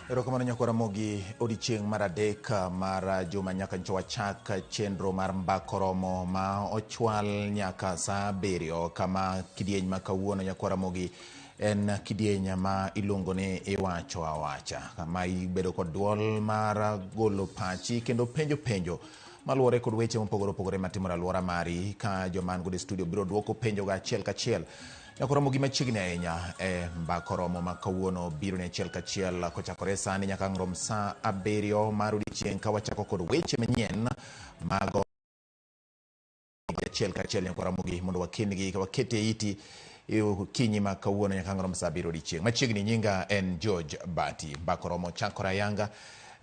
Erokamano nyakwar Ramogi, odiechieng' mar adek mar juma nyaka nyocha wachak chenro mar mbak oromo ma ochwal nyaka saa 7 kama kidieny ma kawuono nyakwar Ramogi en kidieny ma iluongo ni iwacho awacha, kama ibedo kod duol mar golo pachi kendo penjo penjo maluwore kod weche mopogore opogore matimore alwora mari ka joma an godo e studio biro duoko penjogo achiel kachiel. Nyakwar Ramogi machiegni ahinya e mbak oromo ma kawuono biro ni achiel kachiel kochakore sani nyaka ang' rom saa 7 mar odiechieng' ka wachako kod weche manyien mago achiel kachiel nyakwar Ramogi mondo wakengi ka wakete e iti e okinyi ma kawuono nyaka ang' rom saa 7 odiechieng'. Machiegni nyinga en George Bati. Mbak oromo chakore ayanga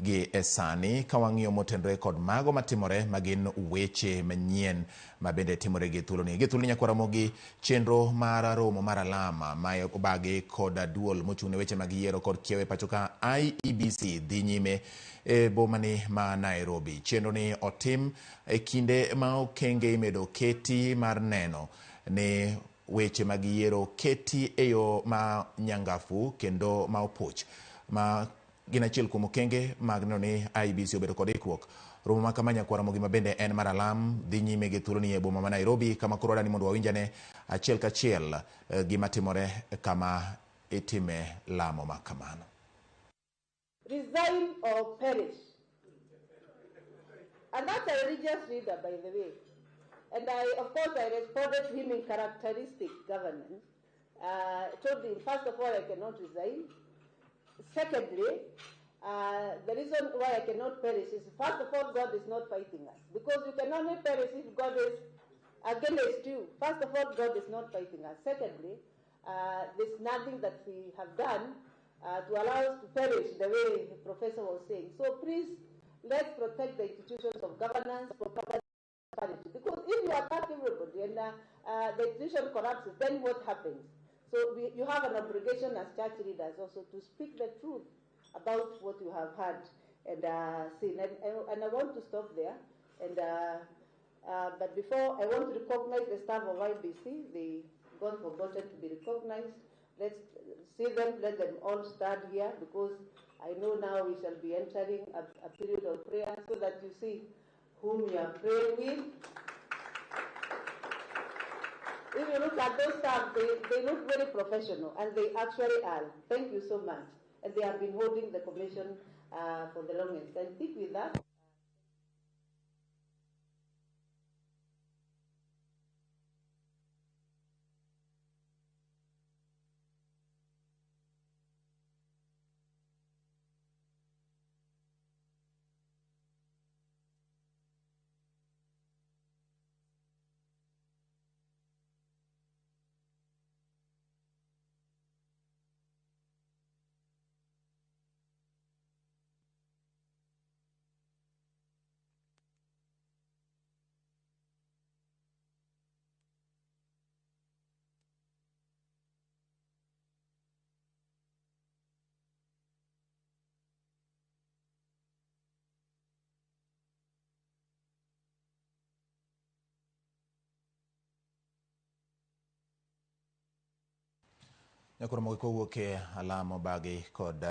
gi e sani ka wang'iyo motenore kod mago matimore magin weche manyien ma bende timore gi thuoloni. Gi thuoloni nyakwar Ramogi, chenro mar romo mar alama ma obagi kod duol mochung' ne weche mag yiero kod kiewo e pacho ka IEBC dhi nyime e bomani ma Nairobi. Chenro ni otim e kinde ma okenge imedo keti mar neno ni weche mag yiero keti e yo ma nyangafu kendo ma opoch ma gin achiel kuom okenge mag neno ni IEBC obedo kod ikruok. Romo ma kama nyakwar Ramogi ma bende en mar alam dhi nyime gi thuoloni e boma ma Nairobi kama koro wadani mondo wawinjane achiel kachiel gima timore kama itime lamo ma kamano. Resign or perish. And that's a religious leader, by the way. And I, of course, I responded to him in characteristic governance. Told him, first of all, I cannot resign. Secondly, the reason why I cannot perish is, first of all, God is not fighting us. Because you can only perish if God is against you. First of all, God is not fighting us. Secondly, there's nothing that we have done to allow us to perish the way the professor was saying. So please, let's protect the institutions of governance for prosperity. Because if you attack everybody and the institution collapses, then what happens? So you have an obligation as church leaders also to speak the truth about what you have heard and seen. And I want to stop there. But before, I want to recognize the staff of IBC. They got forgotten to be recognized. Let's see them, let them all stand here, because I know now we shall be entering a period of prayer, so that you see whom you are praying with. If you look at those staff, they look very professional, and they actually are. Thank you so much. And they have been holding the commission for the longest. I think with that. Nyakoro mogi kowuok e alamo bagi kod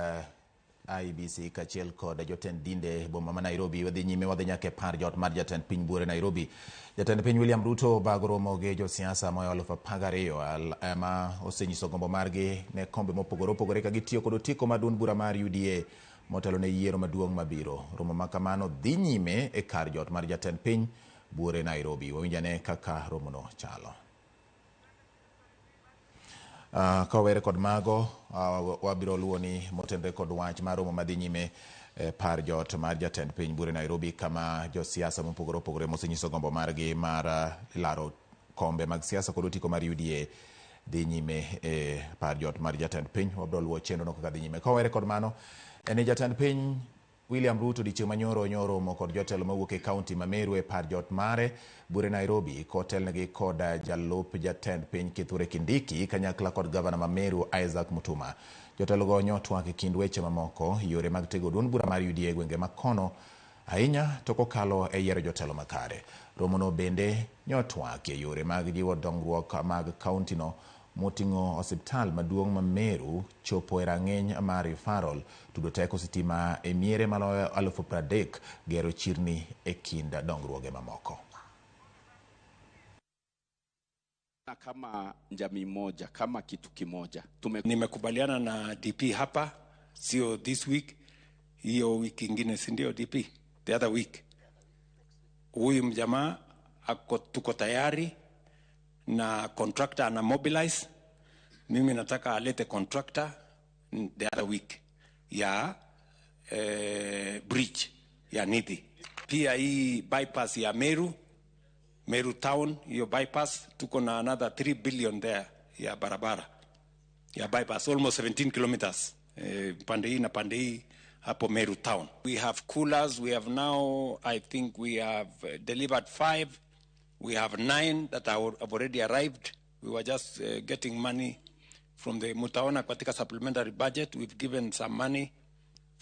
IEBC kaachiel kod jotend dinde boma ma Nairobi. Wadhi nyime, wadhi nyaka e par jot mar jatend piny buore Nairobi. Jatend piny William Ruto bago romo gi josiasa moyo 12,000 ma osenyiso gombo margi ne kombe mopogore opogore ka gitiyo kod otiko mar duond bura mar UDA motelo ne yiero maduong' mabiro. Romo ma kamano dhi nyime e kar jot mar jatend piny buore Nairobi. Wawinjane kaka romono chalo. Ka wawere kod mago, wabiro luwo ni motenre kod wach mar romo madhi nyime e par jot mar jatend piny buore Nairobi, kama josiasa mopogore opogore mosenyiso gombo margi mar laro kombe mag siasa kod otiko mar UDA dhi nyime e par jot mar jatend piny. Wabiro luwo chenro no kaka dhi nyime. Ka wawere kod mano, en ni jatend piny William Ruto odiechieng' manyoro nyoromo kod jotelo mawuok e kaunti ma Meru e par jot mare buore Nairobi kotelnegi kod jalup jatend piny Kithure Kindiki kanyakla kod gavana ma Meru Isaac Mutuma. Jotelo go nyotwak e kind weche mamoko yore mag tego duond bura mar UDA e gwenge ma kono ahinya to kokalo e yiero jotelo makare. Romono bende nyotwak e yore mag jiwo dongruok mag kaunti no moting'o osiptal maduong' ma Meru chopo e rang'iny mar referral, tudo teko sitima e miere maloyo 30,000, gero chirni e kind dongruoge mamoko. Kama jamii moja, kama kitu kimoja. Nimekubaliana na DP hapa, sio this week, hiyo wiki ingine, si ndio DP? The other week. Huyu mjamaa ako, tuko tayari na contractor ana mobilize. Mimi nataka alete contractor the other week ya bridge ya Nithi. Pia hii bypass ya Meru, Meru town, hiyo bypass tuko na another 3 billion there ya barabara ya bypass, almost 17 kilometers pande hii na pande hii hapo Meru town. We have coolers, we have now, I think we have delivered 5. We have 9 that have already arrived. We were just getting money from the mutaona katika supplementary budget. We've given some money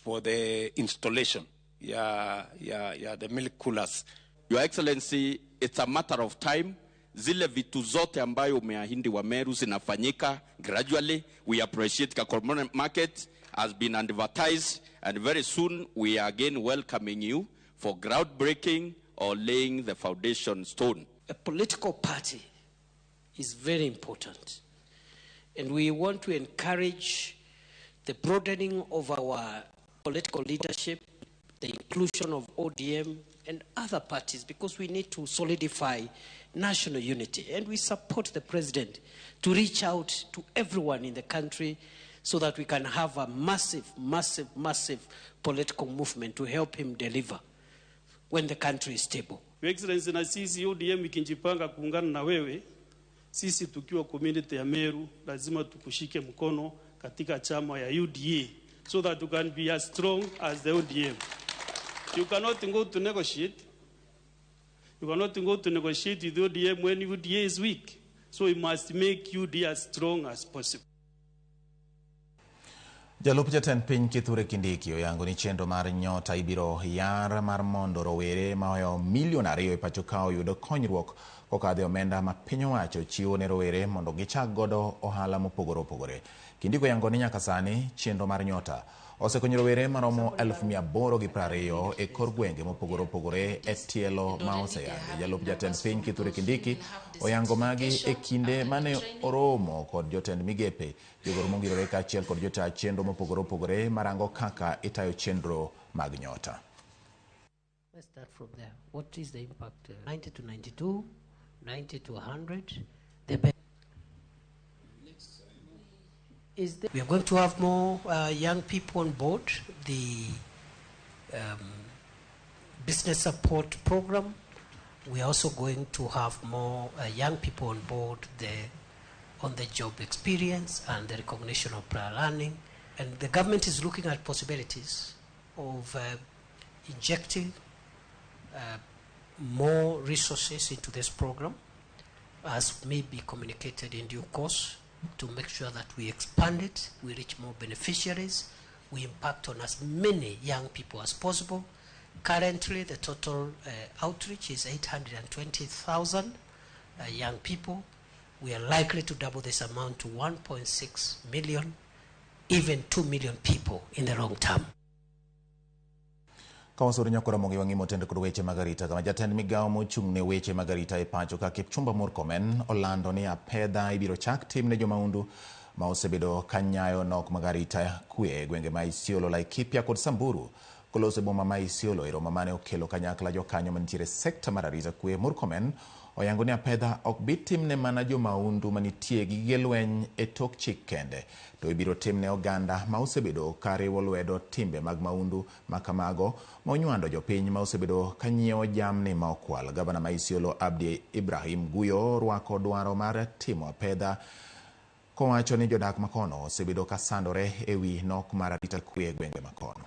for the installation ya the milk coolers. Your Excellency, it's a matter of time. Zile vitu zote ambayo umeahidi wa Meru zinafanyika gradually. We appreciate Kakoromone Market has been advertised, and very soon we are again welcoming you for groundbreaking or laying the foundation stone. A political party is very important, and we want to encourage the broadening of our political leadership, the inclusion of ODM and other parties, because we need to solidify national unity. And we support the president to reach out to everyone in the country so that we can have a massive, massive, massive political movement to help him deliver when the country is stable. Your Excellency, na sisi ODM ikijipanga kuungana na wewe, sisi tukiwa community ya Meru lazima tukushike mkono katika chama ya UDA so that you can be as strong as the ODM. You cannot go to negotiate. You cannot go to negotiate with ODM when UDA is weak. So we must make UDA as strong as possible. Jalup jatend piny Kithure Kindiki oyango ni chenro mar Nyota ibiro yar mar mondo rowere maoyo 2 milion e pacho ka oyudo konyruok kokadho e omenda ma piny owacho chiwo ne rowere mondo gichak godo ohala mopogore opogore. Kindiki oyango ni nyaka sani chenro mar Nyota osekonyo rowere maromo 820,000 e kor gwenge mopogore opogore e tielo ma oseyangi. Jalup jatend piny Kithure Kindiki oyango magi e kinde mane oromo kod jotend migepe, jogoro mongirore kaachiel kod jotaa chenro mopogore opogore marango kaka itayo chenro mag Nyota. Let's start from there. What is the impact? 90 to 92, 90 to 100. The is there. We are going to have more young people on board the business support program. We are also going to have more young people on board the on-the-job experience and the recognition of prior learning. And the government is looking at possibilities of injecting more resources into this program, as may be communicated in due course, to make sure that we expand it, we reach more beneficiaries, we impact on as many young people as possible. Currently, the total outreach is 820,000 young people. We are likely to double this amount to 1.6 million, even 2 million people in the long term. Kawasuru nyakora mongi wangi motende kod weche mag arita kama jatend migawo mochung' ne weche mag arita e pacho ka Kipchumba Murkomen olando ni apedha ibiro chak tim ne jomaundu ma osebedo kanyayo nok mag arita kwe e gwenge ma Isiolo, Laikipia kod Samburu. Koloso e boma ma Isiolo e romo mane okelo kanyakla jokanyo mantiere sekta mar arita kwe, Murkomen oyango ni apedha ok bi timne mana jomaundu manitie gi gige lweny e tok chik kende, to ibiro timne oganda ma osebedo ka riwo lwedo timbe mag maundu makamago ma onywando jopiny ma osebedo ka nyiewo jamni ma okwal. Gavana ma Isiolo Abdi Ibrahim Guyo orwako dwaro mar timo apedha kowacho ni jodak makono osebedo ka sandore ewi nok mar arita kwe e gwenge makono.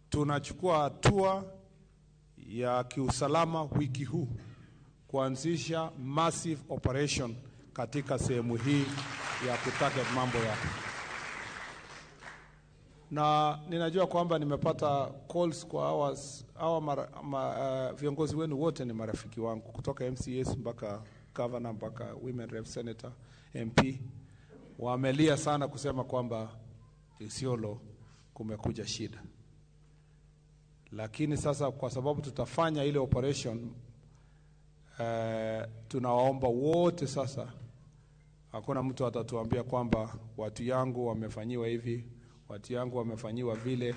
Tunachukua hatua ya kiusalama wiki huu kuanzisha massive operation katika sehemu hii ya kutarget mambo ya. Na ninajua kwamba nimepata calls kwa hawa viongozi wenu wote ni marafiki wangu kutoka MCS mpaka governor mpaka women rep, senator, MP wamelia sana kusema kwamba Isiolo kumekuja shida, lakini sasa kwa sababu tutafanya ile operation tunawaomba wote sasa, hakuna mtu atatuambia kwamba watu yangu wamefanyiwa hivi, watu yangu wamefanyiwa vile,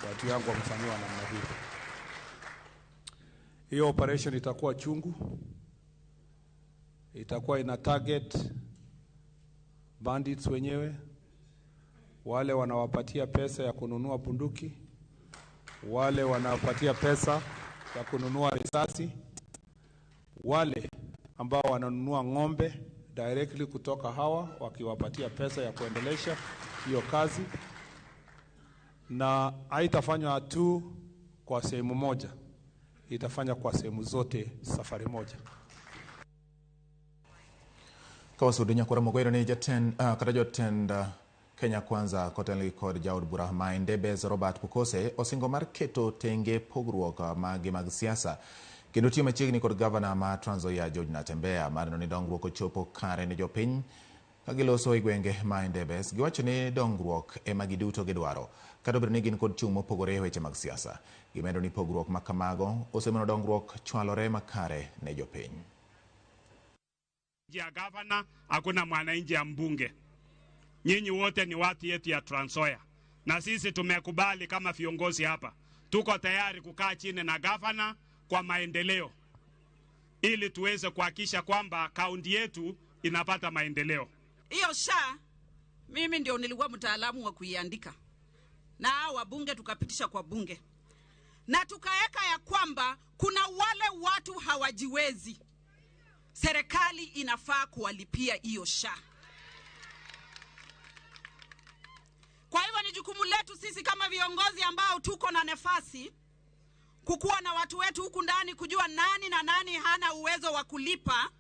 watu yangu wamefanyiwa namna hii. Hiyo operation itakuwa chungu, itakuwa ina target bandits wenyewe, wale wanawapatia pesa ya kununua bunduki, wale wanawapatia pesa ya kununua risasi, wale ambao wananunua ng'ombe directly kutoka hawa wakiwapatia pesa ya kuendelesha hiyo kazi, na haitafanywa tu kwa sehemu moja, itafanywa kwa sehemu zote safari moja. Kawasudo nyakwara Mogwero ni jatend kata jotend Kenya Kwanza kotelnegi kod jaod bura ma Endebess Robert Pukose osingo mar keto tenge pogruok mage mag siasa kendo tiyo machiegni kod gavana ma Trans Nzoia George Natembeya mar neno ni dongruok ochopo kare ne jopiny ka giloso e gwenge ma Endebess. Giwacho ni dongruok ema giduto gidwaro kata obedo ni gin kod chung' mopogore e weche mag siasa. Gimedo ni pogruok ma kamago osemono dongruok chwalore makare ne jopiny. Ya gavana, hakuna mwananchi ya mbunge. Nyinyi wote ni watu yetu ya Trans Nzoia, na sisi tumekubali kama viongozi hapa, tuko tayari kukaa chini na gavana kwa maendeleo, ili tuweze kuhakikisha kwamba kaunti yetu inapata maendeleo. Hiyo SHA mimi ndio nilikuwa mtaalamu wa kuiandika, na hao wabunge tukapitisha kwa bunge, na tukaweka ya kwamba kuna wale watu hawajiwezi, serikali inafaa kuwalipia hiyo SHA. Kwa hivyo ni jukumu letu sisi kama viongozi ambao tuko na nafasi kukuwa na watu wetu huku ndani, kujua nani na nani hana uwezo wa kulipa,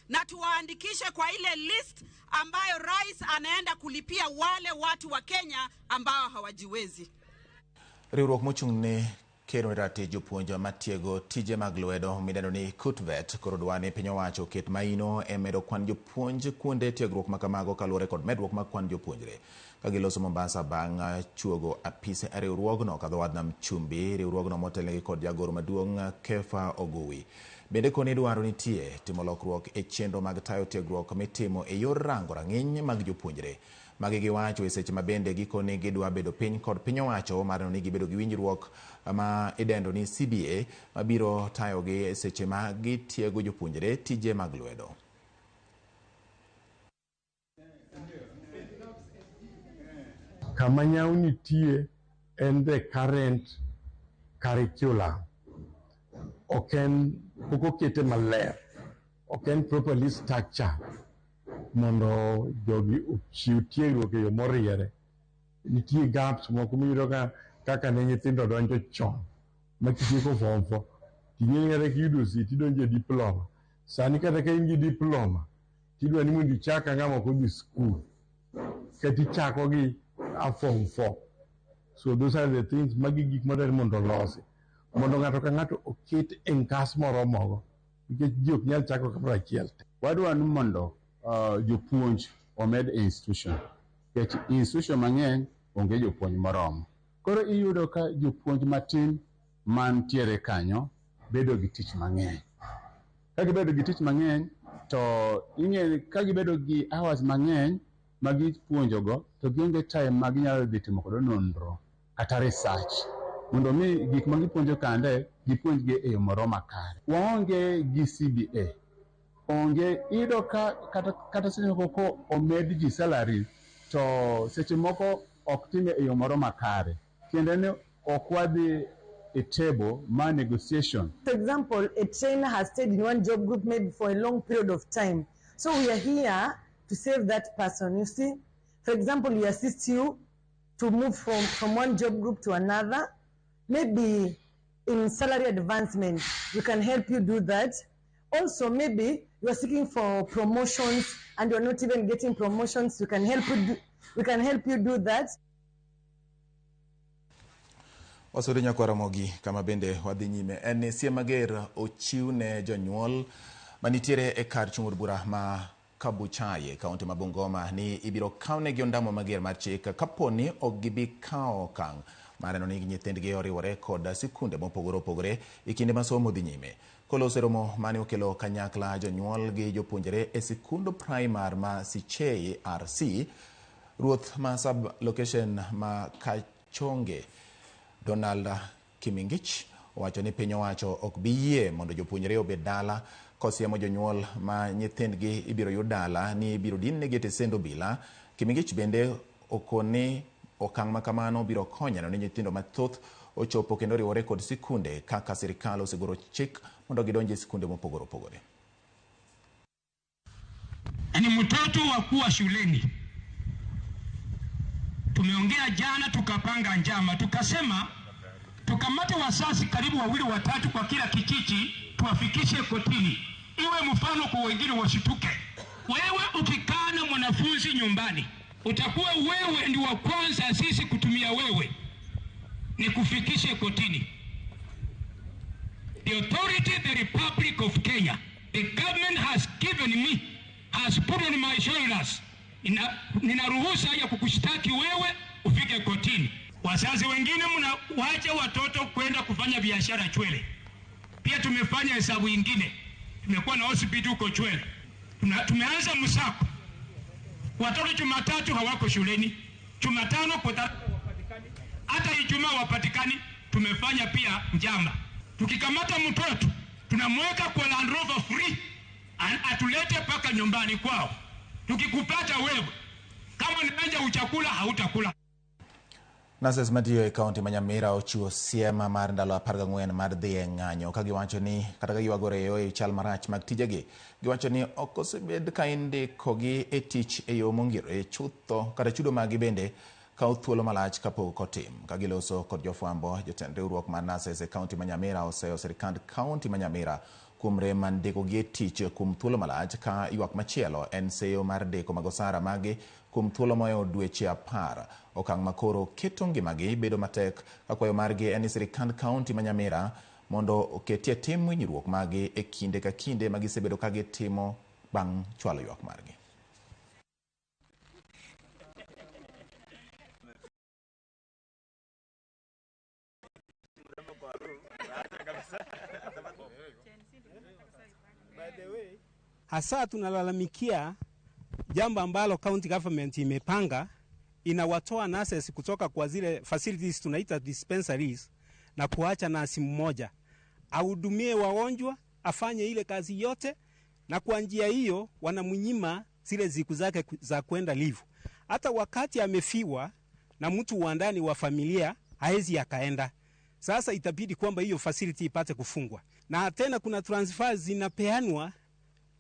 na tuwaandikishe kwa ile list ambayo rais anaenda kulipia wale watu wa Kenya ambao hawajiwezi. Riwruok mochung' ne kero ne ratich jopuonj matiego tije mag lwedo midendo ni KUTVET koro dwa ni piny owacho oket maino e medo kwan jopuonj kuonde tiegruok makamago kaluwore kod medruok mag kwan jopuonjre. Ka giloso Mombasa bang' chuogo apise e riwruogno kadho wadh nam chumbi, riwruogno motelnegi kod jagoro maduong' Kefa Oguwi. Bende koni dwaro nitie timo lokruok e chenro mag tayo tiegruok mitimo e yor rango rang'iny mag jopuonjre. Magi giwacho e seche ma bende gikone gidwa bedo piny kod piny owacho mar neno ni gibedo gi winjruok ma idendo ni CBA mabiro tayogi e seche ma gitiego jopuonjre tije mag lwedo. Kama nyau nitie en the current curriculum. Ok en pok okete maler, ok en properly structured mondo jogi ochiw tiegruok e yo moriere. Nitie gaps moko miyudo ka kaka ne nyithindo donjo chon ma kitieko form 4 ting'eni kata kiyudo seat idonjo e diploma. Sani kata ka in gi diploma tidwa ni mondo ichak ng'ama ok odhi skul kata ichako gi a form 4. So those are the things, magi gik madwaro mondo olosi mondo ng'ato ka ng'ato oket e ngas moromogo nikech ji ok nyal chako kamoro achiel. Wadwa ni mondo jopuonj omed e institution, nikech institution mang'eny onge jopuonj moromo. Koro iyudo ka jopuonj matin mantiere kanyo bedo gi tich mang'eny. Ka gibedo gi tich mang'eny to ing'e ka gibedo gi hours mang'eny ma gipuonjogo to gionge time ma ginyalo dhi timo kodo nonro kata research mondo mi gik ma gipuonjo kande gipuonjgi e yo moro makare. Waonge gi CBA, onge iyudo ka kata seche moko ko omed ji salary to seche moko ok time e yo moro makare. Tiende ni ok wadhi e table mar negotiation. For example, a trainer has stayed in one job group maybe for a long period of time. So we are here to save that person, you see. For example, we assist you to move from one job group to another. Maybe in salary advancement, we can help you do that. Also, maybe you are seeking for promotions and you are not even getting promotions. We can help you do, we can help you do that. Wasudo nyakwara Ramogi kama bende wadhi nyime en ni siem mager ochiw ne jonyuol Manitiere e kar chung' od bura ma Kabuchai e kaunti ma Bungoma ni ibiro kawnegi ondamo mager mar chik kapo ni ok gibi kawo okang' mar neno ni nyithindgi oriwore kod sikunde mopogore opogore e kinde ma somo dhi nyime. Koloso e romo mane okelo kanyakla jonyuol gi jopuonjre e sikund primar ma Sichei RC, ruoth ma sub location ma Kachonge Donald Kimingich owacho ni piny owacho ok bi yie mondo jopuonjre obed dala kosiemo jonyuol ma nyithindgi ibiro yud dala ni ibiro din negi e tesend obila. Kimingich bende okoni okang' ma kamano biro konyo neno ni nyithindo mathoth ochopo kendo oriwore kod sikunde kaka sirikal osegoro chik mondo gidonj e sikunde mopogore opogore. Ni mtoto wa kuwa shuleni. Tumeongea jana, tukapanga njama, tukasema tukamate wasasi karibu wawili watatu kwa kila kijiji, tuwafikishe kotini, iwe mfano kwa wengine wasituke. Wewe ukikaa na mwanafunzi nyumbani, utakuwa wewe ndi wa kwanza sisi kutumia wewe ni kufikishe kotini. The authority, the Republic of Kenya, the government has given me, has put on my shoulders. Nina ruhusa ya kukushtaki wewe ufike kotini. Wazazi wengine mnawacha watoto kwenda kufanya biashara Chwele. Pia tumefanya hesabu ingine, tumekuwa na hospitali huko Chwele. Tumeanza msako. Watoto Jumatatu hawako shuleni, Jumatano hata Ijumaa wapatikani. Tumefanya pia njama, tukikamata mtoto tunamweka kwa Land Rover free, atulete mpaka nyumbani kwao. Tukikupata wewe kama ni manja uchakula hautakula. Nurses matiyo e kaunti ma Nyamira ochiwo siem mar ndalo 14 mar dhi e ng'anyo ka giwacho ni kata ka giywago reyo e chal marach mag tijegi. Giwacho ni ok osebed ka indikogi e tich e yo mongirore chutho kata chudo maggi bende kawo thuolo malach kapok otim. Ka giloso kod jofwambo, jotend riwruok mar nurses e kaunti ma Nyamira oseyo sirikand kaunti ma Nyamira kuom rem mar ndikogi e tich kuom thuolo malach ka ywak machielo en seyo mar deko mag osara maggi kuom thuolo mohewo dweche 10. Okang' makoro keto ngimagi bedo matek ka kwayo margi en ni sirikand kaunti ma Nyamira mondo oketie tim winjruok maggi e kinde ka kinde ma gisebedo ka gitimo bang' chwalo ywak margi. Hasa tunalalamikia jambo ambalo county government imepanga, inawatoa nurses kutoka kwa zile facilities tunaita dispensaries na kuacha nasi mmoja ahudumie wagonjwa, afanye ile kazi yote, na kwa njia hiyo wanamnyima zile siku zake za kwenda leave. Hata wakati amefiwa na mtu wa ndani wa familia haezi akaenda. Sasa itabidi kwamba hiyo facility ipate kufungwa. Na tena kuna transfer zinapeanwa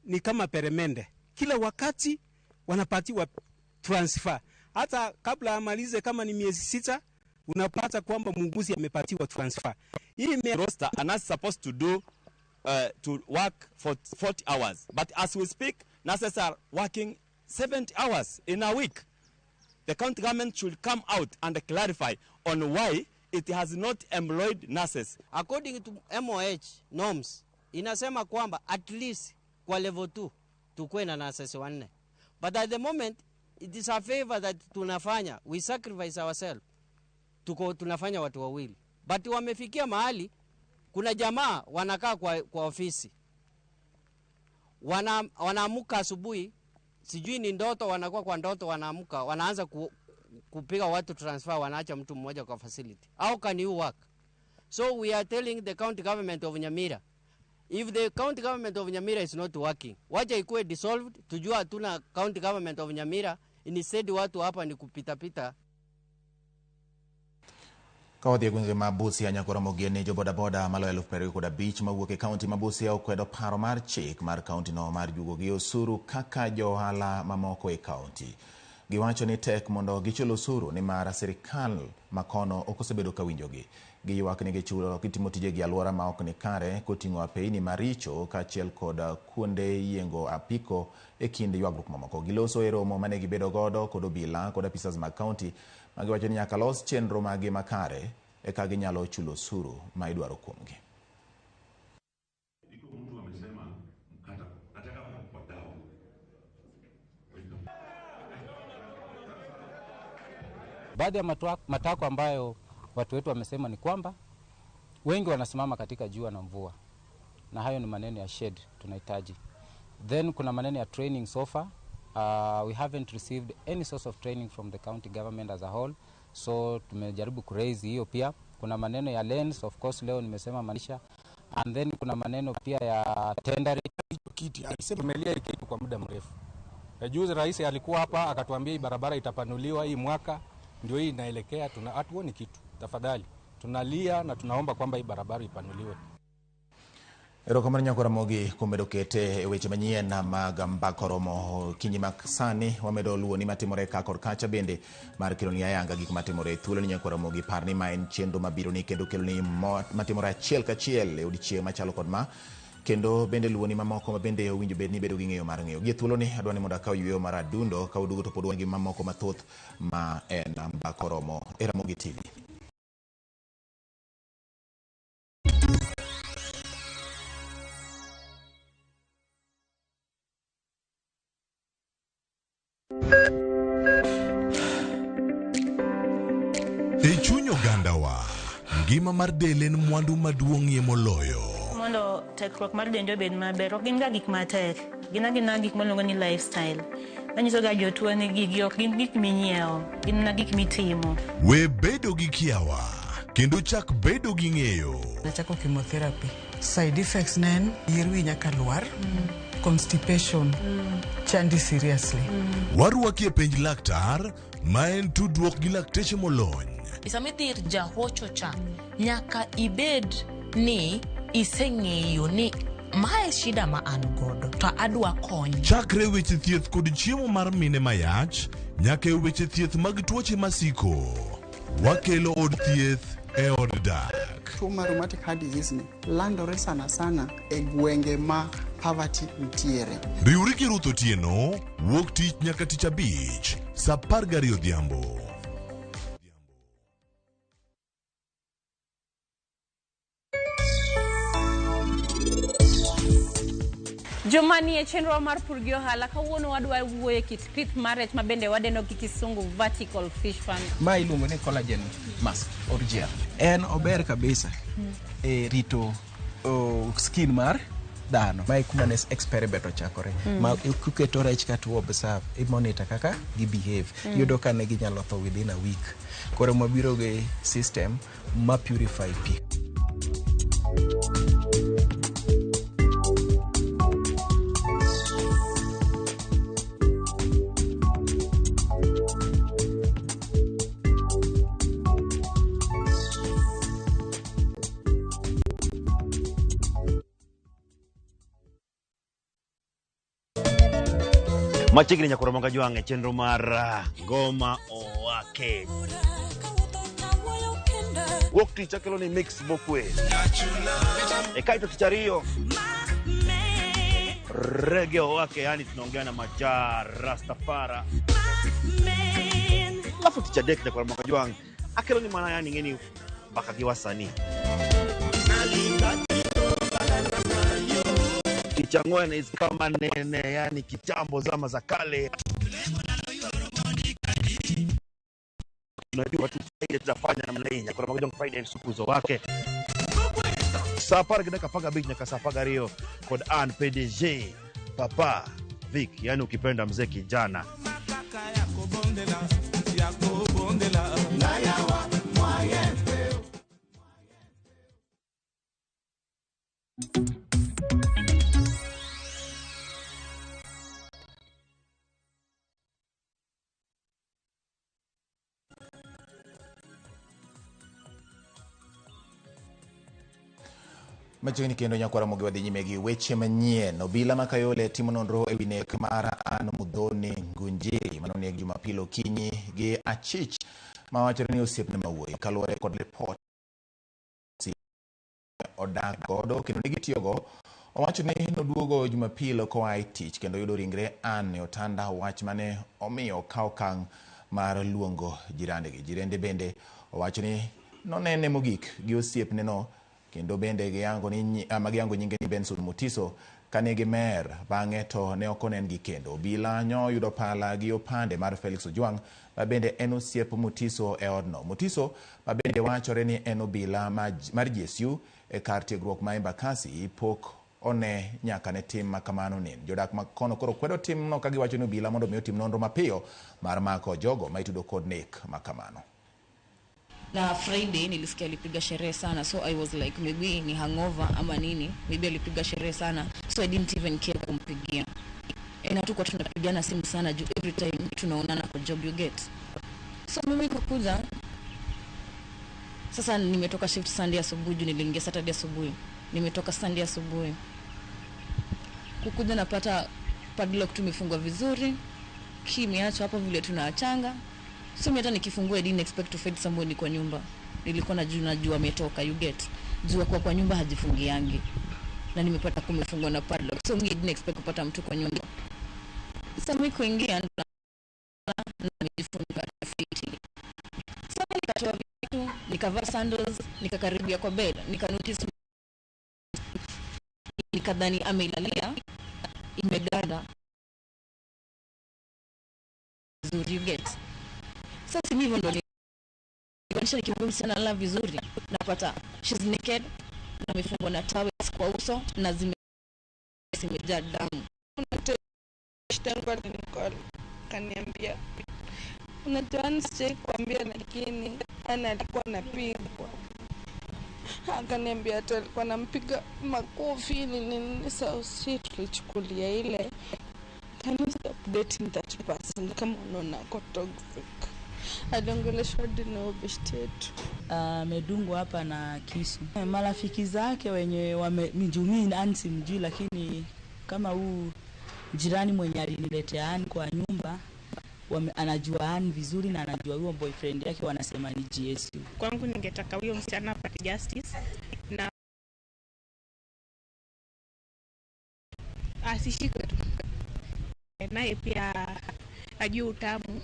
ni kama peremende. Kila wakati wanapatiwa transfer. Hata kabla amalize kama ni miezi 6 unapata kwamba muuguzi amepatiwa transfer. Hii roster are not supposed to do to work for 40 hours. But as we speak, nurses are working 70 hours in a week. The county government should come out and clarify on why it has not employed nurses. According to MOH norms, inasema kwamba at least kwa level 2 tukue na nurses 4. But at the moment, it is a favor that tunafanya, we sacrifice ourselves. Tuko tunafanya watu wawili. But wamefikia mahali kuna jamaa wanakaa kwa ofisi. Wanaamuka asubuhi, sijui ni ndoto, wanakuwa kwa ndoto, wanaamuka, wanaanza kupiga watu transfer, wanaacha mtu mmoja kwa facility. How can you work? So we are telling the county government of Nyamira, if the county government of Nyamira is not working, wacha ikuwe dissolved, tujua hatuna county government of Nyamira, instead watu hapa ni kupita pita. Ka wadhi e gwenge ma Busia nyaka romo gi ne jo bodaboda maloyo 25,000 mawuok e kaunti ma Busia okwedo paro mar chik mar kaunti no mar juogo gi osuru kaka jo ohala mamoko e kaunti. Giwacho ni tek mondo gichul osuru nimar sirikal makono ok osebedo ka winjogi. Giywak ni gichulo gitimo tijegi e alwora ma ok ni kare koting'o apeyni maricho kaachiel kod kuonde yiengo apiko e kind ywagruok mamoko. Giloso e romo mane gibedo godo kod obila kod apisas mag kaunti ma giwacho ni nyaka los chenro maggi makare eka ginyalo chulo osuru ma idwaro kuomgi. Baadhi ya matakwa ambayo watu wetu wamesema ni kwamba wengi wanasimama katika jua na mvua, na hayo ni maneno ya shade tunahitaji. Then kuna maneno ya training. So far we haven't received any source of training from the county government as a whole, so tumejaribu kuraise hiyo pia. Kuna maneno ya lanes, of course leo nimesema maanisha, and then kuna maneno pia ya tendering. Kiti tumelia kitu kwa muda mrefu. Na juzi rais alikuwa hapa akatuambia hii barabara itapanuliwa hii mwaka, ndio hii inaelekea, hatuoni kitu. Tafadhali tunalia na tunaomba kwamba hii barabara ipanuliwe. Erokamano nyako Ramogi kuom medo kete e weche manyien mag mbaka oromo kinyi ma sani wamedo luwo ni matimore ka kod kacha bende mar keloni ayanga gik matimore e thuolo ni nyako Ramogi. Par ni ma en chenro mabiro ni kendo keloni matimore achiel kachiel e odiechieng' machalo kod ma, kendo bende luwo ni mamoko ma bende owinjo bed ni bedo gi ng'eyo mar ng'eyo. Gi e thuolo ni adwa ni mondo akaw yueyo mar adundo ka waduogo to pod wan gi mamoko mathoth ma en mbaka oromo e Ramogi TV. E chuny ogandawa, ngima mar del en mwandu maduong'ie moloyo. Mondo tekruok mar dendi obed maber, ok gin ga gik matek, gin agina gik miluongo ni lifestyle. Manyiso ga jotuo ni gigi ok gin gik minyiewo, gin mana gik mitimo. We bedo gi kiawa, kendo chak bedo gi ng'eyo. Nachako chemotherapy. Side effects ne en yier wi nyaka lwar, constipation, chandi seriously. Warwaki e penj laktar, ma en tudruok gi lakteche molony. Sama idhi ir jahocho cha, nyaka ibed ni iseng'eyo ni mae shida ma an godo to adwa kony. Chakre weche thieth kod chiemo mar mine mayach, nyaka e weche thieth mag tuoche masiko. Wakelo od thieth e od dak. Tuo mar rheumatic heart disease ni landore sana sana e gwenge ma poverty nitiere. Riwri gi Ruth Otieno, wuok tich nyaka tich abich, saa 12 odhiambo. Joma nie chenro mar pur gi ohala, kawuono wadwa wuoyo e kit pith mar rech ma bende wadendo gi kisungu vertical fish farming. Ma iluongo ni collagen mask or gel. En ober kabisa e rito skin mar dhano. Mae kuma ne experiment ochakore. Ma kuketo rech ka to observe, i monitor kaka gi behave. Iyudo ka ne ginyalo tho within a week. Koro mwabiro gi system ma purify pi. Machiegni nyaka Ramogi Ajwang' e chenro mar Ngoma Owake. Wuok tich akelo ni mix mokwe. E kaito tich ariyo Reggae Owake, yani tunaongea na Maja Rastafara. Alafu tich adek nyaka Ramogi Ajwang' akelo ni mana yani ng'eni mbaka gi wasanii. Tich ang'wen is kama nene, yani kitambo zama za kale. Tunajua tu Friday tutafanya namna hii. Nyaka Ramogi Ajwang' Friday sukuzo wake. Saa 10:15 nyaka saa 12 kod an PDG Papa Vic, yani ukipenda mzee kijana. Machiegni kendo nyakwa Ramogi wadhi nyime gi weche manyien. Obila ma Kayole timo nonro ewi nek mar Ann Muthoni Ngunjiri manoneg Jumapil okinyi gi achich mawachore ni osiepne mawuoyi kaluwore kod ripot odak godo kendo negitiyogo. Owacho ni noduogo Jumapil koa e tich kendo yudo ringre Ann e otanda, wach mane omiyo okaw okang' mar luongo jirandegi. Jirende bende owacho ni nonene mogik gi osiepne no kendo bende giyango ni magiyango nyinge ni Benson Mutiso Kane gimer, bang'e to ne ok onengi kendo. Obila nyo oyudo pala gi opande mar Felix Ojwang ma bende en osiep Mutiso e odno. Mutiso ma bende wachore ni en obila mar GSU e kar tiegruok ma Embakasi pok one nyaka ne tim ma kamano nen. Jodak ma kono koro kwedo timno ka giwacho ni obila mondo mi otim nonro mapiyo mar mako jogo ma itudo kod nek ma kamano. Na Friday nilisikia alipiga sherehe sana, so I was like, maybe ni hangover ama nini, maybe alipiga sherehe sana, so I didn't even care kumpigia. And hatukuwa tunapigana simu sana juu every time tunaonana kwa job, you get. So mimi kukuja sasa, nimetoka shift Sunday asubuhi juu niliingia Saturday asubuhi, nimetoka Sunday asubuhi, kukuja napata padlock tumefungwa vizuri, key imeachwa hapo vile tunaachanga. So mimi hata nikifungua, I didn't expect to find somebody kwa nyumba. Nilikuwa najua ametoka, you get. Jua kwa nyumba hajifungiangi. Na nimepata kumefungwa na padlock. So mimi didn't expect kupata mtu kwa nyumba. Sasa mimi kuingia na nimejifunga fiti. So nikatoa vitu, nikavaa sandals, nikakaribia kwa bed, nika notice, nikadhani ameilalia imeganda vizuri, you get. Sasa mimi hivyo ndo nilikuonyesha, nikimwambia msichana lala vizuri, napata she's naked na amefungwa na towels kwa uso na zimejaa damu. Beshte alinicall kaniambia, unajua Ann, sijai kuambia, lakini Ann alikuwa anapigwa. Akaniambia hata alikuwa anampiga makofi nini nini. Sasa si tulichukulia ile, can you stop dating that person kama unaona ako toxic? Aliongeleshwa hadi na beshte yetu. Amedungwa hapa na kisu. Marafiki zake wenye wame juu mimi Ann simjui, lakini kama huu jirani mwenye aliniletea Ann kwa nyumba anajua Ann vizuri na anajua huyo boyfriend yake, wanasema ni GSU. Kwangu ningetaka huyo msichana apate justice na asishikwe tu, naye pia ajue utamu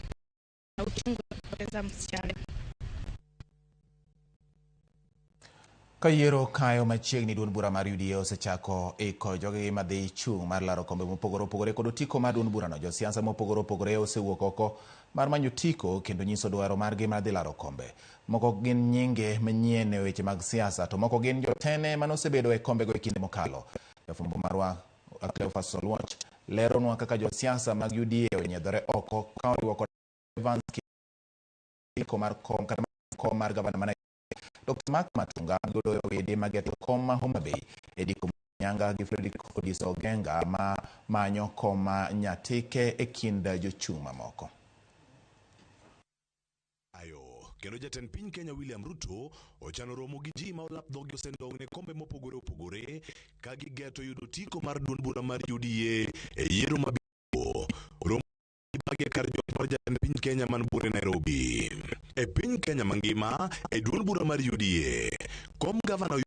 na uchungu wa kupoteza msichana. Ka yiero kayo machiegni, duond bura mar UDA osechako iko jogegi madhi chung' mar laro kombe mopogore opogore kod otiko mar duond burano. Josiasa mopogore opogore osewuok oko mar manyo otiko kendo nyiso dwaro margi mar dhi laro kombe. Moko gin nyinge manyien e weche mag siasa to moko gin jotene manosebedo e kombego e kinde mokalo. Jafwambo marwa Cleophas Oluoch leronwa kaka josiasa mag UDA onyiedhore oko ka oriwo kod Evans Kiko mar kom kata kom mar gavana ma Dr. Mark Matunga godoyo wede mageto kom ma Homa Bay, Eddie Nyanga gi Frederick Odiso Ogenga ma manyo kom ma Nyatike e kind jochung' mamoko. Ayo, kendo jatend piny Kenya William Ruto ochano romo gi ji ma olap dhogi osendong' ne kombe mopogore opogore ka gigeto yudo otiko mar duond bura mar UDA e yiero mabiro. Romo ibage kar jot mar jatend piny Kenya man buore Nairobi. E piny Kenya mangima, e duond bura mar UDA, kom gavana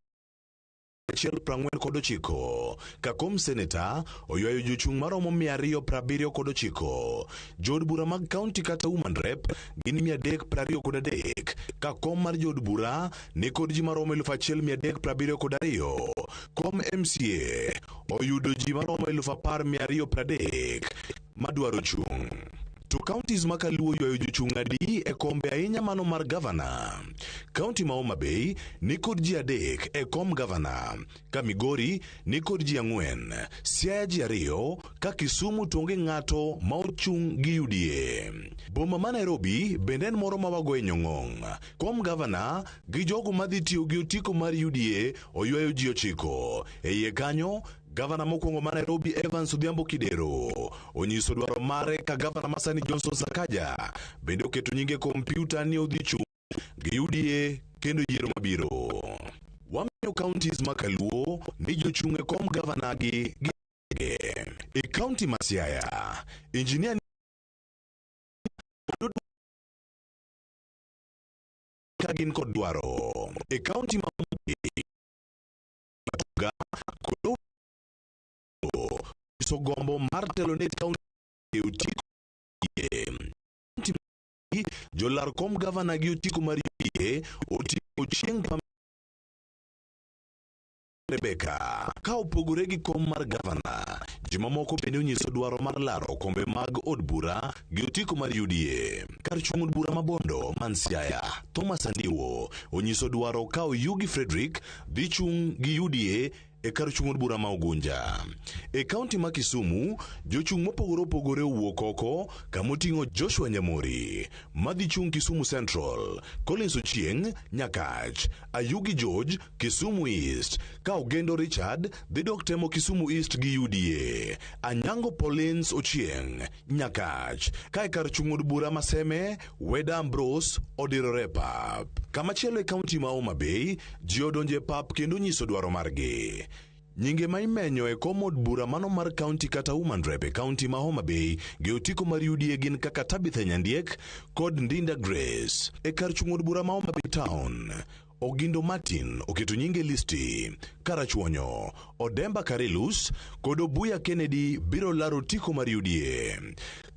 149, ka kom seneta oywayo jochung' maromo 279. Jood bura mag kaunti kata woman rep gin 323, ka kom mar jood bura ni kod ji maromo 1372. Kom MCA oyudo ji maromo 10,230 madwaro chung'. To counties ma kaluo ywayo jochung' adi e kombe, ahinya mano mar gavana? Kaunti ma Homa Bay ni kod ji 3 e kom gavana, ka Migori ni kod ji 4, Siaya ji 2, ka Kisumu to onge ng'ato ma ochung' gi UDA. Boma ma Nairobi bende en moro ma wagoye nyong'ong'. Kom gavana gi jogo madhi tiyo gi otiko mar UDA oywayo ji 9. E iye kanyo, gavana mokwongo ma Nairobi Evans Odhiambo Kidero onyiso dwaro mare, ka gavana masani Johnson Sakaja bende oketo nyinge e kompyuta ni odhi chung' gi UDA kendo yiero mabiro. Wamiyo counties ma kaluo ni jochung' e kom gavana gi e kaunti ma Siaya. Engineer ka gin kod dwaro e kaunti ma Matuga kod nyiso gombo mar telo ne kaunti e otiko kaunti jolar kom gavana gi otiko mar UDA oting'o Ochieng. Rebecca. Ka opogore gi kom mar gavana, ji mamoko bende onyiso dwaro mar laro kombe mag od bura gi otiko mar UDA. Kar chung' od bura ma Bondo man Siaya, Thomas Andiwo onyiso dwaro ka Oyugi Frederick dhi chung' gi UDA e kar chung' od bura ma Ugunja. E kaunti ma Kisumu, jochung' mopogore opogore owuok oko kamoting'o Joshua Nyamori madhi chung' Kisumu Central, Collins Ochieng' Nyakach, Ayugi George Kisumu East, ka Ogendo Richard dhi dok temo Kisumu East gi UDA, Anyango Paulins Ochieng' Nyakach, ka e kar chung' od bura ma Seme, Weda Ambrose odirore e pap. Kamachielo e kaunti ma Homa Bay, ji odonjo e pap kendo nyiso dwaro margi. Nyinge ma imenyo e kom od bura mano mar kaunti kata Woman Rep e kaunti ma Homa Bay gi otiko mar UDA gin kaka Tabitha Nyandiek kod Ndinda Grace. E kar chung' od bura ma Homa Bay Town, Ogindo Martin oketo nyinge e listi, Karachuonyo, Odemba Karilus kod Obuya Kennedy biro laro otiko mar UDA.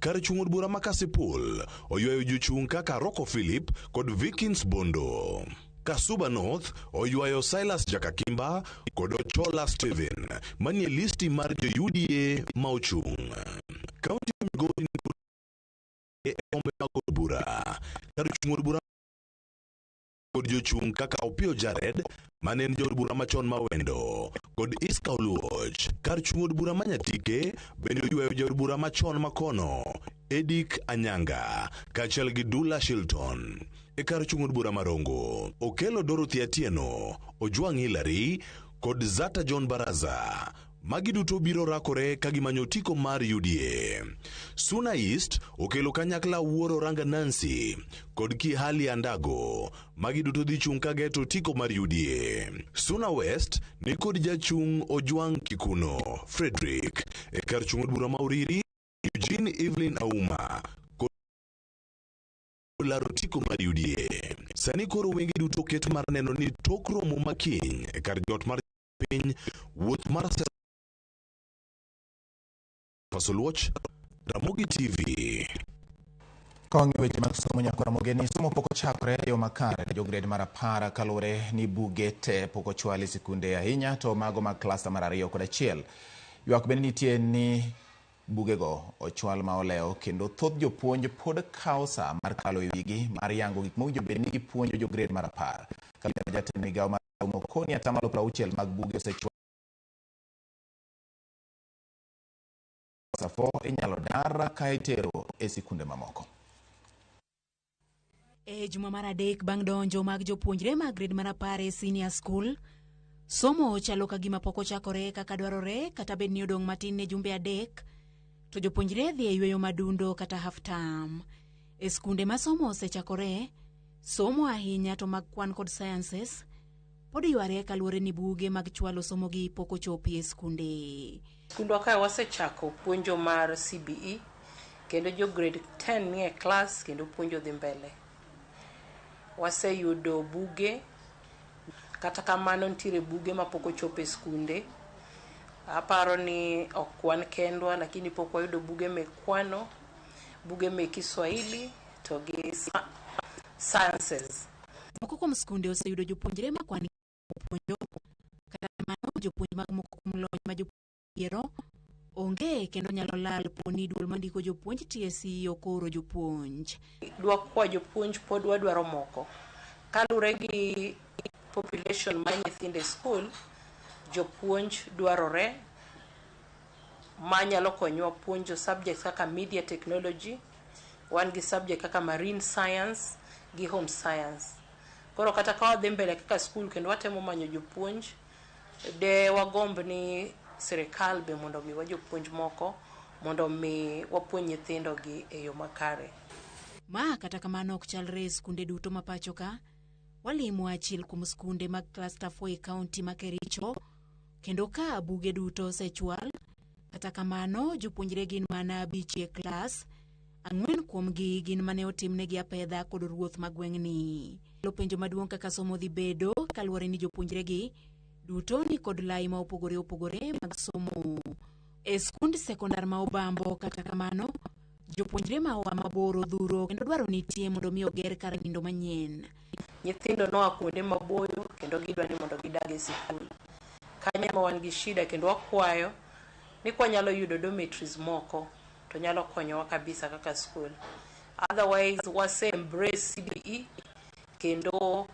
Kar chung' od bura ma Kasipul oywayo jochung' kaka Rocco Philip kod Vikins Bondo. Kasuba North oywayo Silas Jakakimba kod Ochola Steven manie listi mar jo UDA ma ochung'. Kaunti ma Migori nikod e kombe mag od bura. Kar chung' od bura kod jochung' kaka Opiyo Jared mane en jaod bura machon ma Wendo kod Iska Oluoch. Kar chung' od bura ma Nyatike bende oywayo jaod bura machon ma kono Edik Anyanga kaachiel gi Dula Shilton. E kar chung' od bura ma Rongo, Okello Dorothy Atieno, Ojwang' Hillary kod Zata John Baraza. Magi duto biro rakore ka gimanyo otiko mar UDA. Suna East okelo kanyakla Wuoro Ranga Nancy kod Kihali Andago. Magi duto dhi chung' ka geto otiko mar UDA. Suna West ni kod jachung' Ojwang' Kikuno Frederick. E kar chung' od bura ma Uriri, Eugene Evelyn Auma kod laro otiko mar UDA. Sani koro wenge duto oket mar neno ni tok romo ma kiny e kar jot mar piny wuoth mar Fasoluoch, Ramogi TV. Kawang'iyo weche mag somo nyakora Mogeni, somo pok ochakore e yo makare ne jogred mar 10 kaluwore ni buge te pok ochwal e sikunde ahinya to mago mag klasta mar 2 kod 1. Ywak bende nitie ni bugego ochwal ma olewo kendo thoth jopuonj pod kawo sa mar kalo e wigi mar yango gik mowinjo bed ni gipuonjo jogred mar 10. Kaluwore gi jatend migawo mar somo koni atamalo 60 mag buge osechwal Safo inyalo dar ka itero e sikunde mamoko. E juma mar 3 bang' donjo mag jopuonjre mag grade mar 10 e senior school, somo chalo ka gima pok ochakore kaka dwarore kata bed ni odong' matin ne jumbe 3 to jopuonjre dhi e yweyo madundo kata half term. E skunde ma somo osechakore, somo ahinya to mag kwan kod sciences pod yware kaluwore ni buge mag chwalo somogi pok ochopi e skunde. Skundwa kae wasechako puonjo mar CBE kendo jo grade 10 nie klas kendo puonjo dhi mbele. Waseyudo buge, kata kamano nitiere buge mapok ochopo e skunde. Aparo ni ok wan kendwa lakini pok wayudo buge mek kwano, buge mek Kiswahili to gi sciences. Moko kuom skunde oseyudo jopuonjre ma kwan puonjo, kata kamano jopuonj mag moko kuom lony ma jopuonj yiero onge kendo nyalo lal po ni duol mandiko jopuonj TSC okoro jopuonj. Dwakwa jopuonj pod wadwaro moko. Kaluwore gi population mar nyithindo e skul, jopuonj dwarore manyalo konyowa puonjo subjects kaka media technology, wan gi subject kaka marine science gi home science. Koro kata ka wadhi mbele kaka skul kendo watemo manyo jopuonj, de wagomb ni sirikal be mondo omiwa jopuonj moko mondo mi wapuonj nyithindo gi e yo makare. Ma kata kamano ok chalre e skunde duto ma pacho ka. Walimo achiel kuom skunde mag cluster 4 e kaunti ma Kericho, kendo ka buge duto osechwal. Kata kamano jopuonjre gin mana 5 e klas, 4 kuomgi gin mane otimnegi apedha kod ruoth ma gweng'ni. Penjo maduong' kaka somo dhi bedo kaluwore ni jopuonjregi duto ni kod lai ma opogore opogore mag somo. E skund sekondar ma Obambo kata kamano, jopuonjre ma oa mabor odhuro kendo dwaro nitie mondo mi oger kar nindo manyien. Nyithindo noa kuonde maboyo kendo gidwa ni mondo gidag e sikul. Kanyo ema wan gi shida kendo wakwayo ni kwanyalo yudo dormitories moko to nyalo konyowa kabisa kaka school. Otherwise wase embrace CBE kendo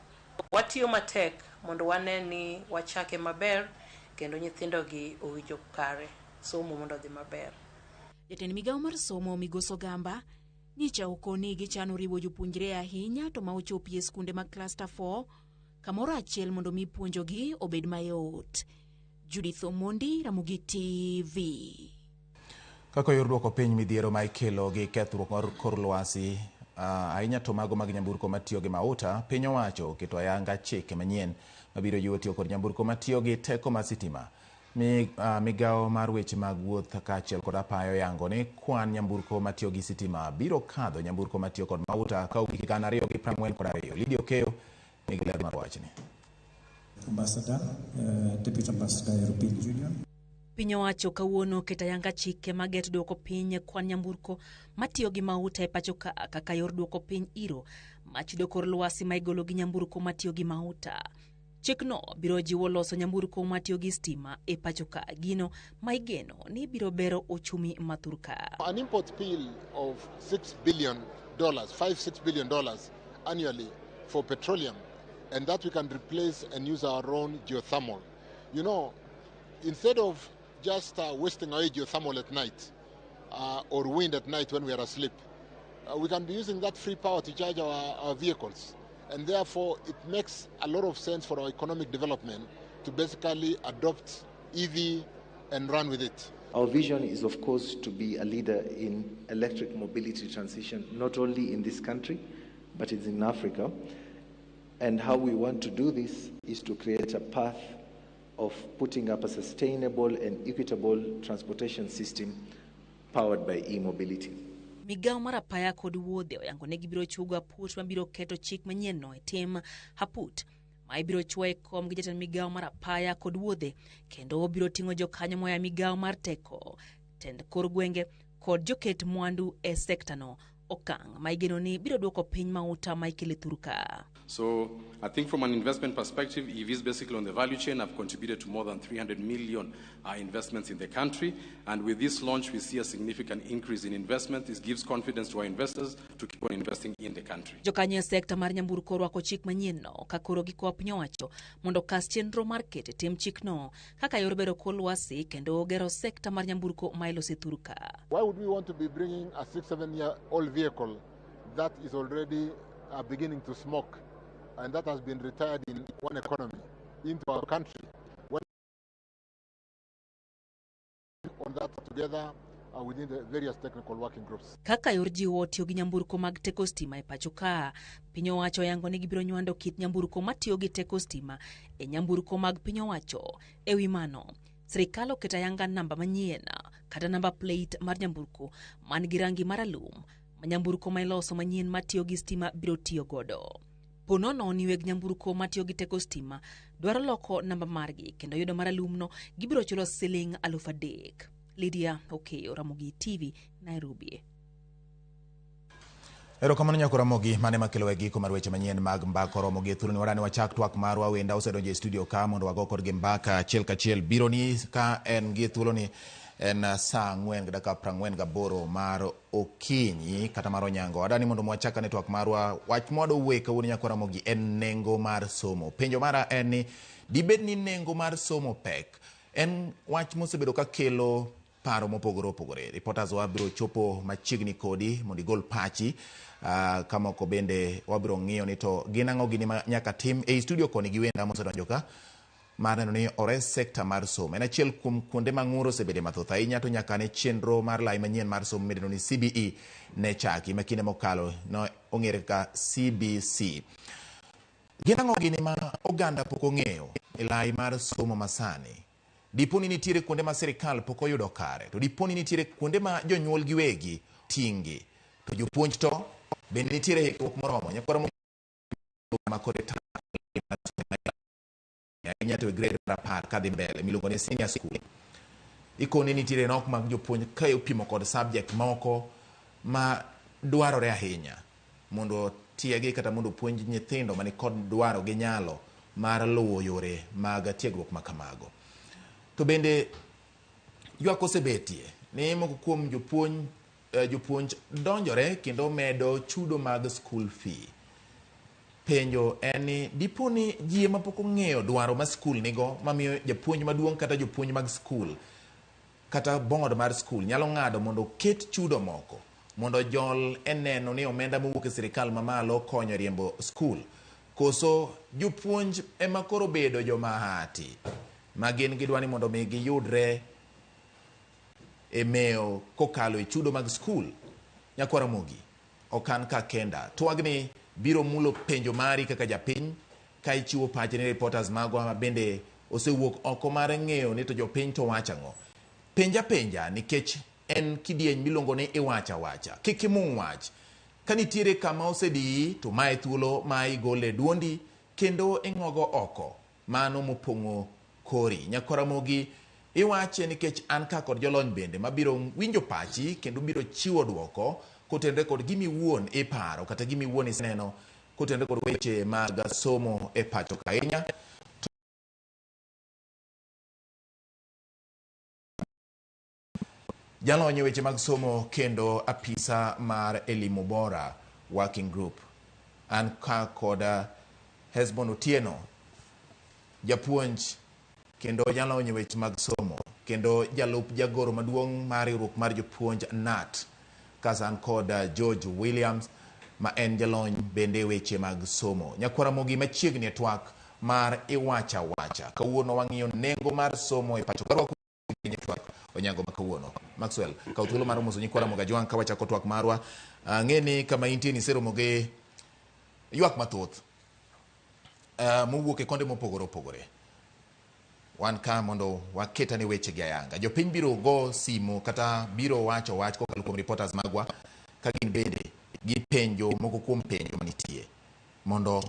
watiyo matek mondo wane ni wachake maber kendo nyithindo gi owinjo kare somo mondo odhi maber. Jatend migawo mar somo Migosi Ogamba nyicha okoni gichano riwo jopuonjre ahinya to ma ochopi e skunde mag Cluster 4 kamoro achiel mondo mi puonjogi obed mayot. Judith Omondi, Ramogi TV. Kaka yor duoko piny midhiero ma ikelo gi kethruok mar kor lwasi ahinya to mago mag nyamburko matiyo gi mauta, piny owacho oketo ayanga chike manyien mabiro jiwo tiyo kod nyamburko matiyo gi teko mar sitima. Migawo mar weche mag wuoth kaachiel kod apaya oyango ni kwan nyamburko matiyo gi sitima biro kadho nyamburko matiyo kod mauta ka ogik 2042. Lydia Okeyo nigi ler mar wachni. Ambassador, Deputy Ambassador, European Union. Piny owacho kawuono oketo ayanga chike mageto duoko piny kwan nyamburko matiyo gi mauta e pacho ka kaka yor duoko piny iro machido kor lwasi ma igolo gi nyamburko matiyo gi mauta. Chikno biro jiwo loso nyamburko matiyo gi stima e pacho ka, gino ma igeno ni biro bero ochumi ma thurka. An import bill of $6 billion, $5-6 billion annually for petroleum, and that we can replace and use our own geothermal. You know, instead of just wasting away geothermal at night or wind at night when we are asleep, we can be using that free power to charge our vehicles. And therefore, it makes a lot of sense for our economic development to basically adopt EV and run with it. Our vision is, of course, to be a leader in electric mobility transition, not only in this country, but it's in Africa. And how we want to do this is to create a path of putting up a sustainable and equitable transportation system powered by e-mobility. Migawo mar apaya kod wuodhe oyango ne gibiro chugo aput mabiro keto chik manyienno e tim. Aput ma ibiro chuo e kom gi jatend migawo mar apaya kod wuodhe kendo obiro ting'o jokanyo moa e migawo mar teko, tend kor gwenge kod joket mwandu e sektano, okang' ma igeno ni biro duoko piny mauta ma ikelo e thurka. So I think from an investment perspective, EVs basically on the value chain have contributed to more than 300 million investments in the country. And with this launch, we see a significant increase in investment. This gives confidence to our investors to keep on investing in the country. Jokanyo e sekta mar nyamburko orwako chik manyienno ka koro gikwa piny owacho mondo okas chenro mar keto e tim chikno kaka yor bero kor lwasi kendo gero sekta mar nyamburko ma iloso e thurka. Why would we want to be bringing a 6-7-year-old vehicle that is already beginning to smoke and that has been retired in one economy into our country? When on that together within the various technical working groups. Kaka yor jiwo tiyo gi nyamburko mag teko stima e pacho ka, piny owacho oyango ni gibiro nywando kit nyamburko matiyo gi teko stima e nyamburko mag piny owacho. E wi mano, sirikal oketo ayanga namba manyien kata namba plate mar nyamburko man gi rangi maralum ma nyamburko ma iloso manyien matiyo gi stima biro tiyo godo. Po nono ni weg nyamburko matiyo gi teko stima dwaro loko namba margi kendo yudo maralumno, gibiro chulo siling 3,000. Lydia Okeyo, Ramogi TV, Nairobi. Erokamano nyako Ramogi, mane makelo e giko mar weche manyien mag mbaka oromo gi thuolo ni wadani wachak twak marwa. Wenda osedonjo e studio ka mondo wago kodgi mbaka achiel kachiel. Biro ni ka en gi thuolo ni en saa 4:48 mar okinyi kata mar onyango. Adani mondo mwachak ane twak marwa. Wach mwadwa wuoye kawuono nyako Ramogi en nengo mar somo. Penjo mara en ni dibed ni nengo mar somo pek? En wach mosebedo ka kelo paro mopogore opogore. Reporters wabiro chopo machiegni kodi mondo igol pachi. Kamoko bende wabiro ng'iyo ni to gin ang'o gini ma nyaka tim ei studio koni gi wenda mosedonjo ka mar neno ni ores sekta mar somo. En achiel kuom kuonde ma ng'ur osebede mathoth ahinya to nyaka ne chenro mar lai manyien mar somo midendo ni CBE ne chaki ma kinde mokalo ne ong'ere kaka CBC. Gin ang'o gini ma oganda pok ong'eyo e lai mar somo masani? Dipo ni nitiere kuonde ma sirikal pok oyudo kare, to dipo ni nitiere kuonde ma jonyuol giwegi tingi, to jopuonj to bende nitiere hikruok moromo. Nyakwar ma kore ahinya to e grade mar 10 kadhi mbele miluongo ni senior school. Ikone nitiere nok mag jopuonj ka ipimo kod subject moko ma dwarore ahinya mondo tiegi kata mondo opuonj nyithindo mani kod dwaro gi nyalo mar luwo yore mag tiegruok ma kamago. To bende ywak osebetie ni moko kuom jopuonj jopuonj donjore kendo medo chudo mag school fee. Penjo en ni dipo ni ji ema pok ong'eyo dwaro ma skul nigo mamiyo japuonj maduong' kata jopuonj mag skul kata board mar skul nyalo ng'ado mondo oket chudo moko mondo jol e neno ni omenda mowuok e sirikal mamalo konyo e riembo skul. Koso jopuonj ema koro bedo jomahati ma gin gidwa ni mondo mi giyudre e mewo kokalo e chudo mag skul. Nyakwar Ramogi, ok an ka kenda. Twagni biro mulo penjo mari kaka japiny ka ichiwo pachi ne reporters magwa ma bende osewuok oko mar ng'eyo ni to jopiny to wacho ang'o. Penja penja nikech en kidieny miluongo ni iwacha wacha. Kik imung wach. Ka nitiere kama osediyi to mae thuolo ma igole duondi kendo ing'ogo oko mano mopong'o kori. Nyakwar Ramogi, iwache nikech an ka kod jolony bende mabiro winjo pachi kendo biro chiwo duoko kotenore kod gima iwuon iparo kata gima iwuon iseneno kotenore kod weche mag somo e pacho ka ahinya. Jalony e weche mag somo kendo apisa mar Elimu Bora Working Group. An ka kod Hesbon Otieno, japuonj kendo jalony e weche mag somo kendo jalup jagoro maduong' mar riwruok mar jopuonj KNUT. Kasto an kod George Williams ma en jalony bende e weche mag somo. Nyakwar Ramogi machiegni e twak mar Iwacha Wacha. Kawuono wang'iyo nengo mar somo e pacho. Twak onyango ma kawuono. Maxwell, kaw thuolo mar moso nyikwa Ramogi Ajwang' ka wachako twak marwa. Ang'e ni kama intie ni iseromo gi ywak mathoth mowuok e konde mopogore opogore. Wan ka mondo waketane weche gi ayanga. Jopiny biro go simu kata biro wacho wach kokalo kuom reporters magwa ka gin bende gipenjo moko kuom penjo manitie mondo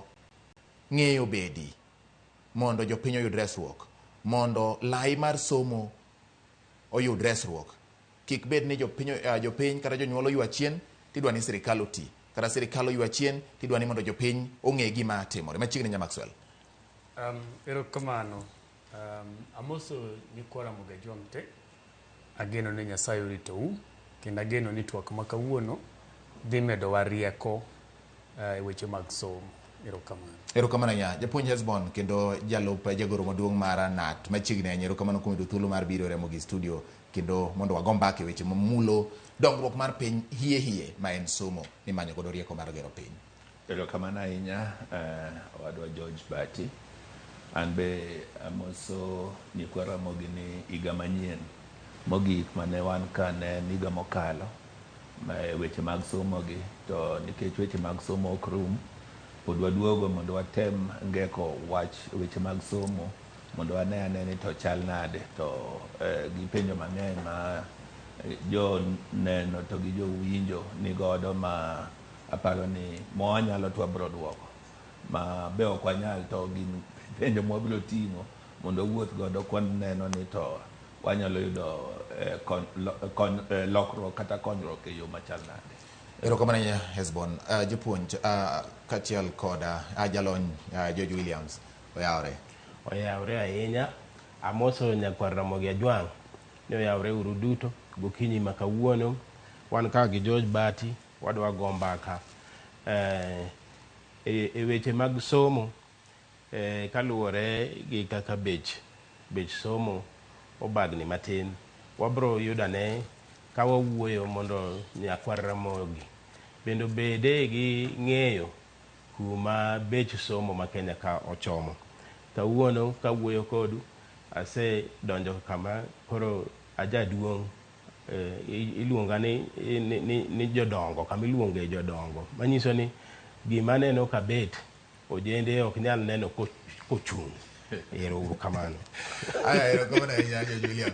ng'eyo bedi, mondo jopiny oyud resruok, mondo lai mar somo oyud resruok. Kik bed ni jopiny kata jonyuol oywa chien tidwa ni sirikal oti, kata sirikal oywa chien tidwa ni mondo jopiny ong'e gima timore. Machiegni nya Maxwell. Erokamano. Amoso nyikwa Ramogi Ajwang' te. Ageno ni Nyasaye oritou kendo ageno ni twak ma kawuono dhi medowa rieko e weche mag somo. Erokamano. Erokamano ahinya. Japuonj Hesbon kendo jalup jagoro maduong' mar KNUT machiegni ahinya. Erokamano kuom yudo thuolo mar biro e Ramogi studio kendo mondo wago mbaka e weche mamulo dongruok mar piny hie hie ma en somo mimanyo godo rieko mar gero piny. Erokamano ahinya owadwa George Bati. An be amoso nyikwa Ramogi ni higa manyien mogik mane wan ka ne en higa mokalo e weche mag somo gi, to nikech weche mag somo ok rum, pod waduogo mondo watem ngeko wach weche mag somo mondo wane ane ni to chal nade, to gi penjo mang'eny ma jo neno to gi jowinjo ni godo ma aparo ni mwanyalo to wabiro duoko, ma be ok wanyal to gin penjo mwabiro ting'o mondo wawuoth godo kwaneno ni to wanyalo yudo lokruok kata konyruok e yo machal nade. Erokamano ahinya Hesbon. Japuonj kaachiel kod jalony George Williams, oyawore. Oyawore ahinya. Amoso nyakwar Ramogi Ajwang' ni oyawore uru duto gokinyi ma kawuono. Wan ka gi George Bati wadwa go mbaka e weche mag somo kaluwore gi kaka bech somo obagni matin. Wabro yudo ane ka wawuoyo mondo nyakwar Ramogi bende obede gi ng'eyo kuma bech somo ma Kenya ka ochomo. Kawuono kawuoyo kodu asedonjo kama koro ajaduong' iluonga ni jodongo, kama iluonge jodongo, manyiso ni gima aneno kabet ojende ok nyal neno kochung'. Ero uru kamano. Aya, erokamano ahinya George William.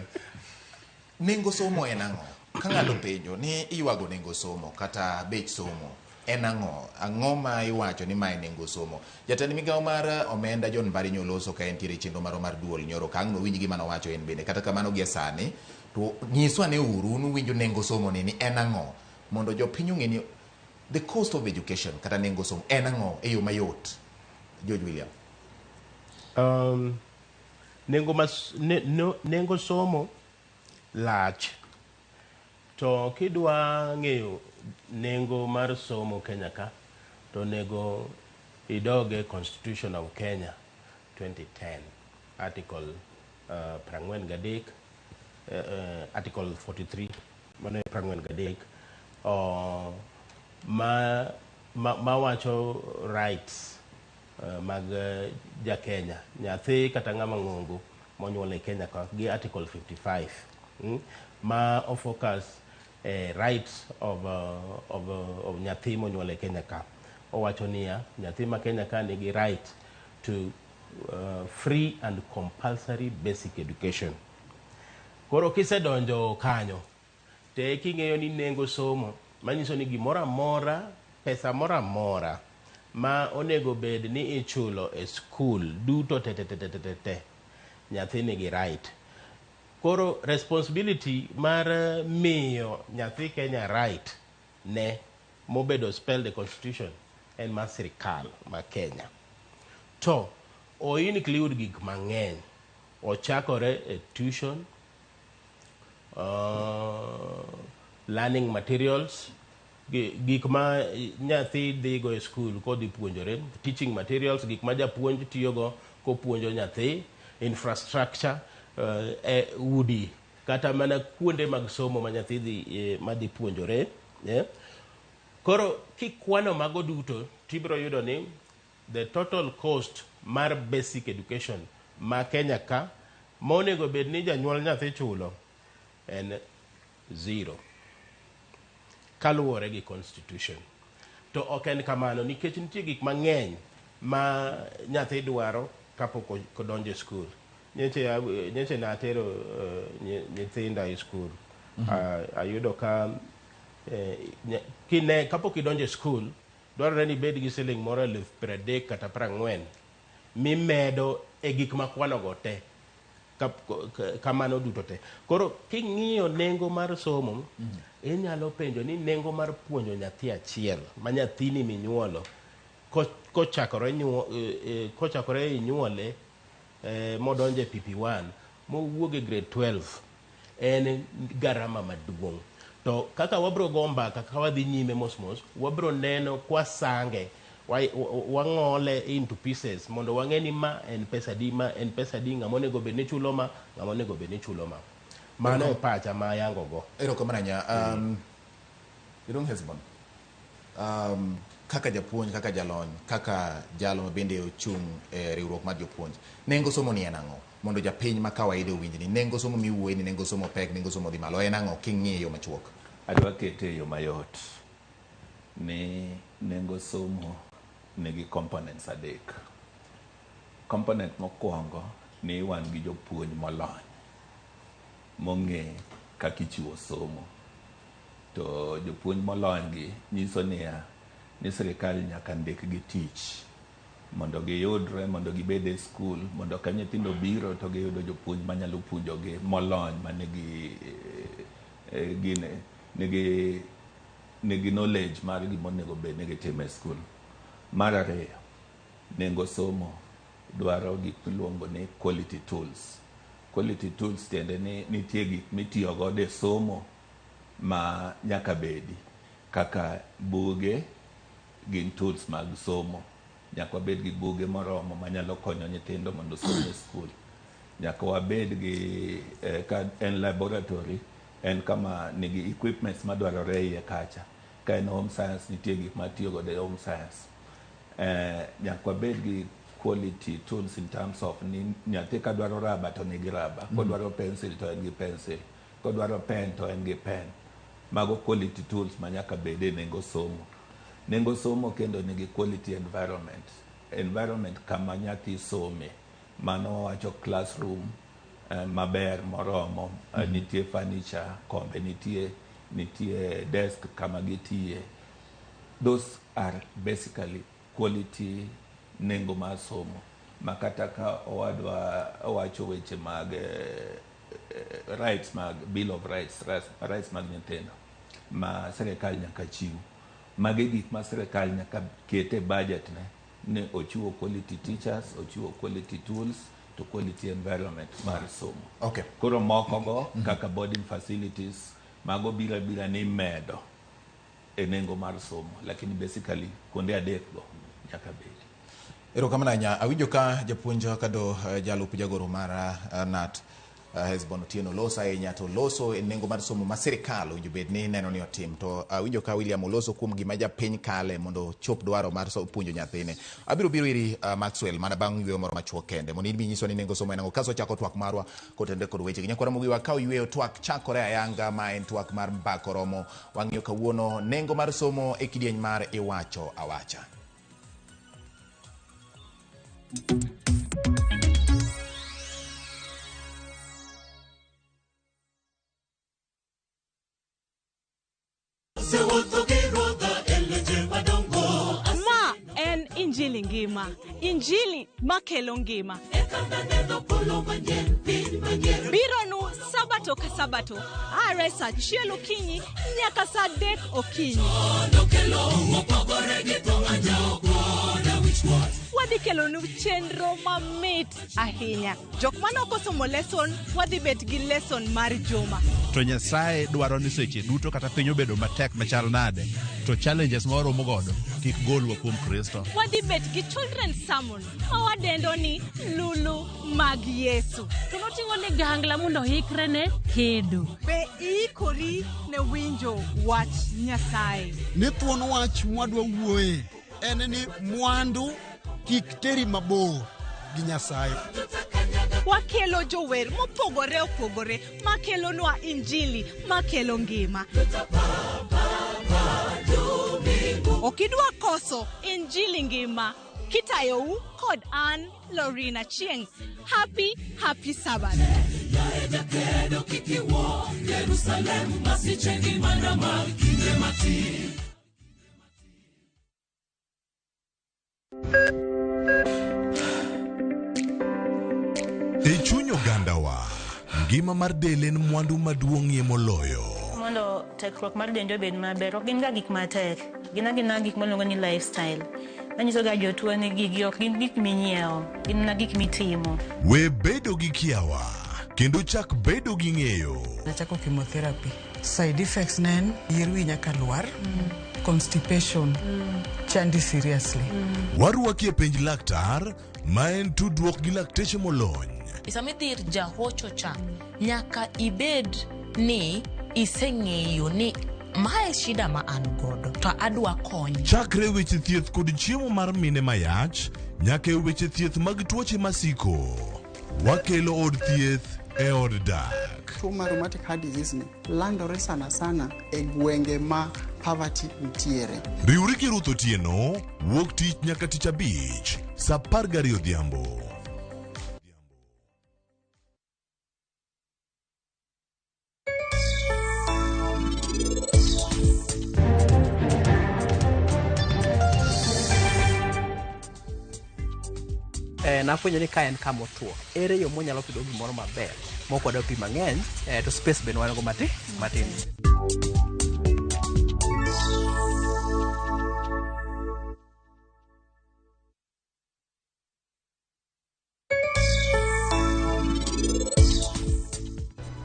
Nengo somo en ang'o? Ka ng'ato penjo ni iywago nengo somo kata bech somo en ang'o? Ang'o ma iwacho ni mae nengo somo? Jatend migawo mar omenda John Mbadi nyoloso ka entiere e chenro marwa mar duol nyoro ka ang' nowinj gima nowacho en bende. Kata kamano gie sani to nyiswa ne uru un uwinjo nengo somo ni en ang'o? Mondo jopiny ong'e ni the cost of education kata nengo somo en ang'o e yo mayot? George William. Nengo mas, ne, no, nengo somo lach. To kidwa ng'eyo nengo mar somo Kenya ka, to onego idog e Constitution of Kenya 2010, Article 43, Article 43, mano e 43, ma wacho rights mag ja Kenya, nyathi kata ng'ama ng'ongo monyuol e Kenya ka, gi Article 55, ma o focus rights of nyathi monyuol e Kenya ka. Owacho niya, nyathi ma Kenya ka nigi right to free and compulsory basic education. Koro kisedonjo kanyo, te king'eyo ni nengo somo, manyiso ni gimoro amora, pesa moro amora ma onego bed ni ichulo e skul duto te te te te te te, nyathi nigi right. Koro responsibility mar miyo nyathi Kenya right ne mobedo spelled e constitution en mar sirikal ma Kenya. To o include gik mang'eny. Ochakore e tuition, learning materials, gik ma nyathi dhigo e skul kodhi puonjore, teaching materials, gik ma japuonj tiyogo kopuonjo nyathi, infrastructure, e udi, kata mana kuonde mag somo ma nyathi dhi madhi puonjore. Yeah. Koro kikwano mago duto, tibiro yudo ni the total cost mar basic education ma Kenya ka monego bed ni janyuol nyathi chulo en zero kaluwore gi constitution. To ok en kamano nikech nitie gik mang'eny ma nyathi dwaro kapok odonjo e skul. Nyeche natero nyithinda e skul. Ayudo ka kine kapok idonjo e skul dwarore ni ibed gi siling moro 30,000 kata 40,000 mimedo e gik makwanogo te kamano duto te. Koro king'iyo nengo mar somo, inyalo penjo ni nengo mar puonjo nyathi achiel ma nyathini minyuolo kochakore inyuole modonjo e PP1 mowuok e grade 12 en garama maduong'. To kaka wabro go mbaka ka wadhi nyime mos mos, wabro neno kwasange wang'ole into pieces mondo wang'e ni ma en pesa di, ma en pesa di, ng'ama onego bed ni chulo ma, ng'ama onego bed ni chulo ma. Mano e pacha ma ayango go. Erokamano ahinya. Jaduong' Hesbon, kaka japuonj, kaka jalony, kaka jalo ma bende ochung' e riwruok mar jopuonj, nengo somo ni en ang'o? Mondo japiny ma kawaida owinj ni nengo somo miwuoye ni nengo somo pek, nengo somo dhi malo, en ang'o king'iye e yo machuok? Adwa kete e yo mayot ni nengo somo nigi components adek. Component mokwongo ni wan gi jopuonj molony mong'e kaka ichiwo somo. To jopuonj molony gi nyiso niya, ni sirikal nyaka ndikgi tich mondo giyudre, mondo gibed e skul, mondo ka nyithindo biro to giyudo jopuonj manyalo puonjogi molony manigi gine nigi knowledge mar gima onego bed ni gitimo e skul. Mar ariyo, nengo somo dwaro gik miluongo ni quality tools. Quality tools tiende ni nitie gik mitiyo godo e somo ma nyaka bedi kaka buge gin tools mag somo. Nyaka wabed gi buge moromo manyalo konyo nyithindo mondo osom e skul. Nyaka wabed gi ka en laboratory, en kama nigi equipments madwarore e iye kacha. Ka en home science, nitie gik matiyo godo e home science. Nyaka wabed gi quality tools in terms of ni nyathi ka dwaro raba to nigi raba, kodwaro pencil to en gi pencil, kodwaro pen to en gi pen. Mago quality tools ma nyaka bed e nengo somo. Nengo somo kendo nigi quality environment. Environment kama nyathi some. Mano wawacho classroom maber moromo, nitie furniture, kombe nitie, nitie desk kama gitiye. Those are basically quality nengo mar somo. Ma kata ka owadwa owacho weche mag rights mag Bill of Rights, rights mag nyithindo ma sirikal nyaka chiw. Magi gik ma sirikal nyaka ket e budget ne ni ochiwo quality teachers, ochiwo quality tools, to quality environment mar somo. Okay. Koro moko go kaka boarding facilities mago biro abira ni imedo e nengo mar somo, lakini basically kuonde adek go nyaka bedi. Erokamano ahinya. Awinjo ka japuonj kado jalup jagoro mar KNUT Hesbon Otieno loso ahinya to loso e nengo mar somo ma sirikal owinjo bed ni neno ni otim. To awinjo ka William oloso kuom gima japiny kale mondo ochop dwaro mar puonjo nyathine. Abiro biro iri Maxwell mana bang' yweyo moro machuok kende mondo in bi inyiswa ni nengo somo en ang'o. Kaso wachako twak marwa kotenore kod wechegi. Nyakwara Ramogi wakaw yweyo twak chakore ayanga ma en twak mar mbaka oromo. Wang'iyo kawuono nengo mar somo e kidieny mar iwacho awacha. Ma en Injili ngima, Injili makelo ngima. Bironu Sabato ka Sabato, are saa achiel okinyi nyaka saa 3 okinyi. Wadhi kelonu chenro mamit ahinya. Jok mane ok osomo lesson, wadhi bet gi lesson mar juma. To Nyasaye dwaro ni seche duto kata piny obedo matek machal nade, to challenges ma waromo godo kik golwa kuom Kristo. Wadhi bet gi children's sermon ma wadendo ni Lulu mag Yesu. To noting'o ligangla mondo oikre ne kedo. Be iikori ne winjo wach Nyasaye? Ni thuon wach mwadwa wuoye en ni mwandu kik teri mabor gi Nyasaye. Wakelo jower mopogore opogore makelonwa Injili makelo ngima. Ok idwa koso Injili ngima kitayou kod an Lorina Chieng. Happy, happy Sabbath. E chuny ogandawa, ngima mar del en mwandu maduong'ie moloyo. Mondo tekruok mar dendi obed maber, ok gin ga gik matek, gin agina gik miluongo ni lifestyle. Anyiso ga jotuo ni gigi ok gin gik minyiewo, gin mana gik mitimo. We bedo gi kiawa, kendo chak bedo gi ng'eyo. Nachako chemotherapy. Side effects ne en yier wi nyaka lwar, constipation, chandi seriously. Warwaki e penj laktar, ma en tudruok gi lakteche molony. Sama idhi ir jahocho cha, nyaka ibed ni iseng'eyo ni mae shida ma an godo to adwa kony. Chakre weche thieth kod chiemo mar mine mayach, nyaka e weche thieth mag tuoche masiko. Wakelo od thieth e od dak. Tuo mar rheumatic heart disease ni landore sana sana e gwenge ma poverty nitiere. Riwri gi Ruth Otieno, wuok tich nyaka tich abich, saa 12 odhiambo. Nafwenyo ni ka en kama otuo, ere yo mwanyalo pidho gimoro maber mok wadwa pi mang'eny, to space bende wan go matin.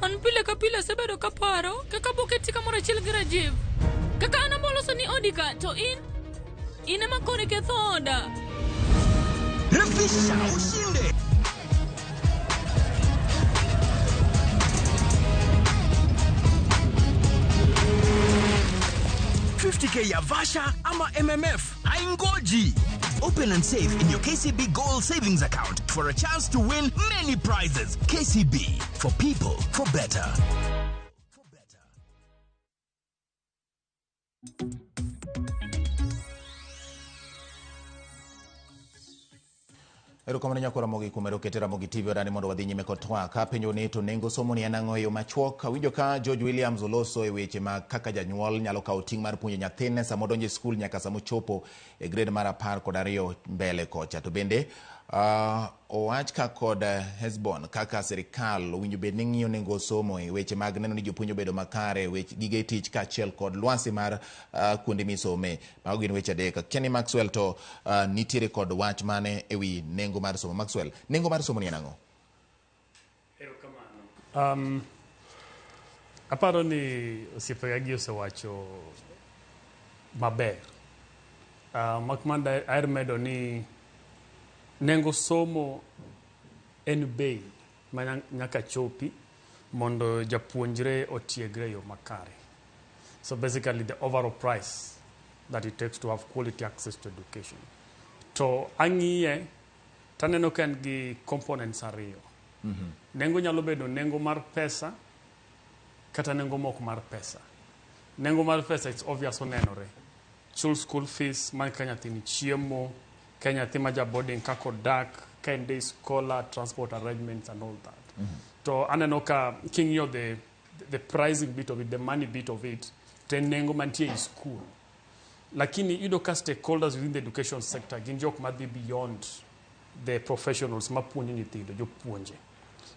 An pile ka pile asebedo kaparo kaka boketi kamoro achiel gi Rajiv. Kaka an amoloso ni odi ka to in ema koro iketho oda. Refisha ushinde. $50K ya Vasha ama MMF haingoji. Open and save in your KCB Gold Savings Account for a chance to win many prizes. KCB, for people, for better. Erokamano nyakwara Ramogi kuom ero kete Ramogi TV odani mondo wadhi nyime kod twak. Apenjo ni to nengo somo ni en ang'o e yo machuok. Awinjo ka George Williams oloso e weche mag kaka janyuol nyalo kawo ting' mar puonjo nyathine sama odonjo e skul nyaka sama ochopo e grade mar 12 mbele kocha. To bende Owach ka kod Hesbon kaka sirikal owinjo bed ni ng'iyo nengo somo e weche mag neno ni jopuonj obedo makare, weche gige tich kaachiel kod lwasi mar kuonde misome. Mago gin weche adek. Kenny Maxwell to nitiere kod wach mane ewi nengo mar somo. Maxwell, nengo mar somo ni en ang'o? Aparo ni osiepega gi osewacho maber. Mak mana aher medo ni nengo somo en bei ma nyaka chopi mondo japuonjre otiegre e yo makare. So basically the overall price that it takes to have quality access to education. To ang'iye taneno ka en gi components ariyo. Nengo nyalo bedo nengo mar pesa kata nengo mok mar pesa. Nengo mar pesa, it's obvious, onenore. Chul school fees man ka nyathini chiemo, ka nyathi ma ja boarding kaka odak, ka en day scholar, transport arrangements and all that. To aneno ka king'iyo the pricing bit of it, the money bit of it, to en nengo mantie e school. Lakini iyudo ka stakeholders within the education sector gin jok madhi beyond the professionals mapuonjo nyithindo, jopuonje.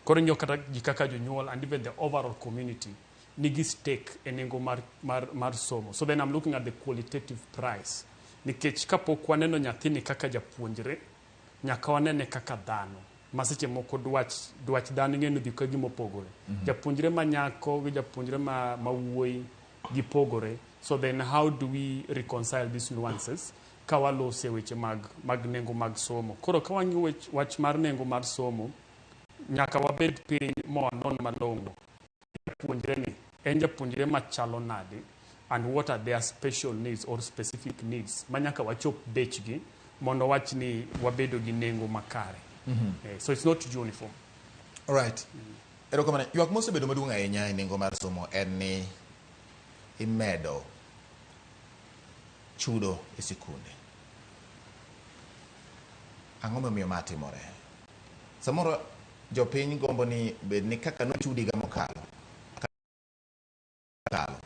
Koro ing'iyo kata ji kaka jonyuol and even the overall community nigi stake e nengo mar somo. So then I'm looking at the qualitative price. Nikech kapok waneno nyathini kaka japuonjre, nyaka wanene kaka dhano. Ma seche moko dwach dhano ing'e ni dhi ka gima opogore. Japuonjre ma nyako gi japuonjre ma wuoyi gipogore. So then how do we reconcile these nuances ka walose weche mag nengo mag somo? Koro ka wang'iyo wach mar nengo mar somo, nyaka wabed piny ma wanon malong'o. Japuonjre ni en japuonjre machalo nade and what are their special needs or specific needs ma nyaka wachop bechgi mondo wach ni wabedo gi nengo makare. So it's not uniform. Alright. Erokamano. Ywak mosebedo maduong' ahinya e nengo mar somo en ni imedo chudo e sikunde. Ang'o momiyo ma timore? Samoro jopiny gombo ni bed ni kaka nochudi higa mokalo kalo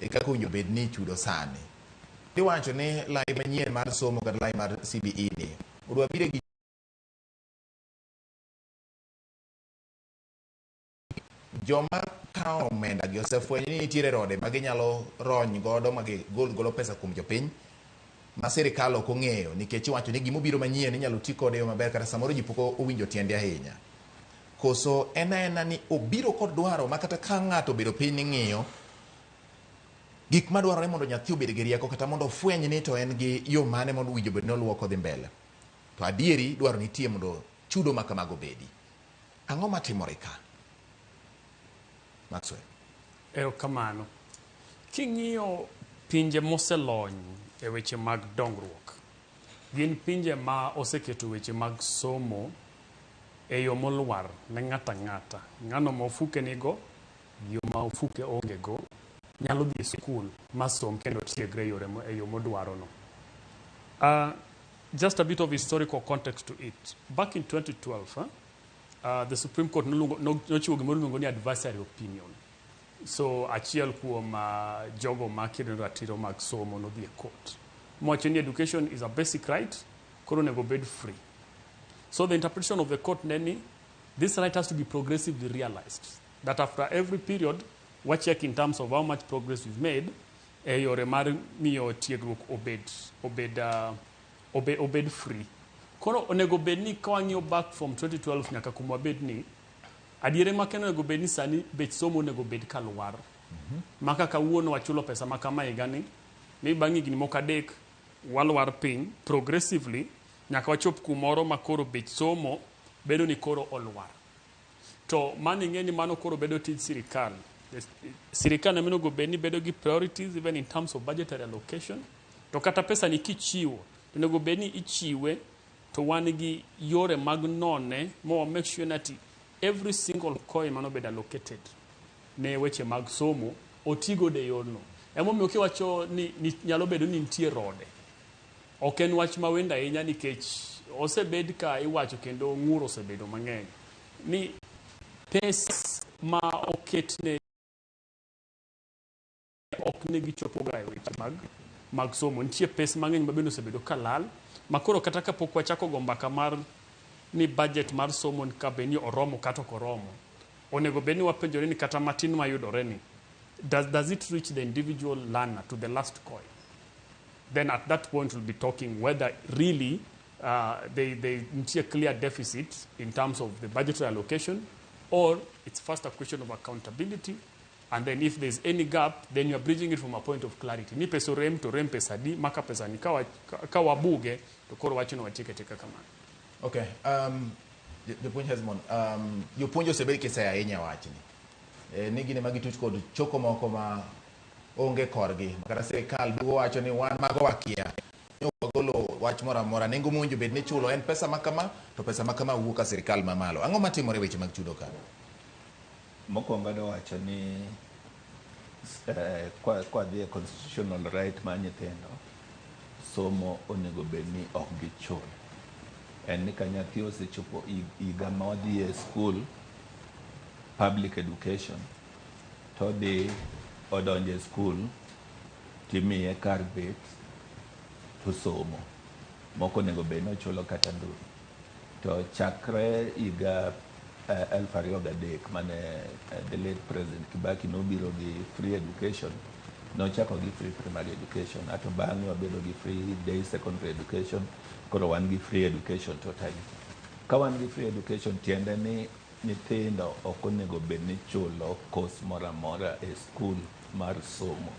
e kaka owinjo bed ni ichudo sani. Iwacho ni lai manyien mar somo kata lai mar CBE ni odwa biro gi joma kawo omenda gi osefwenyo ni nitiere rode ma ginyalo rony godo ma gigol godo pesa kuom jopiny ma sirikal ok ong'eyo, nikech iwacho ni gimobiro manyien inyalo ti kode e yo maber, kata samoro ji pok owinjo tiende ahinya. Koso en aena ni obiro kod dwaro ma kata ka ng'ato obedo piny ni ng'iyo gik madwarore mondo nyathi obed gi rieko kata mondo ofweny ni to en gi yo mane mondo owinjo bed ni oluwo kodhi mbele, to adieri dwaro nitie mondo chudo ma kamago obedi. Ang'o matimore ka, Maxwell? Erokamano. King'iyo pinje moselony e weche mag dongruok, gin pinje ma oseketo weche mag somo e yo molwar ne ng'ato ang'ata. Ng'ano ma ofuke nigo, gi ma ofuke onge go, nyalo dhi e skul ma som kendo tiegre e yo modwaro no. Just a bit of historical context to it. Back in 2012, the Supreme Court nochiwo gimoro miluongo ni advisory opinion. So achiel kuom jogo makedo ne ratiro mag somo nodhi e court mowacho ni education is a basic right, koro onego bed free. So the interpretation of the court ne ni this right has to be progressively realized, that after every period wa check in terms of how much progress we've made e yore mar miyo tiegruok obed free. Koro onego bed ni ka wang'iyo back from 2012 nyaka kuma wabed ni adiere makende, onego bed ni sani bech somo onego bed kalwar. Ma kaka kawuono wachulo pesa ma kama higani mi bang' higni moko 3 walwar piny progressively nyaka wachop kumoro ma koro bech somo bedo ni koro olwar. To mano ing'e ni mano koro bedo tij sirikal. Sirikal ema onego bed ni bedo gi priorities even in terms of budgetary allocation. To kata pesa ni kichiwo, to onego bed ni ichiwe to wan gi yore mag none ma wa make sure ni every single coin manobedo allocated ne weche mag somo otigodo e yorno. Emomiyo kiwacho ni nyalo bedo ni nitie rode, ok en wach mawendo ahinya, nikech osebed ka iwacho kendo ng'ur osebedo mang'eny ni pes ma oketne ok ne gichopo ga e weche mag somo. Nitie pes mang'eny ma bende osebedo ka lal, ma koro kata kapok wachako go mbaka mar ni budget mar somo ka bed ni oromo kata ok oromo, onego bed ni wapenjore ni kata matin mayudore ni, does it reach the individual learner to the last coin? Then at that point we'll be talking whether really they nitie clear deficit in terms of the budgetary allocation, or it's first a question of accountability, and then if there's any gap, then you're bridging it from a point of clarity. Ni pesa orem to rem pesa di, maka pesa ni kawa buge, to koro wachino watieke tieka kamano. Okay, Japuonj Hesmon, jopuonj osebed kiseyo ahinya wachni. Ni gine ma gituch kod choko moko ma onge korgi. Kata sirikal duogo wacho ni wan mago wakia. Ni ok wagolo wach moro amora. Nengo mowinjo bed ni chulo en pesa ma kama, to pesa ma kama wuok ka sirikal mamalo. Ang'o matimore e weche mag chudo ka? Mokwongo adwa wacho ni kwa dhi e constitutional right mar nyithindo, somo onego bed ni ok gichul. En ni ka nyathi osechopo higa ma odhi e school, public education, to odhi odonjo e school, timiye kar bet to somo. Moko onego bed ni ochulo kata nduru. To chakre higa 2003 mane the late President Kibaki nobiro gi free education, nochako gi free primary education, ato bang'e wabedo gi free day secondary education, koro wan gi free education totally. Ka wan gi free education, tiende ni nyithindo ok onego bed ni chulo cost moro amora e school mar somo.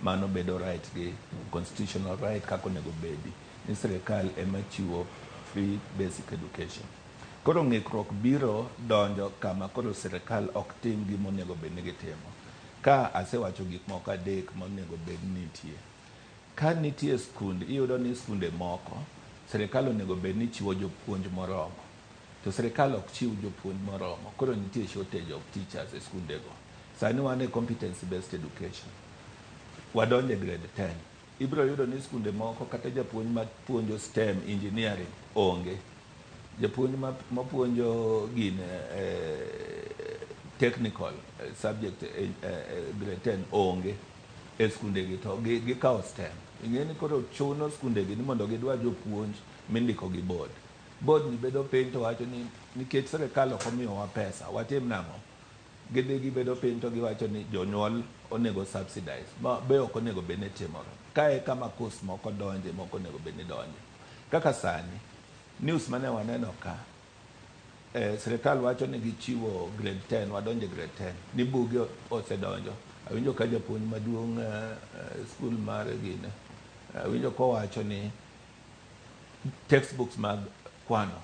Mano bedo right gi constitutional right kaka onego bedi ni sirikal ema chiwo free basic education. Koro ng'ikruok biro donjo kama koro sirikal ok tim gima onego bed ni gitimo. Ka asewacho gik moko adek monego bed ni nitie. Ka nitie skund, iyudo ni skunde moko sirikal onego bed ni chiwo jopuonj moromo. To sirikal ok chiw jopuonj moromo. Koro nitie shortage of teachers e skundego. Sani wan e competency based education. Wadonjo e grade 10. Ibiro yudo ni skunde moko kata japuonj mapuonjo STEM engineering onge. Japuonj mapuonjo gine technical subject grade 10 onge e skundegi to gikawo STEM. Ing'e ni koro chuno skundegi ni mondo gidwar jopuonj mindiko gi board. Board ni bedo piny to wacho ni nikech sirikal ok omiyowa pesa, watim nang'o? Gidhi gibedo piny to giwacho ni jonyuol onego subsidize. Ma be ok onego bed ni timore. Kae kama cost moko donje, moko onego bed ni donje. Kaka sani, news mane waneno ka, sirikal wacho ni gichiwo grade 10, wadonje grade 10, ni buge osedonjo. Awinjo ka japuonj maduong' skul mar gine, awinjo kowacho ni textbooks mag kwano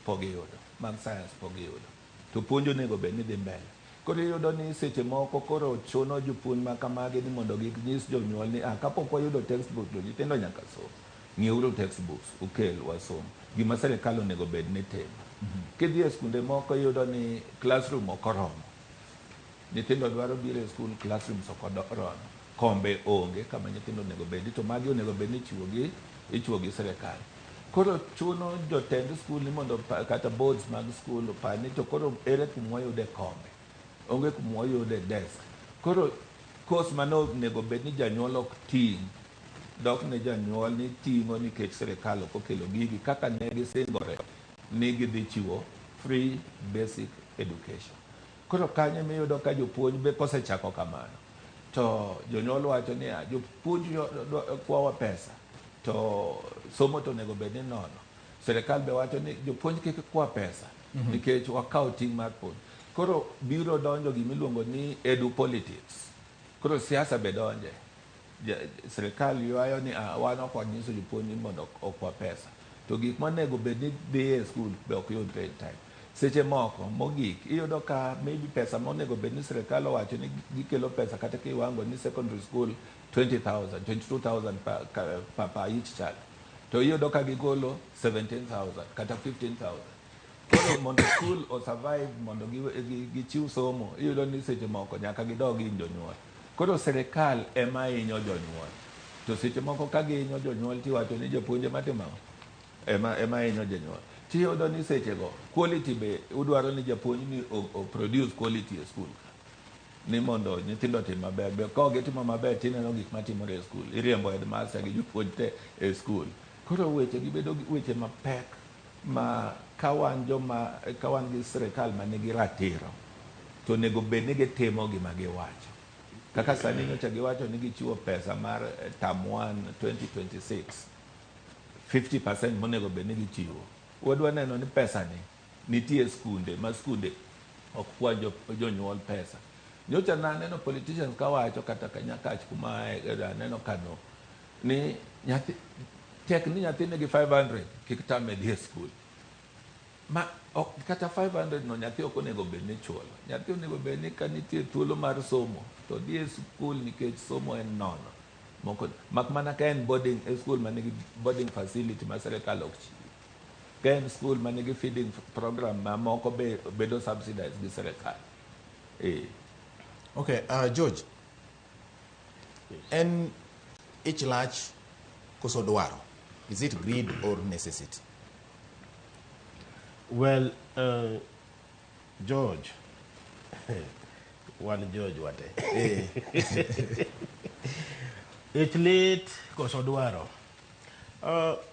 pok giyudo, mag science pok giyudo. To puonj onego bed ni dhi mbele. Koro iyudo ni seche moko koro chuno jopuonj ma kamagi ni mondo ginyis jonyuol ni kapok wayudo textbook to nyithindo nyaka som. Ng'ieuru textbooks, ukel wasom. Gima sirikal onego bed ni timo. Kidhi e skunde moko iyudo ni classroom ok oromo. Nyithindo dwaro biro e skul, classrooms ok oromo. Kombe onge kama nyithindo onego bedi, to magi onego bed ni ichiwo gi sirikal. Koro chuno jotend skul ni mondo kata boards mag skul opar ni to koro ere kuma wayude kombe, onge kuma wayude desk. Koro cost mane onego bed ni janyuol ok ting', dok ne janyuol ni ting'o nikech sirikal ok okelo gigi kaka ne gisingore ni gidhi chiwo free basic education. Koro kanyo miyudo ka jopuonj be kosechako kamano to jonyuol wacho ni jopuonj kwawa pesa to somo to onego bed ni nono. Sirikal be wacho ni jopuonj kik kwa pesa nikech wakawo ting' mar puonj. Koro biro donjo gimiluongo ni edu politics. Koro siasa be donje. Sirikal ywayo ni wan ok wanyiso jopuonj ni mondo okwa pesa. To gik monego bed ni dhi e skul be ok yudre in time. Seche moko mogik iyudo ka maybe pesa monego bed ni sirikal owacho ni gikelo pesa kata kiwango ni secondary school 20,000, 22,000 per each child. To iyudo ka gigolo 17,000 kata 15,000. Koro mondo school o survive mondo gichiw somo iyudo ni seche moko nyaka gidog in jonyuol. Koro sirikal ema hinyo jonyuol. To seche moko ka gihinyo jonyuol tiwacho ni jopuonj ema timo ang'o? Ema hinyo jonyuol. Tiyudo ni sechego quality be udwaro ni japuonj ni o produce quality e school ka. Ni mondo nyithindo otim maber. Be ka ok gitimo maber tineno gik matimore e school. Iriembo headmaster gi jopuonj te e school. Koro weche gibedo weche mapek ma Ka wan joma ka wan gi sirikal manigi ratiro to onego bed ni gitimo gima giwacho. Kaka sani nyocha giwacho ni gichiwo pesa mar term 1 2026 50% monego bed ni gichiwo. Wadwa neno ni pesa ni nitie skunde ma skunde ok kwa jonyuol pesa. Nyocha naneno politicians kawacho kata Nyakach kuma aneno kano ni nyathi tek ni nyathi nigi 500 kik tame dhi e skul. Ma ok, kata 500 no nyathi ok onego bed ni chulo. Nyathi onego bed ni ka nitie thuolo mar somo to dhi e skul nikech somo en nono. Moko mak mana ka en boarding e skul manigi boarding facility ma sirikal ok chiw. Ka en skul manigi feeding program ma moko be bedo subsidized gi sirikal. Okay, George. En ich lach koso dwaro? Is it greed or necessity? Well, George, wan George wate. Ich lit koso dwaro?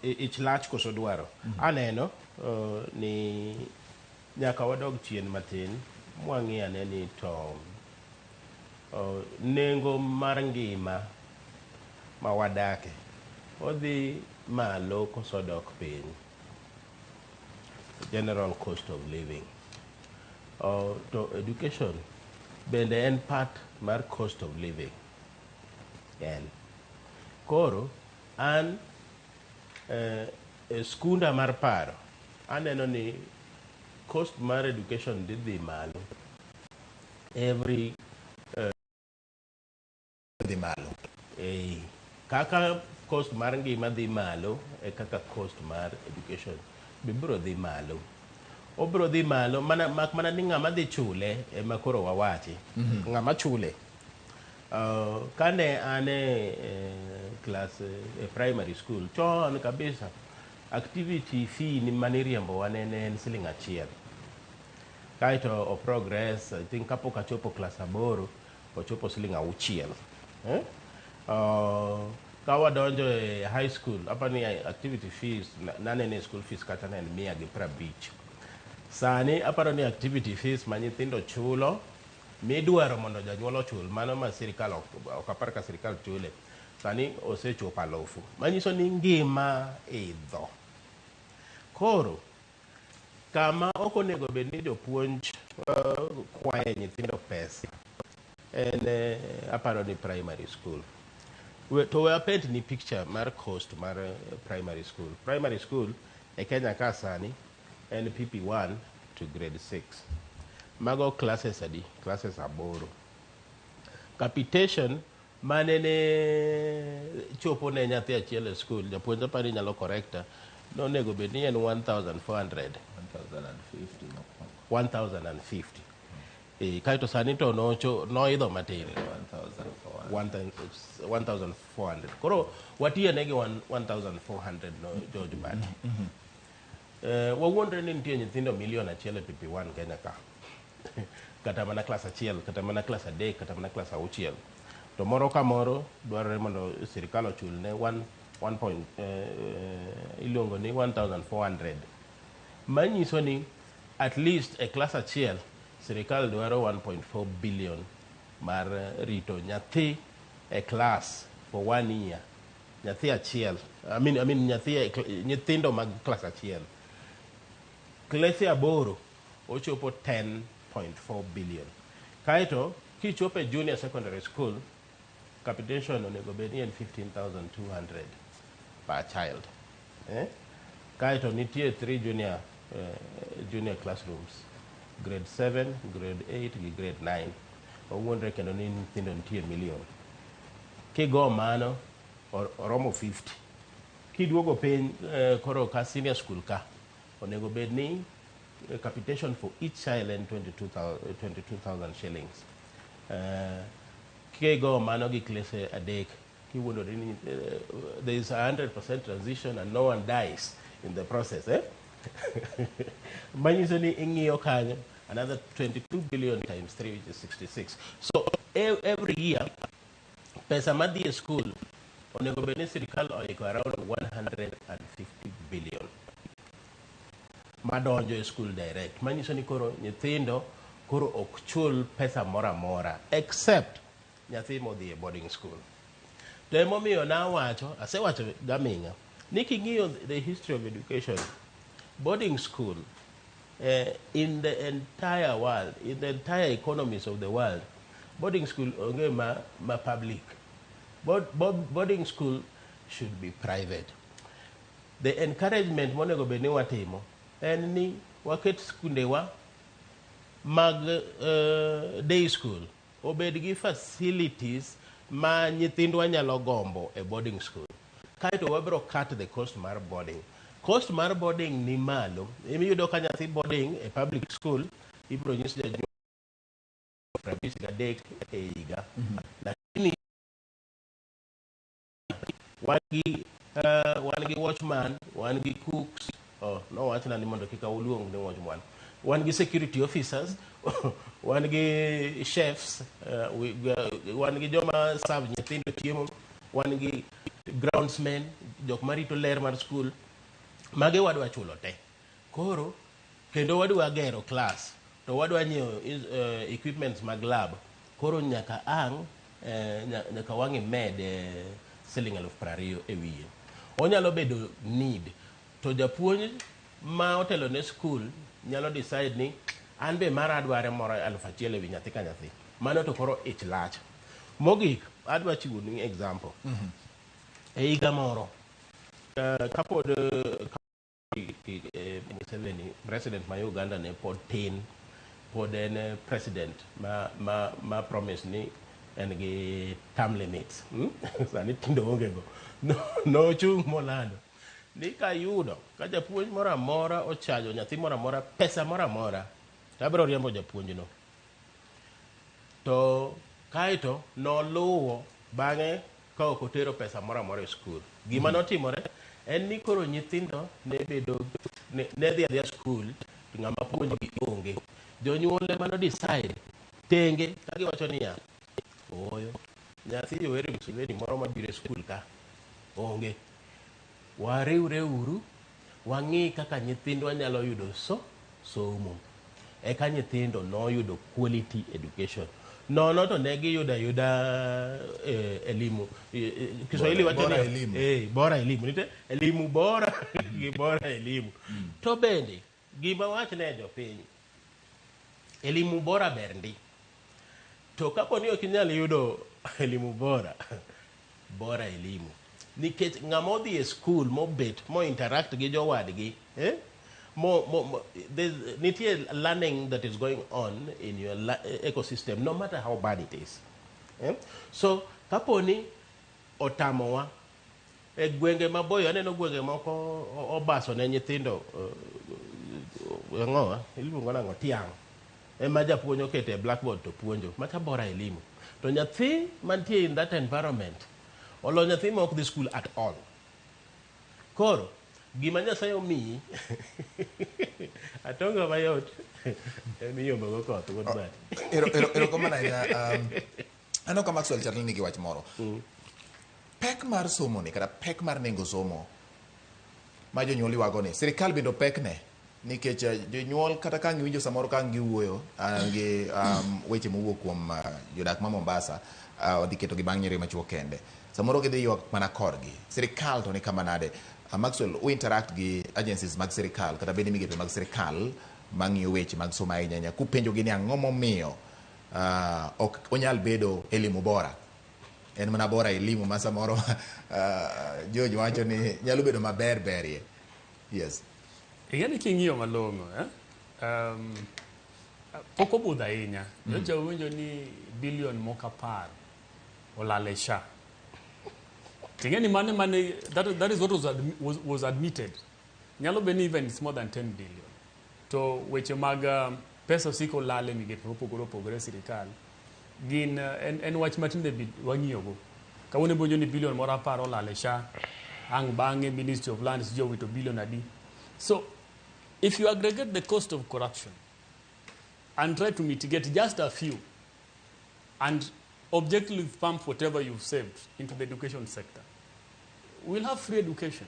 Ich lach koso dwaro? Aneno ni nyaka wadog chien matin mwang'i ane ni to nengo mar ngima ma wadake odhi malo koso dok piny? General cost of living. To education bende en part mar cost of living. En. Koro an e skunda mar paro aneno ni cost mar education dhi malo every dhi malo. Kaka cost mar ngima dhi malo e kaka cost mar education be biro dhi malo. Obiro dhi malo mana mak mana ni ng'ama dhi chule ema koro wawachi. Ng'ama chule. Kane an e class e primary school chon kabisa, activity fee ni maniriembowa ne en siling 1. Kaeto o progress, I think kapok achopo class 8 ochopo siling 6. Ka wadonjo e high school, apani activity fees nanene school fees kata ne en 150. Sani aparo ni activity fees ma nyithindo chulo midwaro mondo janyuol ochul, mano ma sirikal ok apar ka sirikal chule, sani osechopo 1000. Manyiso ni ngima idho. Koro kama ok onego bed ni jopuonj kwaye nyithindo pesa en aparo ni primary school. To we apaint ni picture mar cost mar primary school. Primary school e Kenya ka sani en PP1 to grade 6. Mago classes adi? Classes 8. Capitation manene chopo ne nyathi achiel e school, japuonj apani nyalo correcta, nonego bed ni en 1400. 1050. 1050. Kaeto sani to noidho matin. 1400. Koro watiyo gi 1400 no George Bati. Wawuondre ni nitie nyithindo milion 1 e PP1 Kenya ka. Kata mana klas 1, kata mana klas 3, kata mana klas 6. To moro ka moro dwarore mondo sirikal ochul ne 1 point iluongo ni 1400. Manyiso ni at least e klas 1 sirikal dwaro 1.4 billion mar rito nyathi e klas for 1 year. Nyathi achiel, I mean nyathi nyithindo mag klas 1. Klese 8 ochopo 10.4 billion. Kaeto kichopo e junior secondary school, capitation onego bed ni en 15,200 per child. Kaeto nitie 3 junior classrooms, grade 7, grade 8 gi grade 9. Owuondre kendo ni nyithindo nitie milion. Kigo mano oromo 50. Kiduogo piny koro ka senior school ka onego bed ni capitation for each child en 22,000 shillings. Kigo mano gi klese 3 kiwuondore ni there is 100% transition and no one dies in the process. Manyiso ni ing'iyo kanyo another 22 billion times 3, which is 66. So every year pesa madhi e school onego bed ni sirikal oiko around 150 billion. madonjo e school direct. Manyiso ni koro nyithindo koro ok chul pesa moro amora except nyathi modhi e boarding school. To emomiyo nawacho, asewacho gaming'a, ni king'iyo the history of education, boarding school in the entire world, in the entire economies of the world, boarding school onge ma public. Boarding school should be private. The encouragement monego bed ni watimo en ni waket skundewa mag day school obed gi facilities ma nyithindwa nyalo gombo e boarding school. Kaeto wabiro cut the cost mar boarding. Cost mar boarding ni malo. Imiyudo ka nyathi boarding e public school ibiro nyis janyuol 53 e higa. Lakini wan gi watchman, wan gi cooks. Oh, nowachna ni mondo kik aluong ni watchman. Wan gi security officers, wan gi chefs, wan gi joma serve nyithindo chiemo, wan gi groundsmen, jok marito ler mar school. Mage wadwa chulo te. Koro, kendo wadwa gero class, to wadwa nyiewo equipments mag lab. Koro nyaka ang' nyaka wang' imed siling 20,000 e wiye. Onyalo bedo need, to japuonj ma otelo ne school nyalo decide ni an be mara adware moro 1,000 e wi nyathi ka nyathi. Mano to koro ich lach. Mogik, adwa chiwo ni example. E higa moro, kapod Museveni, president ma Uganda ne pod tin, pod en president ma promise ni en gi term limits. Sani tindo onge go. Nochung' molando ni kayudo ka japuonj moro amora ochajo nyathi moro amora pesa moro amora to abiro riembo japuonjno. To kaeto noluwo bang'e ka ok otero pesa moro amora e skul. Gima notimore en ni koro nyithindo ne bedo ne dhi adhiya skul to ng'ama puonjogi onge. Jonyuol ema no decide tenge ka giwacho niya, ooyo nyathi Yoweri Museveni moro mabiro e skul ka onge. Wariwre uru wang'i kaka nyithindwa nyalo yudo somo. Eka nyithindo noyudo quality education. Nono to ne giyudo ayuda elimu. Kiswahili wacho Bora ni elimu. Bora elimu. Nitie elimu bora gi bora elimu. To bende gima wachne jopiny, elimu bora ber ndi. To kapo ni ok inyal yudo elimu bora, bora elimu. Nikech ng'ama odhi e skul mobet mo interact gi jowadgi, nitie learning that is going on in your ecosystem, no matter how bad it is. So kapo ni otamowa e gwenge maboyo, aneno gwenge moko obaso ne nyithindo ang'owa iluongo nang'o tiang' ema japuonj oketo e blackboard to puonjo macha bora elimu. To nyathi mantie in that environment olo nyathi ma ok dhi school at all. Koro gima Nyasaye omiyi atonga mayot emiyombo go koth wuod bati. Erokamano ahinya. Aneno ka Maxwell chal ni nigi wach moro. Pek mar somo ni kata pek mar nengo somo ma jonyuol ywago ni sirikal bende opekne nikech jonyuol kata ka ang' iwinjo samoro ka ang' giwuoyo gi weche mowuok kuom jodak ma Mombasa odhi ketogi bang' nyiri machuok kende. Samoro gidhi ywak mana korgi. Sirikal to ni kama nade? Maxwell, u interact gi agencies mag sirikal kata bende migepe mag sirikal mang'iyo weche mag somo ahinya ahinya kupenjogi ni ang'o momiyo ok onyal bedo elimu bora. En mana bora elimu ma samoro George wacho ni nyalo bedo maber berie. Yes. Ing'e ni king'iyo malong'o, pok obudho ahinya. Nyocha uwinjo ni bilion moko 10 olal e SHA. Ting'e ni mane that is what was admitted. Nyalo bedo ni even it's more than 10 billion. To weche mag pesa osiko lal e migepe mopogore opogore e sirikal gin en wach matinde wang'iyogo. Kawuono iwinjo ni bilion moro 10 olal e SHA, ang' bang'e Ministry of Lands ji owito bilion adi. So if you aggregate the cost of corruption and try to mitigate just a few and objectively pump whatever you've saved into the education sector, we'll have free education.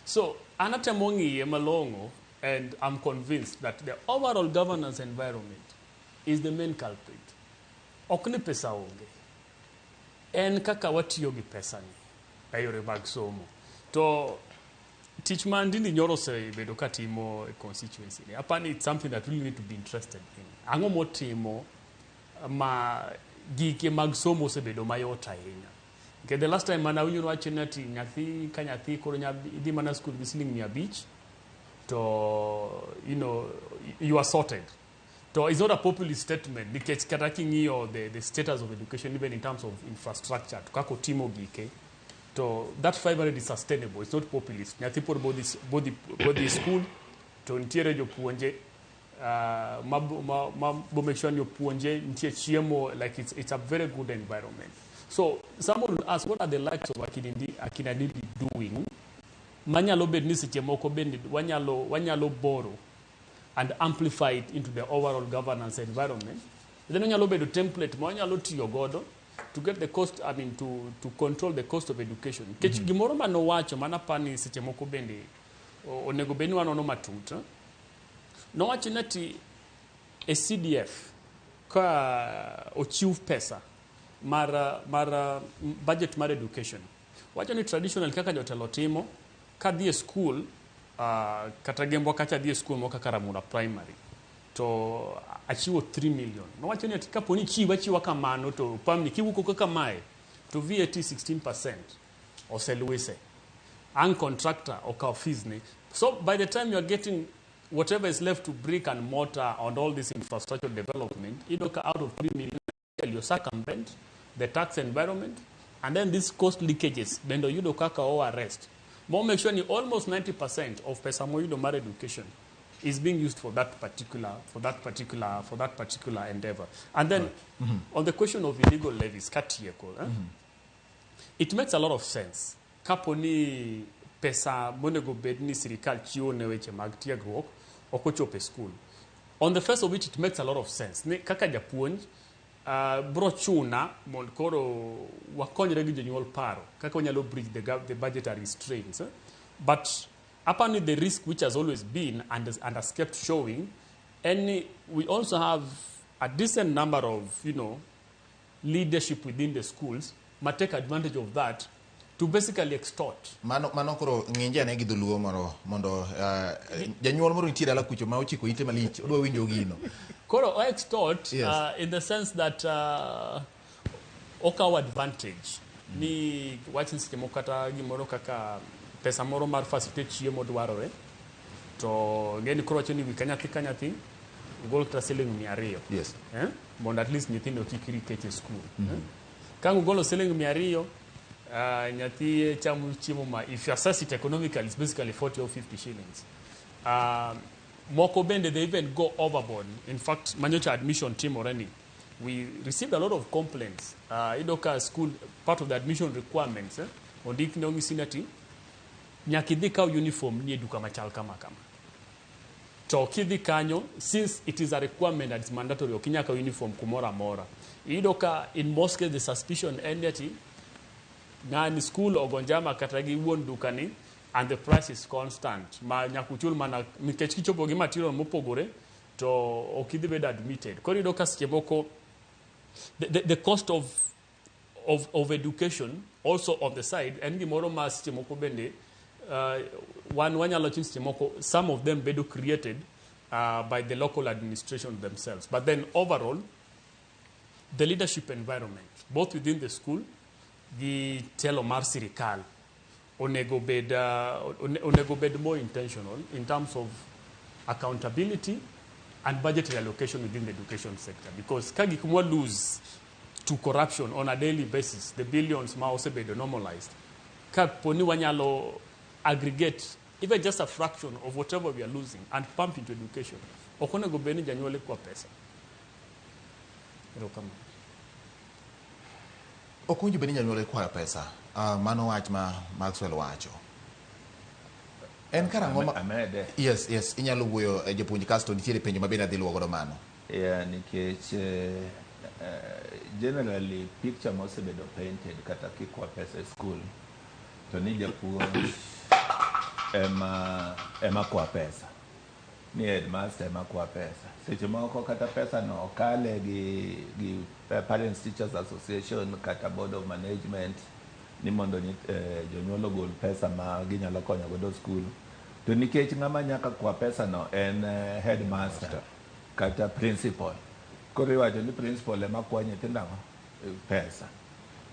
So, an atemo ng'iye malong'o And I'm convinced that the overall governance environment is the main culprit. Ok ni pesa onge. En kaka watiyo gi pesa ni e yore mag somo. To tich ma Ndindi Nyoro osebedo katimo e constituency ni, apani it's something that we really need to be interested in. Ang'o motimo ma gike mag somo osebedo mayot ahinya? Okay, the last time mana awinjo wacho ni ati nyathi ka nyathi koro idhi mana school gi siling 500 to you are sorted. To it's not a populist statement nikech kata king'iyo the status of education even in terms of infrastructure to kaka otimo gike to that 500 is sustainable, it's not populist. Nyathi pod bodhi school to nitiere jopuonje ma bo make sure ni opuonje, nitie chiemo, like it's a very good environment. So someone will ask, what are the likes of Akina Ndindi doing manyalo bet ni seche moko bende wanyalo borrow and amplify it into the overall governance environment? Then wanyalo bedo template ma wanyalo tiyo godo to get the cost, I mean, to control the cost of education. Nikech gimoro manowacho mana pani seche moko bende onego bed ni wanono matut. Nowacho ni ati e CDF ka ochiw pesa mar budget mar education. Wacho ni traditional kaka jotelo timo kadhi e school kata gembwa kacha dhi e school moro kaka Ramura Primary to achiwo 3 million. Nowacho ni ati kapo ni ichiwo achiwa kamano to pamni kiwuok kaka mae to VAT 16% oselwise. Ang contractor okawo fees ne. So by the time you are getting whatever is left to brick and mortar and all this infrastructure development, iyudo ka out of 3 million you circumvent the tax environment, and then these cost leakages bende oyudo kaka o arrest. Mo make sure ni almost 90% of pesa moyudo mar education is being used for that particular endeavor. And then on the question of illegal levies, katieko, eh? It makes a lot of sense. Kapo ni pesa monego bed ni sirikal chiwo ne weche mag tiegruok ok ochopo e school. On the face of it, it makes a lot of sense. Ni kaka japuonj, bro chuna mondo koro wakonyre gi jonyuol paro kaka wanyalo bridge the gap, the budgetary restraints. Eh? But apparently the risk which has always been and has kept showing, and we also have a decent number of leadership within the schools ma take advantage of that to basically extort. Mano koro ng'inje ane gi dholuo mondo janyuol moro nitie dala kucho ma ochiko ite malich odwa winjo gino. Koro o extort in the sense that okawo advantage ni wach ni seche moko kata gimoro kaka pesa moro mar facilitate chiemo dwarore to ng'eni koro wacho ni wi ka nyathi ka nyathi ugol kata siling 200 eh? Mondo at least nyithindo kik ri kech e school. Eh? Ka ugolo siling 200 nyathi chamo chiemo ma if you assess it economically it's basically 40 or 50 shillings. Moko bende they even go overboard. In fact, manyocha admission timore ni we received a lot of complaints. Iyudo ka school part of the admission requirements, eh, ondik ne onyisi ni ati nyaka idhi kaw uniform ni e duka machal kama kama. To kidhi kanyo, since it is a requirement that is mandatory, ok inyal kaw uniform kumoro amora. Iyudo ka in most cases the suspicion en ni ati ng'ani school ogo njama kata gi wuon duka ni and the price is constant ma nyaka uchul mana nikech kichopo gi material mopogore to ok idhi bedo admitted. Koro iyudo ka seche moko the cost of education also on the side en gimoro ma seche moko bende wan wanyalo wacho ni seche moko some of them bedo created by the local administration themselves. But then overall the leadership environment both within the school gi telo mar sirikal onego bed more intentional in terms of accountability and budgetary allocation within the education sector, because ka gik mwa lose to corruption on a daily basis, the billions ma osebedo normalized, ka po ni wanyalo aggregate even just a fraction of whatever we are losing and pump into education, ok onego bed ni janyuol ikwa pesa. Erokamano. Ok owinjo bed ni janyuol ikwayo pesa. Mano wach ma Maxwell wacho. En karang'o ma Amede. Yes, inyalo wuoyo, japuonj, kasto nitiere penjo ma bende adhi luwo godo mano. Yeah, nikech generally picture mosebedo painted kata kikwa pesa e school to ni japuonj ema kwa pesa. ni headmaster ema kwa pesa. Seche moko kata pesa no okale gi Parents Teachers Association kata Board of Management ni mondo jonyuol ogol pesa ma ginyalo konyo godo skul. To nikech ng'ama nyaka kwa pesa no en headmaster kata principal. Koro iwacho ni principal ema kwa nyithindo ang'o? Pesa.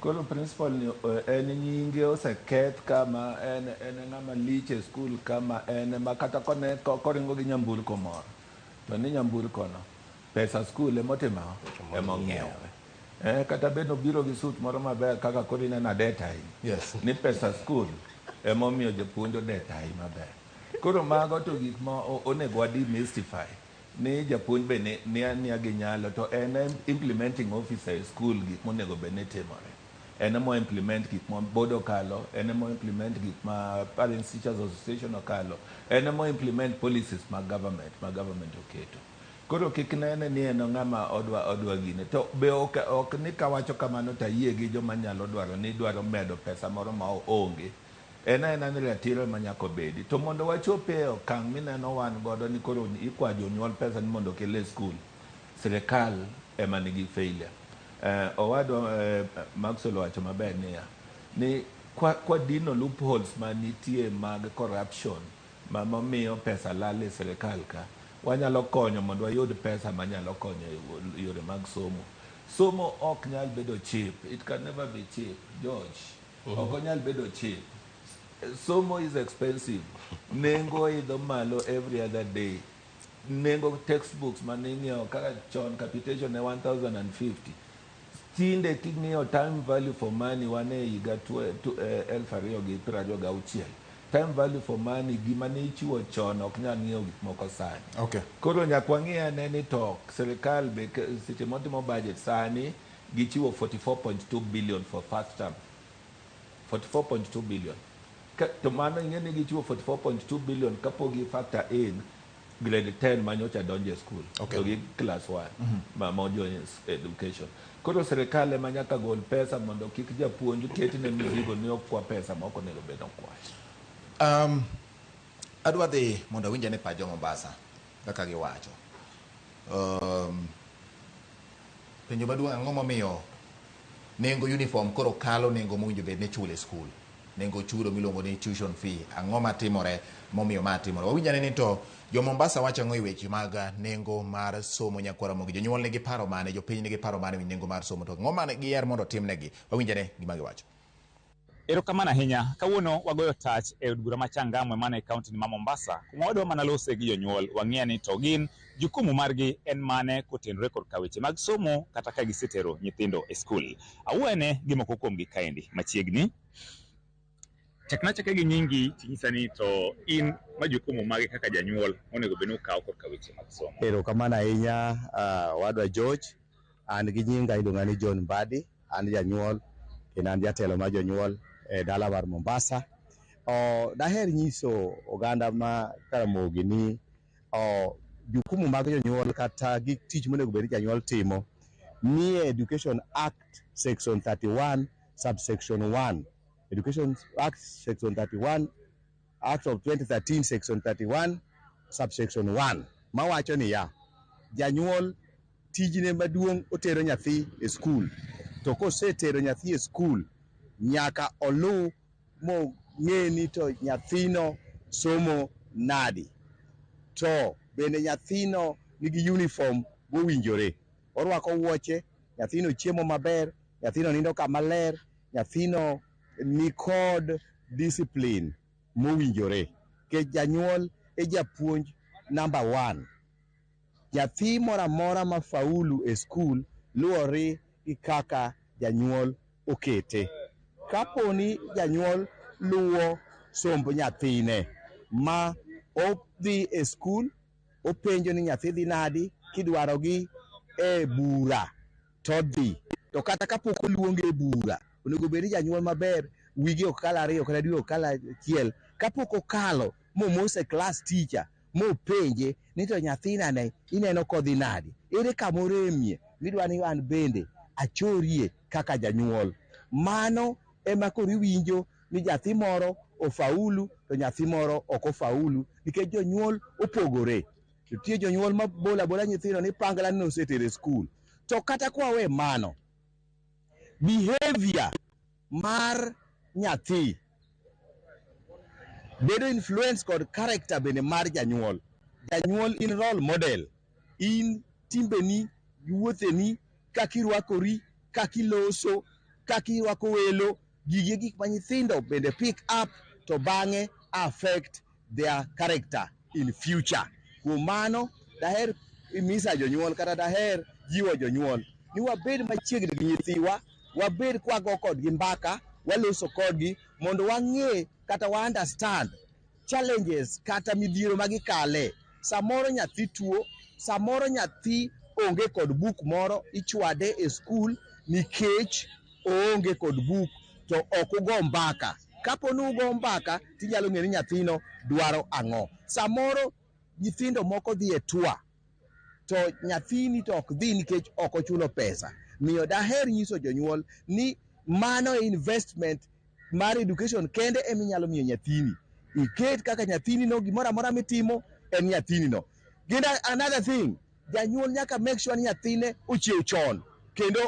Koro principal ni en nyinge oseketh kama en ng'ama lich e skul, kama en ema kata kone koringo gi nyamburko moro to ni nyamburko no pesa skul emotimo emong'iewe. Kata bed obiro gi suit moro maber kaka koro ineno adetai. Yes. Ni pesa skul emomiyo japuonj odetai maber. Koro mago to gik ma onego wa demystify ni japuonj be ni gi nyalo to en implementing officer e skul gik monego bed ni timore. En emo implement gik ma board okalo, en emo implement gik ma Parents Teachers Association okalo, en emo implement policies mag government oketo. Koro kik nene ni en ng'ama odwa gine. To be ok ni kawacho kamano to ayie gi joma nyalo dwaro ni dwaro medo pesa moro ma onge. En aena ni ratiro ema nyaka obedi. To mondo wachope e okang' mineno wan godo ni koro ikwa jonyuol pesa ni mondo okel e skul, sirikal ema nigi failure. Owadwa Maxwell owacho maber niya ni kwa dino loopholes manitie mag corruption mamiyo pesa lal e sirikal ka, wanyalo konyo mondo wayud pesa manyalo konyo e yore mag somo. Somo ok nyal bedo cheap. It can never be cheap, George. Ok onyal bedo cheap. Somo is expensive. Nengo idho malo every other day. Nengo textbooks maning'iewo kaka chon capitation ne 1050. Tinde king'iyo time value for money wan e higa 2026. Time value for money gima ne ichiwo chon ok nyal ng'iewo gik moko sani. Okay. Koro nyaka wang'i ane ni to sirikal be seche motimo budget sani gichiwo 44.2 billion for first term. 44.2 billion. To mano ing'e ni gichiwo 44.2 billion kapok gi factor in grade 10 manyocha donjo e school. Okay. To gi class 1 ma join education. Koro sirikal ema nyaka gol pesa mondo kik japuonj ketne mizigo ni okwa pesa ma ok onego bed okwayo. Adwa dhi mondo awinj ane pach jo Mombasa kaka giwacho. Penjo maduong' ang'o momiyo nengo uniform koro kalo nengo mowinjo bed ni ichulo e skul? Nengo chudo miluongo ni tuition fee. Ang'o matimore momiyo ma timore? Wawinj ane ni to jo Mombasa wacho ang'o e weche mag nengo mar somo nyakwar Ramogi? Jonyuol nigi paro mane? Jopiny nigi paro mane e wi nengo mar somo? To ang'o mane giher mondo otimnegi? Wawinj ane gima giwacho. Erokamano ahinya. Kawuono wagoyo tach e od bura ma Changamwe mana e kaunti ma Mombasa, kuma wadwa mana lose gi jonyuol wang'e ni to gin jukumu margi en mane kotenore korka weche mag somo kata ka gisetero nyithindo e skul. Awuoyane gi moko kuomgi kaendi machiegni. Chakna chaka gi nyingi tinyisa ni to in majukumu mage kaka janyuol monego bed ni ukawo korka weche mag somo. Erokamano ahinya wadwa George. An gi nyinga iluonga ni John Mbadi, an janyuol kendo an jatelo mar jonyuol e dala mar Mombasa. Daher nyiso oganda ma Karamogi ni jukumu mag jonyuol kata gik tich monego bed ni janyuol timo nie Education Act section 31 subsection 1. Education Act section 31, Act of 2013 section 31 subsection 1 mawacho niya, janyuol tijne maduong' otero nyathi e skul, to kosetero nyathi e skul nyaka oluw mong'e ni to nyathino somo nadi, to bende nyathino nigi uniform mowinjore, orwako wuoche, nyathino chiemo maber, nyathino nindo kama ler, nyathino nikod discipline mowinjore. Nikech janyuol e japuonj number 1. Nyathi moro amora ma faulu e skul luwore gi kaka janyuol okete. Kapo ni janyuol luwo somb nyathine ma odhi e skul, openjo ni nyathi dhi nadi, kidwarogi e bura to dhi. To kata kapok oluonge e bura, onego bed ni janyuol maber wige ok kal 2 kata dwe ok kal 1 kapok okalo momose class teacher mopenje ni to nyathina ne ineno kodhi nadi, ere kama oremie midwa ni an bende achorie kaka janyuol. Mano ema koro iwinjo ni nyathi moro ofaulu to nyathi moro ok ofaulu, nikech jonyuol opogore. Nitie jonyuol ma bola bola nyithindo ni pangla ni osetere e skul. To kata kwawe mano, behavior mar nyathi bedo influence kod character bende mar janyuol. Janyuol in role model, in timbeni, wuotheni, kaka irwakori, kaka iloso, kaka irwako welo, gigi e gik ma nyithindo bende pick up to bang'e affect their character in future. Kuom mano, daher misa jonyuol kata daher jiwo jonyuol ni wabed machiegni gi nyithiwa, wabed kwago kodgi mbaka, waloso kodgi mondo wang'e kata wa understand challenges kata midhiero ma gikale. Samoro nyathi tuo, samoro nyathi onge kod buk moro, ichwade e skul nikech oonge kod buk to ok ugo mbaka. Kapo ni ugo mbaka tinyalo ng'eyo ni nyathino dwaro ang'o. Samoro nyithindo moko dhi e tour to nyathini to ok dhi nikech ok ochulo pesa. Miyo daher nyiso jonyuol ni mano e investment mar education kende eminyalo miyo nyathini. Iket kaka nyathini no gimoro amora mitimo en nyathini no. Gin another thing, janyuol nyaka make sure ni nyathine ochiew chon kendo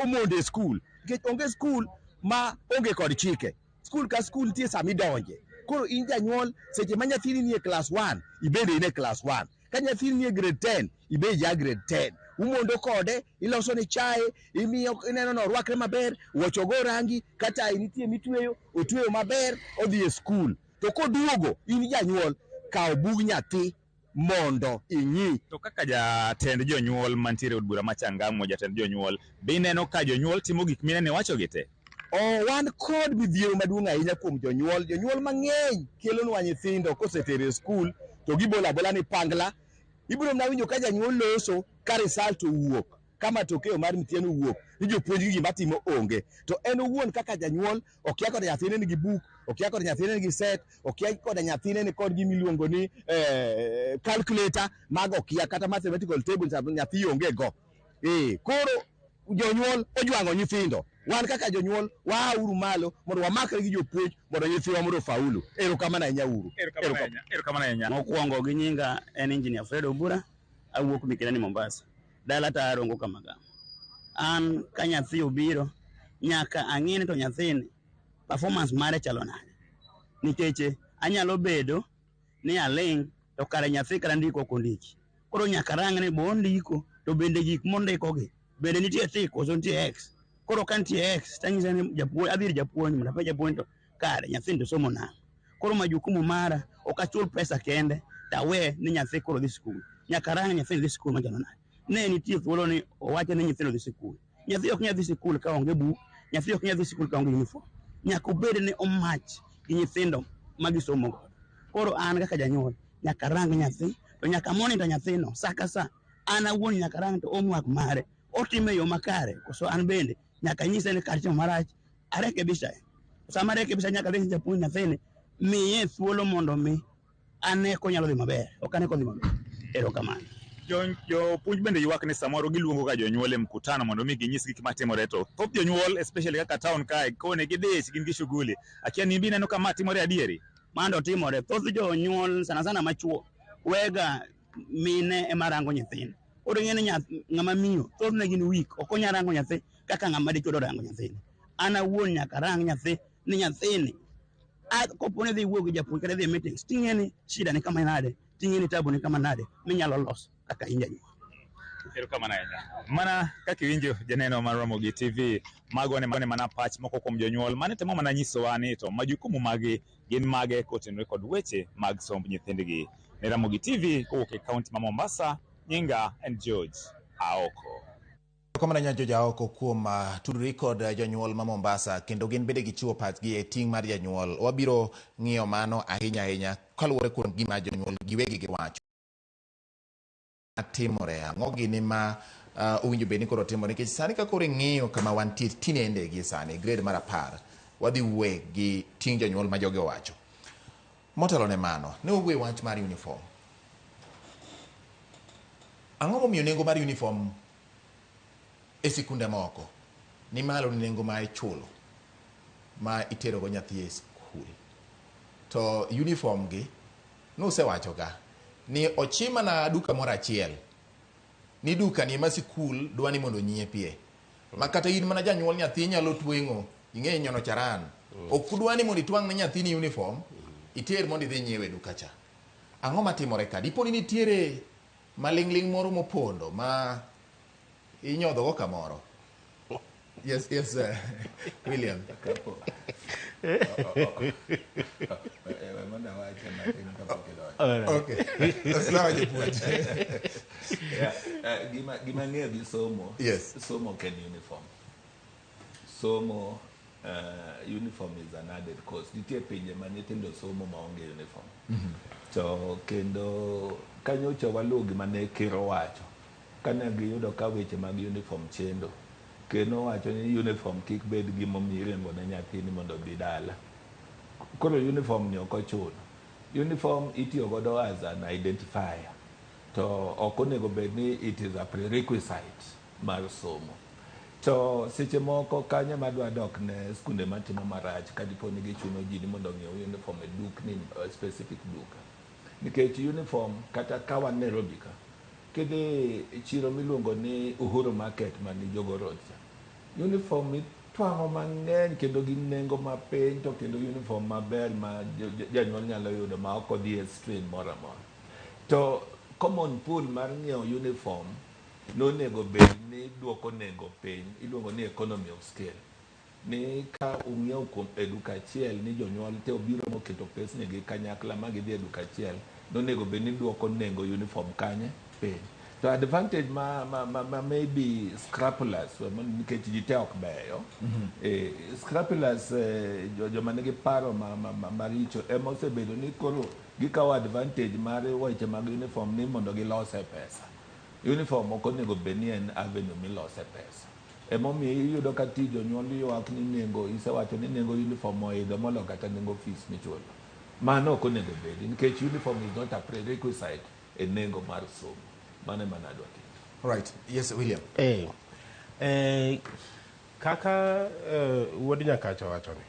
omondo e skul nikech onge skul ma onge kod chike. Skul ka skul nitie sama idonje. Koro in janyuol seche ma nyathini nie class 1 ibende in e class 1. Ka nyathini nie grade 10 ibe ja grade 10. Umondo kode, iloso ne chae, imiyo ineno ni orwakre maber, wuoch ogo rangi, ka tai nitie mitweyo, otweyo maber, odhi e skul. To koduogo, in janyuol, kaw bug nyathi mondo ing'i. To kaka jatend jonyuol mantiere e od bura ma Changamwe, jatend jonyuol, be ineno ka jonyuol timo gik minene iwacho gi te? Oh, wan kod midhiero maduong' ahinya kuom jonyuol. Jonyuol mang'eny kelonwa nyithindo kosetero e skul to gibolo abola ni pangla. Ibiro mana winjo ka janyuol loso ka result owuok, ka matokeo mar mtihani owuok ni jopuonj gi gima timo onge. To en owuon kaka janyuol okia koda nyathine nigi buk, okia koda nyathine nigi set, okia koda nyathine ni kod gima iluongo ni calculator, mago okia kata mathematical tables nyathi onge go. Koro jonyuol ojwang'o nyithindo. Wan kaka jonyuol waauru malo mondo wamakre gi jopuonj mondo nyithiwa mondo ofaulu. Erokamano ahinya uru. Erokamano ahinya. Mokwongo gi nyinga en Engineer Fred Obura, awuok Mikindani Mombasa. Dala to arongo Kamagama. An ka nyathi obiro, nyaka ang'e ni to nyathini performance mare chalo nade. Nikech anyalo bedo ni aling' to kare nyathi kata ndiko ok ondiki. Koro nyaka arang ni bo ondiko to bende gik mondiko gi bende nitie tick koso nitie X. Koro ka nitie X tanyise ni japuonj, adhi ir japuonj mondo apenj japuonj to kare nyathini to somo nang'o. Koro majukumu mara ok achul pesa kende tawe ni nyathi koro dhi sikul. Nyaka arang nyathini dhi sikul machalo nade. Ne nitie thuolo ni owacho ni nyithindo dhi sikul. Nyathi ok nyal dhi sikul ka onge buk, nyathi ok nyal dhi sikul ka onge uniform. Nyaka obed ni omach gi nyithindo ma gisomo godo. Koro an kaka janyuol nyaka arang nyathi to nyaka monitor nyathino sa ka sa. An awuon nyaka arang to homework mare otime e yo makare koso an bende nyaka nyise ni kar timo marach arekebisha. Sama arekebisha nyaka adhi japuonj nyathini miye thuolo mondo mi ane konyalo dhi maber, ok ane kodhi maber. Erokamano. Jopuonj bende ywak ni samoro giluongo ga jonyuol e mkutano mondo mi ginyis gik matimore to thoth jonyuol especially kaka town kae kone gidich gin gi shughuli. Akia ni inbe ineno ka ma timore adieri? Mano timore. Thoth jonyuol sana sana machuo wega mine ema rango nyithindo. Koro ing'e ni ng'ama miyo thothne gin weak, ok onyal rango nyathi kaka ng'ama dichuo dwa rango nyathine. An awuon nyaka arang nyathi ni nyathini kopo ni idhi wuoyo gi japuonj kata idhi e meetings ting'e ni shida ni kama nade, ting'e ni tabu ni kama nade minyalo loso kaka in janyuol. Erokamano ahinya. Mana kaka iwinjo janeno mar Ramogi TV, mago ne mana pach moko kuom jonyuol mane temo mana nyisowa ni to majukumu magi gin mage kotenore kod weche mag somb nyithindgi. Ne Ramogi TV kowuok e kaunti ma Mombasa, nyinga en George Aoko. Erokamano ahinya George Aoko kuom tudori kod jonyuol ma Mombasa kendo gin bende gichiwo pachgi e ting' mar janyuol. Wabiro ng'iyo mano ahinya ahinya kaluwore kuom gima jonyuol giwegi giwacho. Timore ang'o gini ma owinjo bed ni koro timore nikech sani ka koro ing'iyo kama wantie tinende gi sani grade mar 10 wadhi wuoye gi ting' jonyuol ma jogi owacho. Motelo ne mano, ne wawuoye wach mar uniform. Ang'o momiyo nengo mar uniform e sikunde moko ni malo ni nengo ma ichulo ma itero go nyathi e skul? To uniform gi nusewacho ga Ni ochima na duka moro achiel. Ni duka ni ema sikul dwa ni mondo onyiepie. Ma kata in mana janyuol nyathi nyalo tweng'o, ing'e nyono charan. Ok dwa ni mondo itwang' ne nyathini uniform, iter mondo idhi nyiewe e duka cha. Ang'o matimore ka? Dipo ni nitiere maling'ling' moro mopondo ma inyodho go kamoro. Yes, yes, William. Kapo. Mondo awache matin kapok idonjo. Okay. Sawa japuonj. Yeah, gima ang'eyo gi somo, somo ok en uniform. Somo, uniform is an added cost. Nitie pinje ma nyithindo somo maonge uniform. To kendo kanyocha waluwo gima ne ker owacho. Kane giyudo ka weche mag uniform chendo, ker nowacho ni uniform kik bed gimomiyo iriembo ne nyathini mondo odhi dala. Koro uniform ni ok ochuno. Uniform itiyo godo as an identifier. To ok onego bed ni it is a prerequisite mar somo. To seche moko kanyo ema adwa dok ne skunde matimo marach ka dipo ni gichuno ji ni mondo ong'iew uniform e dukni, specific duka. Nikech uniform kata ka wan Nairobi ka, kidhi e chiro miluongo ni Uhuru Market man Jogoo Road cha, uniform itwang'o mang'eny kendo gi nengo mapiny to kendo uniform maber ma janyuol nyalo yudo ma ok odhi e strain moro amora. To common pool mar ng'iewo uniform nonego bed ni duoko nengo piny, iluongo ni economy of scale. Ni ka ung'iewo kuom e duka achiel ni jonyuol te obiro moketo pesni gi kanyakla ma gidhi e duka achiel, nonego bed ni duoko nengo uniform kanye piny. To advantage ma maybe scrupulous, nikech ji te ok beyo, scrupulous, joma nigi paro maricho ema osebedo ni koro gikawo advantage mar weche mag uniform ni mondo gilose pesa. Uniform ok onego bed ni en avenue milose pesa. Emomiyo iyudo ka ti jonyuol ywak ni nengo, isewacho ni nengo uniform oidho moloyo kata nengo fees michulo. Mano ok onego bedi nikech uniform is not a prerequisite e nengo mar somo. Mano ema nadwa keto. Right. Yes, William. Kaka wuod Nyakacha owacho ni,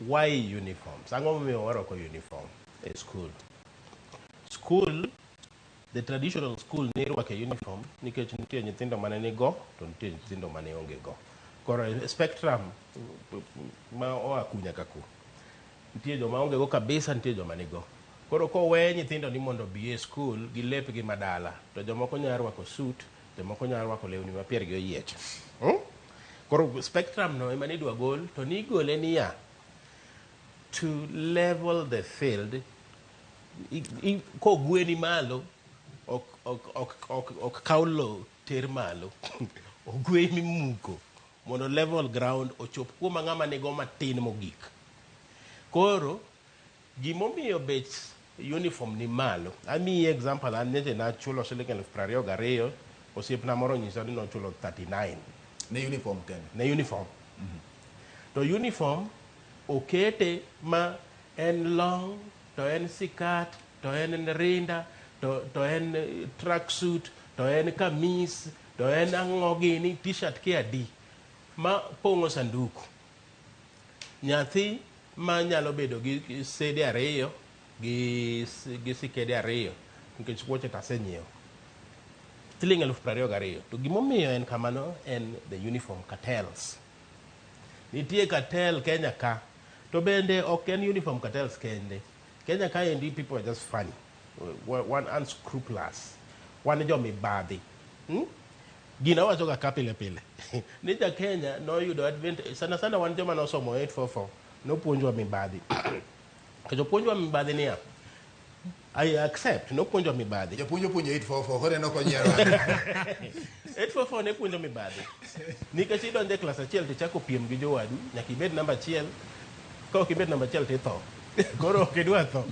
why uniforms? Ang'o momiyo warwako uniform e school? School, the traditional school ni irwako e uniform nikech nitie nyithindo mane nigo to nitie nyithindo mane onge go. Koro e spectrum ma oa ku nyaka ku. Nitie joma onge go kabisa, nitie joma nigo. Koro kowe nyithindo ni mondo obi e school gi lepgi madala, to jomoko nyalo rwako suit, jomoko nyalo rwako lewni ma piergi oyiech. Koro spectrum no ema nidwa gol, to nigole niya, to level the field, kogweni malo, ok kaw lowo ter malo. Ogweni muko, mondo level ground ochop kuom ng'ama nigo matin mogik. Koro, gimomiyo bech uniform ni malo, amiyi example, an nyocha nachulo siling 22,000, osiepna moro onyisa ni nochulo 39. Ne uniform kende? Ne uniform. To uniform okete ma en long, to en sikat, to en rinda, to en tracksuit, to en kamis, to en ang'o gini, t-shirt ki adi, ma pong'o sanduku. Nyathi ma nyalo bedo gi sede 2, gi sikede 2, nikech wuoche to asenyiewo. Siling 22,000. To gimomiyo en kamano en the uniform cartels. Nitie cartel Kenya ka, to bende ok en uniform cartels kende. Kenya ka endi people are just funny. Wan unscrupulous. Wan jomibadhi. Gino awacho ga ka pile pile. Ni ja Kenya noyudo advantage, sana sana wan joma nosomo 844, nopuonjwa mibadhi. Nikech opuonjwa mibadhi niya, I accept, nopuonjwa mibadhi. Japuonj opuonjo 844, koro en ok onyiero. 844 ne puonjo mibadhi. Nikech idonjo e klas achiel tichako piem gi jowadu, nyaka ibed namba 1, ka ok ibed namba 1 titho. Koro ok idwa tho.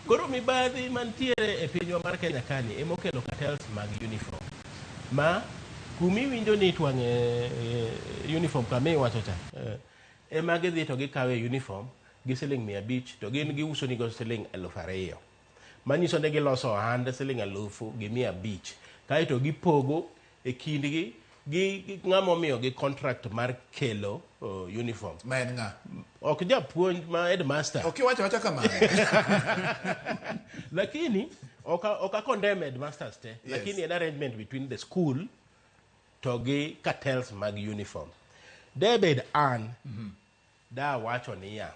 Koro mibadhi mantiere e pinywa mar Kenya kani ema okelo cartels mag uniform. Ma kumiwinjo ni itwang'e uniform kama iwacho cha, ema gidhi to gikawe uniform gi siling 500 to gin giuso nigo siling 2,000. Manyiso ni giloso ohand siling 1,500 kaeto gipogo e kindgi gi ng'ama omiyogi contract mar kelo uniform. Ma en ng'a? Ok japuonj ma headmaster. Ok iwacho awacha kamano. Lakini ok a condemn headmasters te. Yes. Lakini en arrangement between the school to gi cartels mag uniform. Debed an da wacho niya,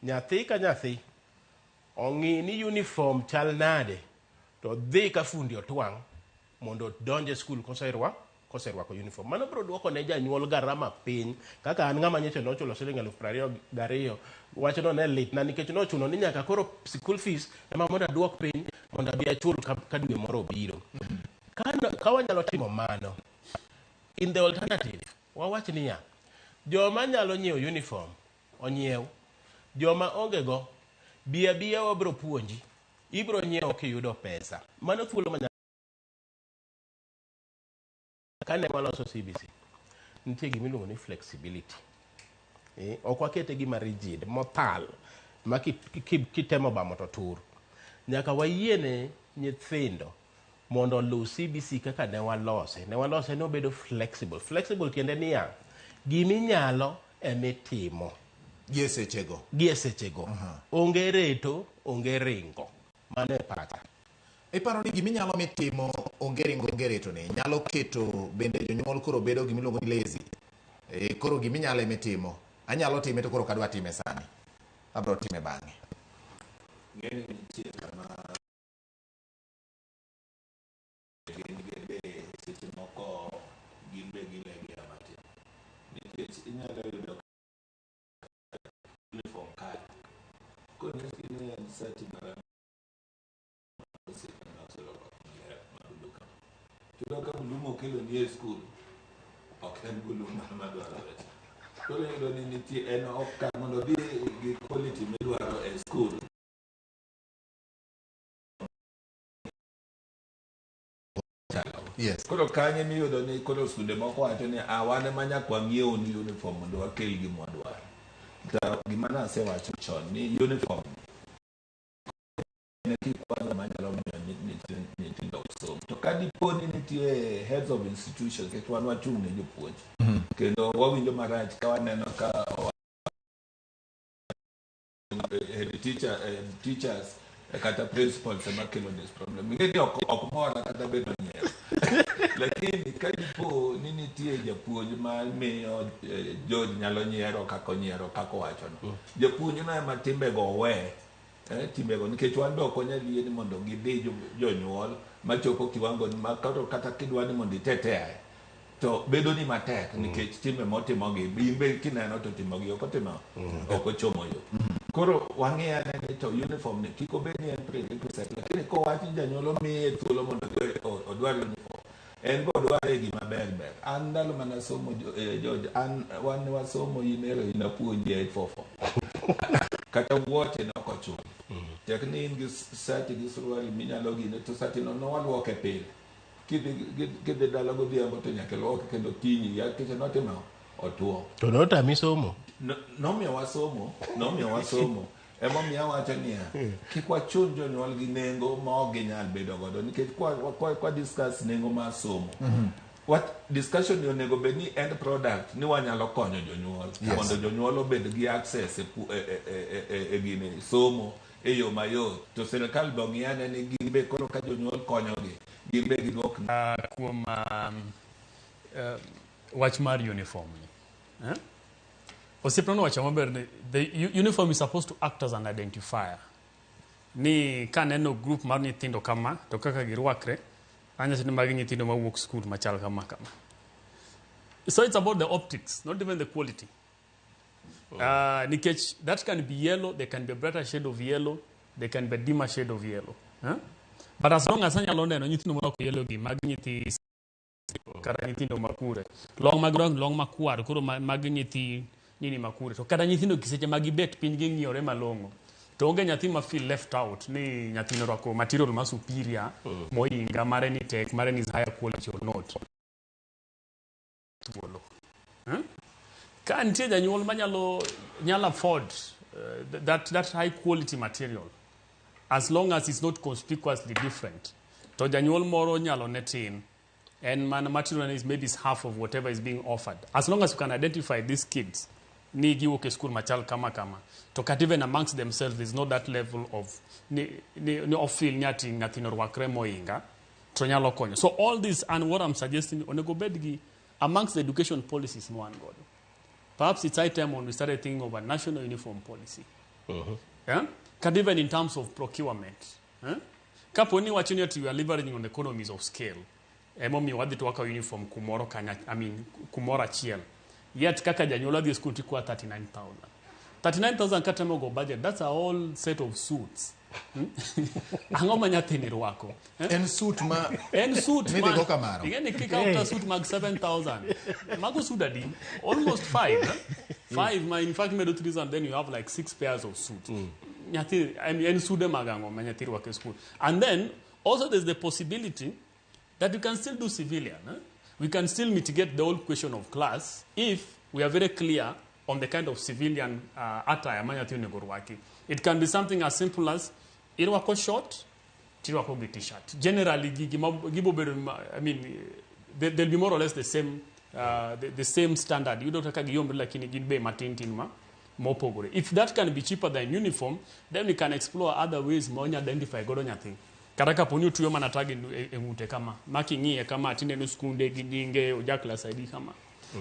nyathi ka nyathi ong'i ni uniform chal nade to dhi ka fundi otwang' mondo odonj e skul koserwako uniform. Mano biro duoko ne janyuol garama piny. Kaka an ng'ama nyocha nochulo siling 22,000, wachno ne litna nikech nochuno ni nyaka koro school fees ema mondo aduok piny mondo abi achul ka dwe moro obiro. Ka wanyalo timo mano, in the alternative, wawach niya, joma nyalo nyiewo uniform onyiew, joma onge go bi abiya wabiro puonji, ibiro nyiewo kiyudo pesa. Mano thuolo ma kane waloso CBC, nitie gima iluongo ni flexibility. Ok wakete gima rigid, mothal, ma kitemo bamo to tur. Nyaka wayiene nyithindo mondo oluw CBC kaka ne walose. Ne walose ni obedo flexible. Flexible tiende niya, giminyalo emitimo. Gi e sechego. Gi e sechego. Onge reto, onge ringo. Mano e pacha. Iparo ni giminyalo mitimo onge ringo onge reto ni nyalo keto bende jonyuol koro bedo gimiluongo ni lazy. Koro giminyalo emitimo. Anyalo time to koro ok adwa time sani. Abro time bang'e. Ng'eni nitie kama gin be seche moko gin be gilegea matin. Nikech inyalo yudo uniform kae. Konyisgi ni en sati mar osiepe ma oserwako maler ma bulu kama. To iyudo ka bulu mokeloni e skul ok en bulu madwarore cha. Koro iyudo ni nitie en ok kar mondo odhi gi quality midwaro e skul. Yes. Koro kanye miyudo ni koro skunde moko wacho ni wan ema nyaka wang'iewnu uniform mondo wakel gima wadwaro. To gima nasewacho chon ni uniform en kikwazo manyalo miyo nyithindo ok som. To ka dipo ni nitie heads of institutions, nikech wan wachung' ne jopuonj. Kendo wawinjo marach ka waneno ka head teacher, teachers kata principals ema kelo this problem. Ing'e ni ok mora kata bedo nyiero. Lakini ka dipo ni nitie japuonj ma miyo George nyalo nyiero kaka onyiero kaka owachono. Japuonj no ema timbego owe. Timbego nikech wan be ok wanyal yie ni mondo gidhi jonyuol machopo kiwango ma kata kidwa ni mondo itetea to bedo ni matek nikech timbe motimogi in be kineno to timogi ok otimo ok ochomo yo. Koro wang'iyo ane ni to uniform ni kik obed ni en prerequisite, lakini kowach ni janyuol omiye thuolo mondo odwar uniform, en be odware gima ber ber. An ndalo mane asomo George, an wan ne wasomo in ero in apuonji e 844. Kata wuoche ne ok ochuno. Tek ni in gi sati gi suruali minyalo gine to sati no nowaluoke pile. Kidhi dala godhiambo to nyaka iluoke kendo okinyi, nikech notimo otuo. To notami somo? Nomiyowa somo, nomiyowa somo. Emomiyo awacho niya, kik wachun jonyuol gi nengo ma ok ginyal bedo godo, nikech kwa discuss nengo mar somo. What discussion ni onego bed ni end product ni wanyalo konyo jonyuol. Mondo jonyuol obed gi access e gini somo e yo mayot. To sirikal be ong'i ane ni gin be koro ka jonyuol konyogi, gin be giduok Kuom wach mar uniform ni. Osiepna nowacho maber ni the uniform is supposed to act as an identifier. Ni kaneno group mar nyithindo kama to kaka girwakre, anyacho ni magi nyithindo mawuok skul machal kama kama. So it's about the optics, not even the quality. Nikech that can be yellow, there can be a brighter shade of yellow, there can be a dimmer shade of yellow. Huh? But as long as anyalo neno nyithindo morwako yellow gi, magi nyithi kata nyithindo makure. Long mag rang, long makwar, koro magi nyithi nini makure. To kata nyithindo kiseche ma gibet piny ging'iyore malong'o. To onge nyathi ma feel left out ni nyathino orwako material ma superior, mohinga, mare ni tek, mare ni is higher quality or not. Thuolo. Ka nitie janyuol manyalo nyalo afford that high quality material, as long as it's not conspicuously different, to janyuol moro nyalo ne tin, En mana material is maybe is half of whatever is being offered. As long as you can identify these kids ni giwuok e school machal kama kama, to kata even amongst themselves there's not that level of ni of feel ni ati nyathino orwakre moinga to nyalo konyo. So all this, and what I'm suggesting, onego bed gi amongst the education policies ma wan godo. Perhaps it's high time when we started thinking of a national uniform policy. Yeah? Kata even in terms of procurement. Eh? Kapo ni wacho ni ati we are leveraging on economies of scale, emomiyo wadhi to wakawo uniform kumoro kanya, I mean, kumoro achiel. Yet kaka janyuol wadhi e school tikwa 39,000. 39,000 katemo go budget, that's a whole set of suits. Ang'o ma nyathini rwako? Eh? En suit ma En suit midhi go kamaro. Ing'e ni kikawo ka suit mag 7,000. Mago suit adi? Almost 5. Eh? 5 ma in fact medo 3,000, then you have like 6 pairs of suit. Nyathi, I mean, en sude mag ang'o ma nyathi rwako e school. And then also there's the possibility that you can still do civilian. Eh? We can still mitigate the whole question of class if we are very clear on the kind of civilian attire ma nyathi onego rwaki. It can be something as simple as irwako short, tirwako gi t-shirt. Generally, gigi gibo bedo, I mean, they'll be more or less the same, the same standard. Yudo kaka giyombre lakini gin bei matin tin ma mopogore. If that can be cheaper than uniform, then we can explore other ways ma onya identify godo nyathi. Kata kapo ni otueyo mana tag e ng'ute kama, ma king'iye kama tineno skunde gi nyinge, oja class ID kama.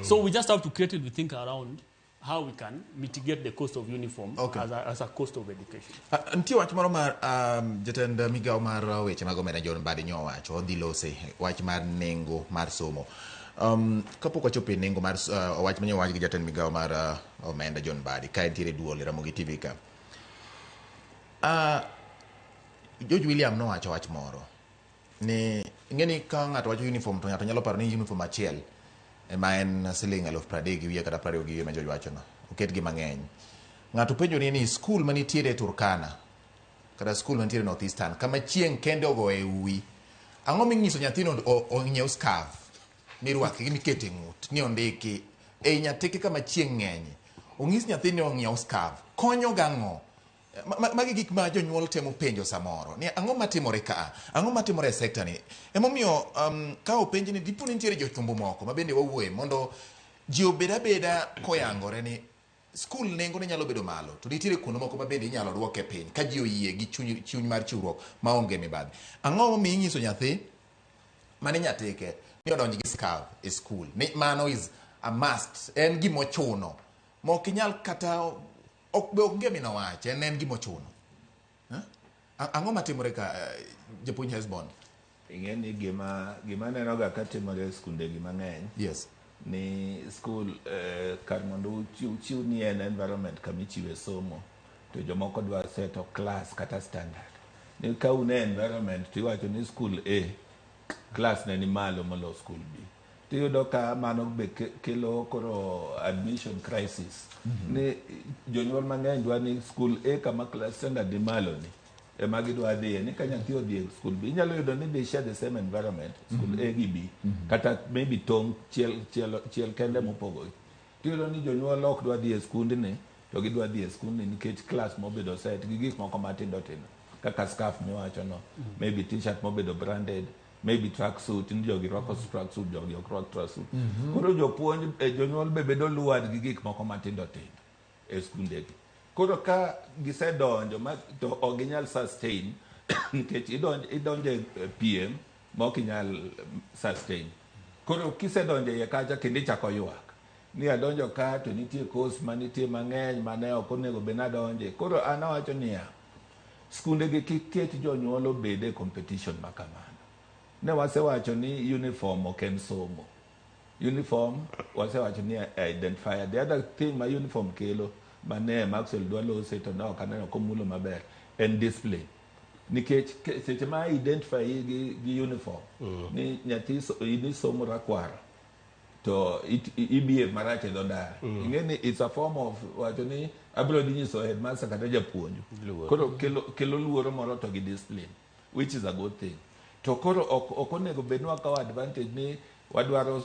So we just have to creatively think around how we can mitigate the cost of uniform as a cost of education. Nitie wach moro mar jatend migawo mar weche mag omenda John Mbadi nyowacho, odhi lose wach mar nengo mar somo. Kapok wachopo e nengo mar wach mane owach gi jatend migawo mar omenda John Mbadi ka entiere duol e Ramogi TV ka. George William nowacho wach moro ni ing'e ni ka ng'ato wacho uniform to ng'ato nyalo paro ni uniform achiel ema en siling 30,000 gi wiye kata 20 gi wiye ma George wachono, oket gi mang'eny. Ng'ato penjo ni skul manitiere Turkana kata skul manitiere North Eastern kama chieng' kende ogoye uwi, ang'o ming'iso nyathino onyiew scarf mirwako gi mikete ng'ut ni ondiki ei nyatike kama chieng' ng'enye, ong'is nyathini onyiew scarf konyo gang'o? Magi gik ma jonyuol temo penjo samoro ni ang'o matimore ka, ang'o matimore e sekta ni. Emomiyo ka openji ni dipo ni nitiere jochumbo moko ma bende wawuoye mondo ji obed abeda koyangore ni skul nengo ne nyalo bedo malo to nitiere kuonde moko ma bende inyalo duoke piny ka ji oyie gi chuny mar chiwruok maonge mibadhi. Ang'o momiyo inyiso nyathi mane nyatike ni odonj gi scarf e skul ni mano is a must, en gimochuno ma ok inyal kata ok be onge minowacho, en gimochuno. Ang'o matimore ka japuonj Hesbon? Ing'e ni gima aneno ga katimore e skunde gi mang'eny. Yes. Ni skul kar mondo uchiw ni en environment kama ichiwe somo to jomoko dwa seto class kata standard. Ni ka un e environment to iwacho ni skul A class ne ni malo molo skul B. Tiyudo ka mano be kelo koro admission crisis. Ni jonyuol mang'eny dwa ni skul A kama class standard ni malo ni ema gidwa dhiye, ni ka nyathi odhi e skul B inyalo yudo ni they share the same environment, skul A gi B, kata maybe tong' chiel kende mopogore. Tiyudo ni jonyuol ok dwa dhi e skundni to gidwa dhi e skundni nikech class mobedo set gi gik moko matindo tindo kaka scarf miwacho no, maybe t-shirt mobedo branded, maybe tracksuit, ni jogi rwako tracksuit, jogi ok rwak tracksuit. Koro jopuonj, jonyuol be bedo lured gi gik moko matindo tindo e skundegi. Koro ka gisedonjo ma to ok ginyal sustain nikech idonjo e piem ma ok inyal sustain. Koro kisedonjo iye kacha kendo ichako ywak ni adonjo ka to nitie course manitie mang'eny mane ok onego bed ni adonje. Koro an awacho niya, skundegi kik ket jonyuol obed e competition ma kamano. Ne wasewacho ni uniform ok en somo. Uniform wasewacho ni identifier. The other thing ma uniform kelo mane Maxwell dwa lose to ne ok aneno komulo maber en discipline. Nikech seche ma identify gi uniform ni nyathi ni somo rakwaro to ibehave marach e dho ndara. Ing'e ni it's a form of wacho ni abiro dhi nyiso headmaster kata japuonj. Koro kelo luoro moro to gi discipline, which is a good thing. To koro ok onego bed ni wakawo advantage ni wadwaro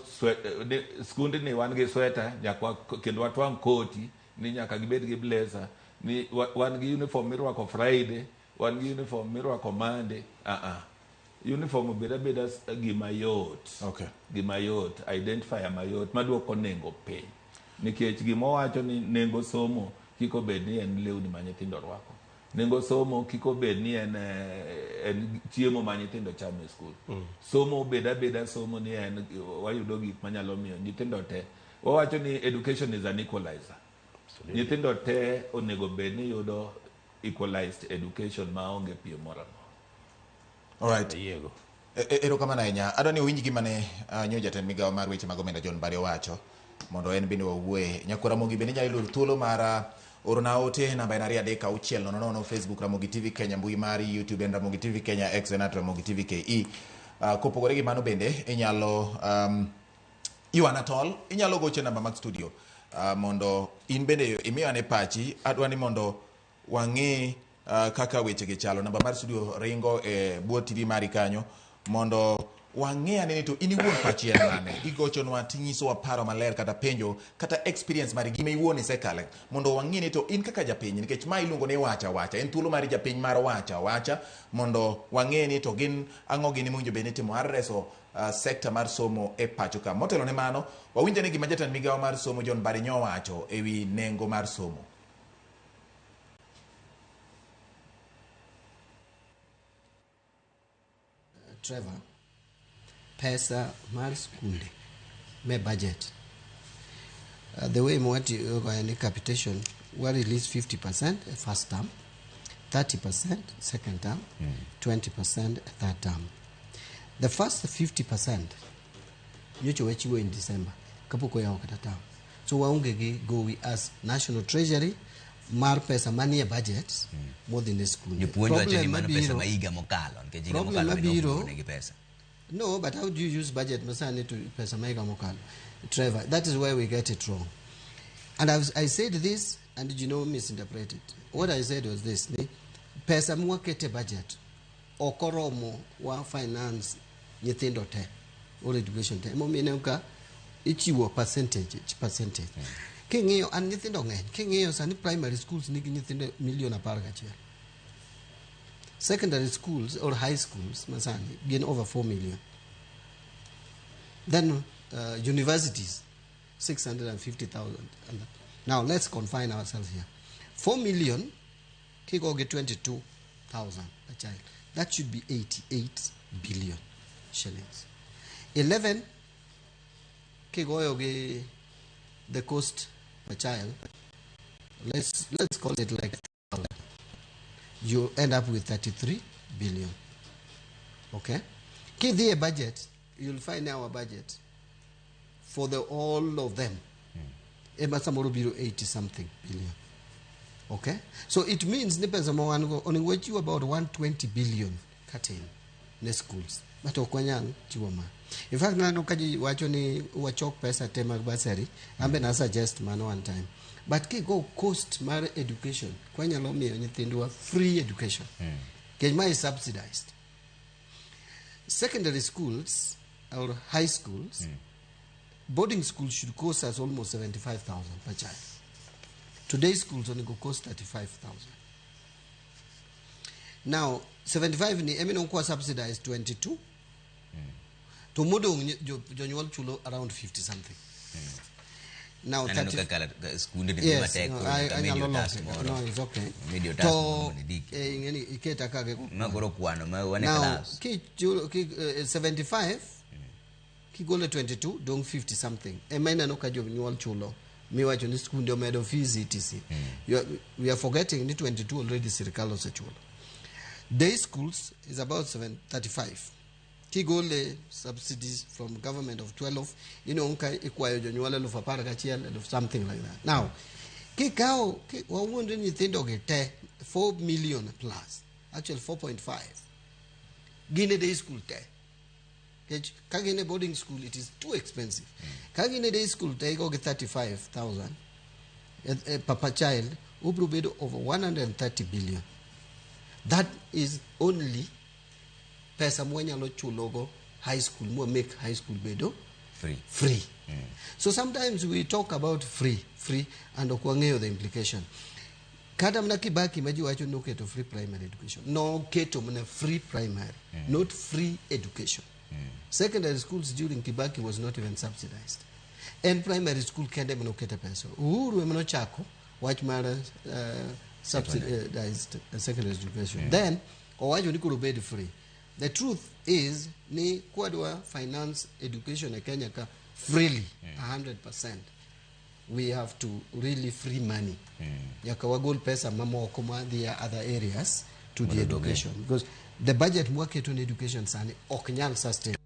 skundni wan gi sweta nyaka kendo watwang' koti ni nyaka gibed gi blazer, ni wan gi uniform mirwako Friday, wan gi uniform mirwako Monday. Uniform obed abeda gima yot. Okay. Gima yot, identifier mayot maduoko nengo piny. Nikech gima owacho ni nengo somo kik obed ni en lewni ma nyithindo rwako. Nengo somo kik obed ni en chiemo ma nyithindo chamo e skul. Somo obed abeda somo ni en wayudo gik manyalo miyo nyithindo te. Wawacho ni education is an equalizer. Nyithindo te onego bed ni yudo equalized education maonge piem moro amora. Alright. Erokamano ahinya. Adwa ni uwinj gima ne nyo jatend migawo mar weche mag omenda John Mbadi owacho mondo en bende wawuoye. Nyakwar Ramogi bende inyalo yudo thuolo mar orona ote namba en 23600 Facebook Ramogi TV Kenya, mbui mar YouTube en Ramogi TV Kenya, X en @Ramogi TV KE. Kopogore gi mano bende inyalo ywana tol, inyalo gocho namba mag studio mondo in bende imiwane pachi. Adwa ni mondo wang'e kaka weche gi chalo. Namba mar studio ringo e bwo TV mari kanyo mondo wang'e ane ni to in iwuon pachi en mane. Igochonwa tinyisowa paro maler kata penjo kata experience mari, gima iwuon isekale, mondo wang'e ni to in kaka japiny, nikech ma iluongo ni wacha wacha, en thuolo mar japiny mar wacha wacha, mondo wang'e ni to gin ang'o gini mowinjo bed ni itimo mar reso sekta mar somo e pacho ka. Motelo ne mano, wawinj ane gima jatend migawo mar somo John Mbadi nyowacho ewi nengo mar somo. Trevor, pesa mar skunde me budget, the way mwatiyogo en ni capitation wa release 50% e first term, 30% second term, 20% third term. The first 50% nyocha wachiwo in December kapok oyawo kata term, so waonge gi gowi as National Treasury mar pesa manie budget modhi ne skunde. Jopuonj wacho ni Problem mano pesa mabiro- ma higa mokalo nikech higa Problem mokalo bende mabiro- ok negi pesa. No, but how do you use budget masani to pesa ma higa mokalo? Trevor, that is where we get it wrong. And I said this, and you know, misinterpreted. What I said was this: ni pesa mwakete budget ok oromo wa finance nyithindo te or education te. Emomiyo ineno ka ichiwo percentage, percentage. King'iyo, an nyithindo ng'eny. King'iyo sani primary schools nigi nyithindo milion 11. Secondary schools or high schools masani gin over 4 million. Then universities, 650,000. Now let's confine ourselves here. 4 million, kigo gi 22,000 a child. That should be 88 billion shillings. 11, kigoyo gi the cost per child, let's call it like 1,000. You end up with 33 billion. Okay? Kidhi e budget, you'll find our budget for the all of them. Ema samoro biro 80 something billion. Okay? So it means ni pesa ma wan go onego wachiw about 120 billion katin ne schools. But ok wanyal chiwo ma. In fact, nano ka ji wacho ni wachok pesa te mag bursary, an be na suggest mano one time. But kigo cost mar education, kwanyalo miyo nyithindwa free education. Nikech ma is subsidized. Secondary schools or high schools, boarding schools should cost us almost 75,000 per child. Today's schools only go cost 35,000. Now, 75 ni emi nokwa subsidized 22. To modong jonyuol chulo around 50 something. Now, Aneno 30 kaka skunde ni Yes, matek no, koro nyaka medi anyalo otas loke. moro. No, it's okay. Medi otas To, moro mondo idik. ing'eni iketa kaka Ma koro kwano ma wan e Now, class. kichulo 75 kigolo 22 dong 50 something. Ema ineno ka jonyuol chulo miwacho ni skunde omedo fees etc. We are forgetting ni 22 already sirikal osechulo. Day schools is about 735. Kigole subsidies from government of 12, inwang'o ka ikwayo jonyuol 11,000, eluf something like that. Now, kikawo wawuondre nyithindo gi te 4 million plus, actually 4.5, gin e day school te. Nikech ka gin e boarding school it is too expensive. Ka gin e day school te igo gi 35,000 per child, obiro bedo over 130 billion. That is only pesa mwanyalo chulogo high school, mwa make high school bedo free. Free. So sometimes we talk about free, free, and ok wang'eyo the implication. Kata mana Kibaki ma ji wacho noketo free primary education, noketo mana free primary, not free education. Secondary schools during Kibaki was not even subsidized. En primary school kende ema nokete pesa. Uhuru ema nochako wach mar subsidized secondary education. Then owacho ni koro obed free. The truth is ni kwadwa finance education e Kenya ka freely, 100%, we have to really free money. Nyaka wagol pesa mamoko madhi e other areas to the Mondo oduoge. education, because the budget mwaketo ne education sani ok nyal sustain.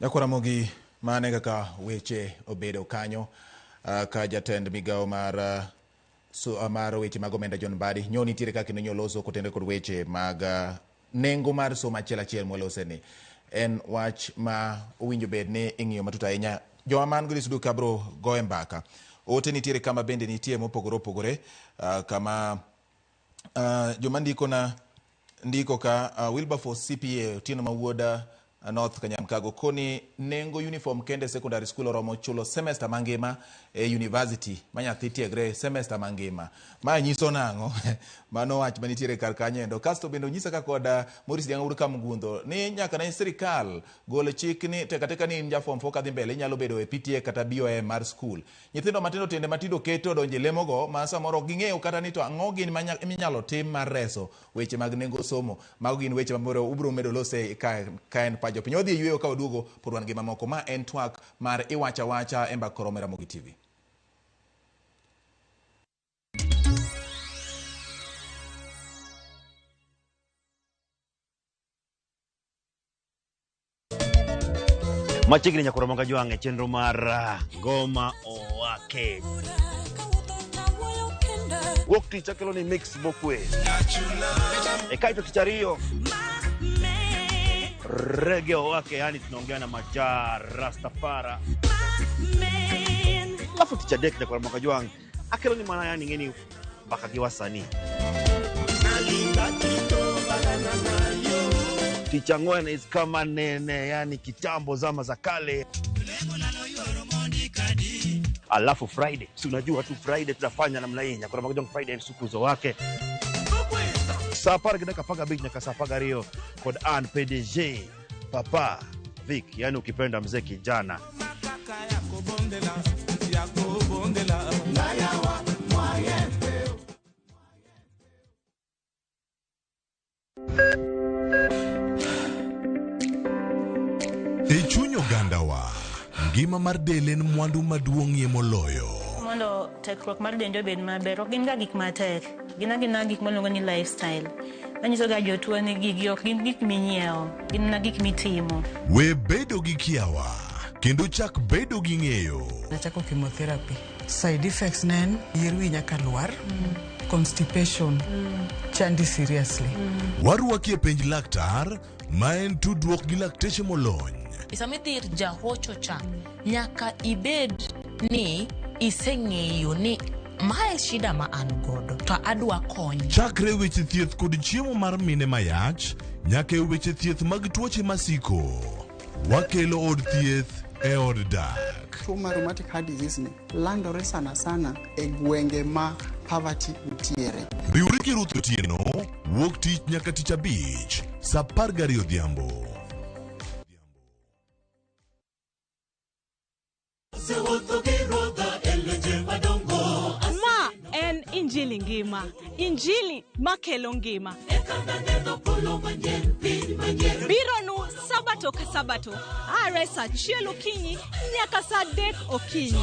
Nyakwaramogi, mane kaka weche obedo kanyo ka jatend migawo mar mar weche mag omenda John Mbadi nyo nitiere kaka kendo nyoloso kotenore kod weche mag nengo mar somo achiel achiel mwalose ni en wach ma owinjo bed ni ing'iyo matut ahinya. Joma man godo e studio ka bro goye mbaka. Ote nitiere kama bende nitie mopogore opogore, kama joma ndiko na ndiko ka Wilberforce CPA Otieno Mawuoda North Kanyamkago koni nengo uniform kende secondary school oromo chulo semester mangima e university ma nyathi tiegre semester mangima. Ma nyiso nang'o? Mano wach manitiere kar kanyo endo. Kasto bende onyisa ka kod Maurice Diang'o wuod Kamgundho ni nyaka ne sirikal gol chik ni teka teka ni in ja form 4 kadhi mbele inyalo bedo e PTA kata BOM mar school. Nyithindo matindo tiende matindo keto donje lemogo ma samoro ok ging'eyo kata ni to ang'o gin minyalo tim mar reso weche mag nengo somo. Mago gin weche mamoro ubiro medo lose ka en pa jopiny. Wadhi e yweyo ka waduogo pod wan gi mamoko. Ma en twak mar Iwacha Wacha e mbak Koromo e Ramogi TV. Machiegni nyakoro moga jwang' e chenro mar Ngoma Owake. Wuok tich akelo ni mix mokwe. E kaeto tich ariyo Reggae Owake, yani tunaongea na Majaa Rastafara. Alafu tich adek nyakoro moga jwang' akelo ni mana yani ng'eni mbaka gi wasanii. Tich ang'wen is kama nene, yani kitambo zama za kale. Alafu Friday, si unajua tu Friday tunafanya namna hii, nyakoro moga jwang' Friday en sukuzo wake. Saa apar gi dakika apar gabich nyaka saa apar gariyo kod an PDG Papa Vic, yani ukipenda mzee kijana. E chuny ogandawa, ngima mar del en mwandu maduong'ie moloyo. Mondo tekruok mar dendwa obed maber, ok gin ga gik matek. Gin agina gik miluongo ni lifestyle. Manyiso ga jotuo ni gigi ok gin gik minyiewo, gin mana gik mitimo. We bedo gi kiawa, kendo chak bedo gi ng'eyo. Nachako chemotherapy. Side effects ne en yier wi nyaka lwar, constipation, chandi seriously. Warwaki e penj laktar, ma en tudruok gi lakteche molony. Sama idhi ir jahocho cha, nyaka ibed ni iseng'eyo ni mae shida ma an godo to adwa kony. Chakre weche thieth kod chiemo mar mine mayach, nyaka e weche thieth mag tuoche masiko. Wakelo od thieth e od dak. Tuo mar rheumatic heart disease ni landore sana sana e gwenge ma poverty nitiere. Riwri gi Ruth Otieno, wuok tich nyaka tich abich, saa 12 odhiambo. Ma en Injili ngima, Injili makelo ngima. Bironu Sabato ka Sabato, are saa 1 okinyi nyaka saa 3 okinyi.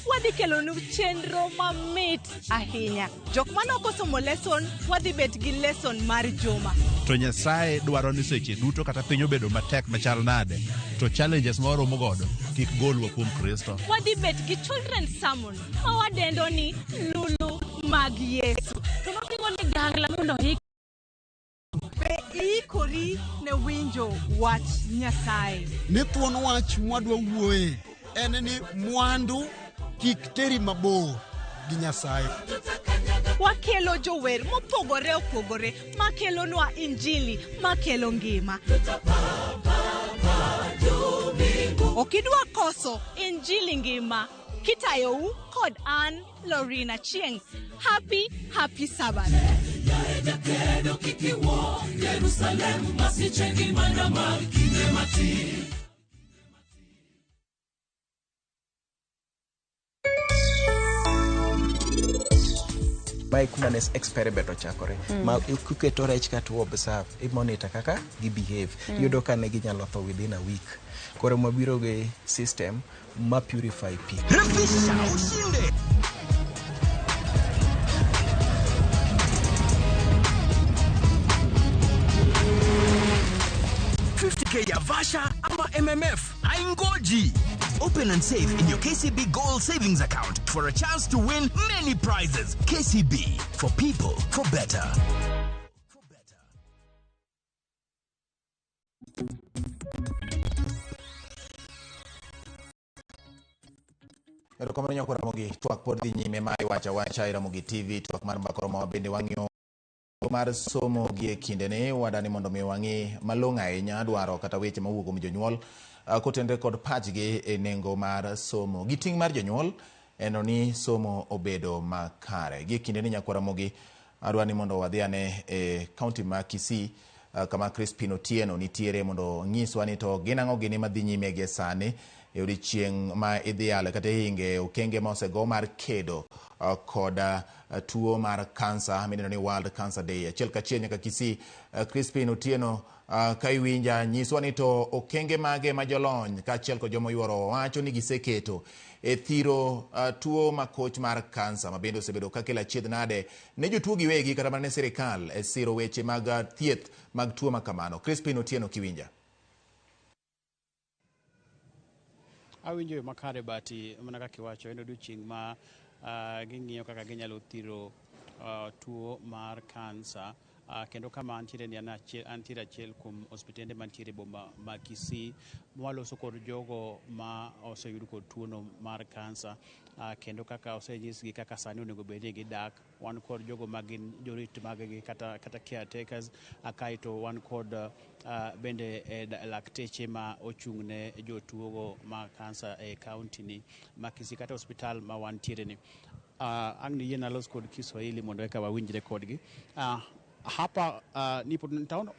Wadhi kelonu chenro mamit ahinya. Jok mane ok osomo lesson, wadhi bet gi lesson mar juma. To Nyasaye dwaro ni seche duto kata piny obedo matek machal nade, to challenges ma waromo godo kik golwa kuom Kristo. Wadhi bet gi children's sermon ma wadendo ni Lulu mag Yesu. To noting'o ligangla mondo oik. Be iikori ne winjo wach Nyasaye? Ni thuon wach mwadwa wuoye en ni mwandu kik teri mabor gi Nyasaye. Wakelo jower mopogore opogore makelonwa Injili makelo ngima. Okidwa koso Injili ngima kitayou kod an Lorina Chieng. Happy, happy Sabbath. Jakedo kik iwuo Jerusalem masiche gin mana mag kinde matin. Mae kuma ne experiment ochakore. Ma kiketo rech ka to observe, i monitor kaka gi behave. Iyudo ka ne ginyalo tho within a week. Koro mwabiro gi system ma purify pi. Refisha ushinde. K ya Vasha ama MMF haingoji. Open and save in your KCB Gold Savings Account for a chance to win many prizes. KCB, for people, for better. Erokamano nyako Ramogi, twak pod dhi nyime ma iwacho awacha e Ramogi TV, twak mar mbaka romo bende wang'iyo mar somo gi e kindeni wadani mondo mi wang'i malong'o ahinya dwaro kata weche mawuok kuom jonyuol kotenre kod pachgi e nengo mar somo. Gi ting' mar jonyuol eno ni somo obedo makare. Gi e kindeni nyako Ramogi adwa ni mondo wadhi ane e kaunti ma Kisii kama Crispin Otieno nitiere mondo nyiswa ni to gin ang'o gini madhi nyime gi sani e odiechieng' ma idhialo kata ihinge okenge ma osego mar kedo kod tuo mar kansa mineno ni World Cancer Day. Achiel kachiel nyaka Kisii, Crispin Otieno, ka iwinja nyiswa ni to okenge mage ma jolony kaachiel kod joma oyuoro wacho ni giseketo e thiro tuo makoch mar kansa ma bende osebedo kakelo achiedh nade ne jotuo giwegi kata mana ne sirikal e siro weche mag thieth mag tuo makamano. Crispin Otieno kiwinja. Awinjo makare Bati, mana kaka iwacho en odiochieng' ma ging'iyo kaka ginyalo thiro tuo mar kansa. Kendo kama antiere ni antiere achiel kuom osiptende mantiere e boma ma Kisii mwaloso kod jogo ma oseyud kod tuono mar kansa, kendo kaka osenyisgi kaka sani onego bed ni gidak. Wan kod jogo ma gin jorit mag-gi kata caretakers, kaeto wan kod bende lakteche ma ochung' ne jotuogo ma kansa e kaunti ni ma Kisii kata osiptal ma wantiere ni. Ang' niyiena los kod Kiswahili mondo eka wawinjre kodgi. Hapa nipo,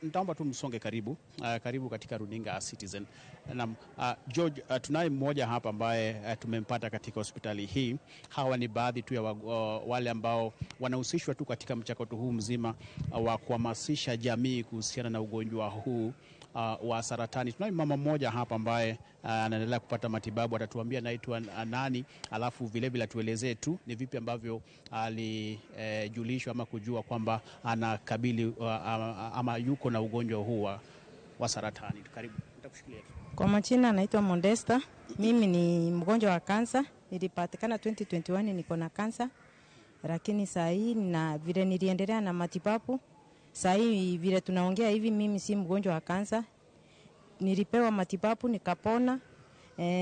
nitaomba tu msonge karibu, karibu katika runinga ya Citizen. Naam, George, tunaye mmoja hapa ambaye tumempata katika hospitali hii. Hawa ni baadhi tu ya wale ambao wanahusishwa tu katika mchakato huu mzima wa kuhamasisha jamii kuhusiana na ugonjwa huu wa saratani. Tunaye mama mmoja hapa ambaye anaendelea kupata matibabu, atatuambia anaitwa nani, alafu vile vile atuelezee tu ni vipi ambavyo alijulishwa ama kujua kwamba anakabili ama yuko na ugonjwa huu wa saratani. Karibu, nitakushikilia tu. Kwa majina naitwa Modesta. Mimi ni mgonjwa wa kansa. Nilipatikana 2021 niko na kansa, lakini saa hii na vile niliendelea na matibabu, saa hii vile tunaongea hivi mimi si mgonjwa wa kansa. Nilipewa matibabu nikapona.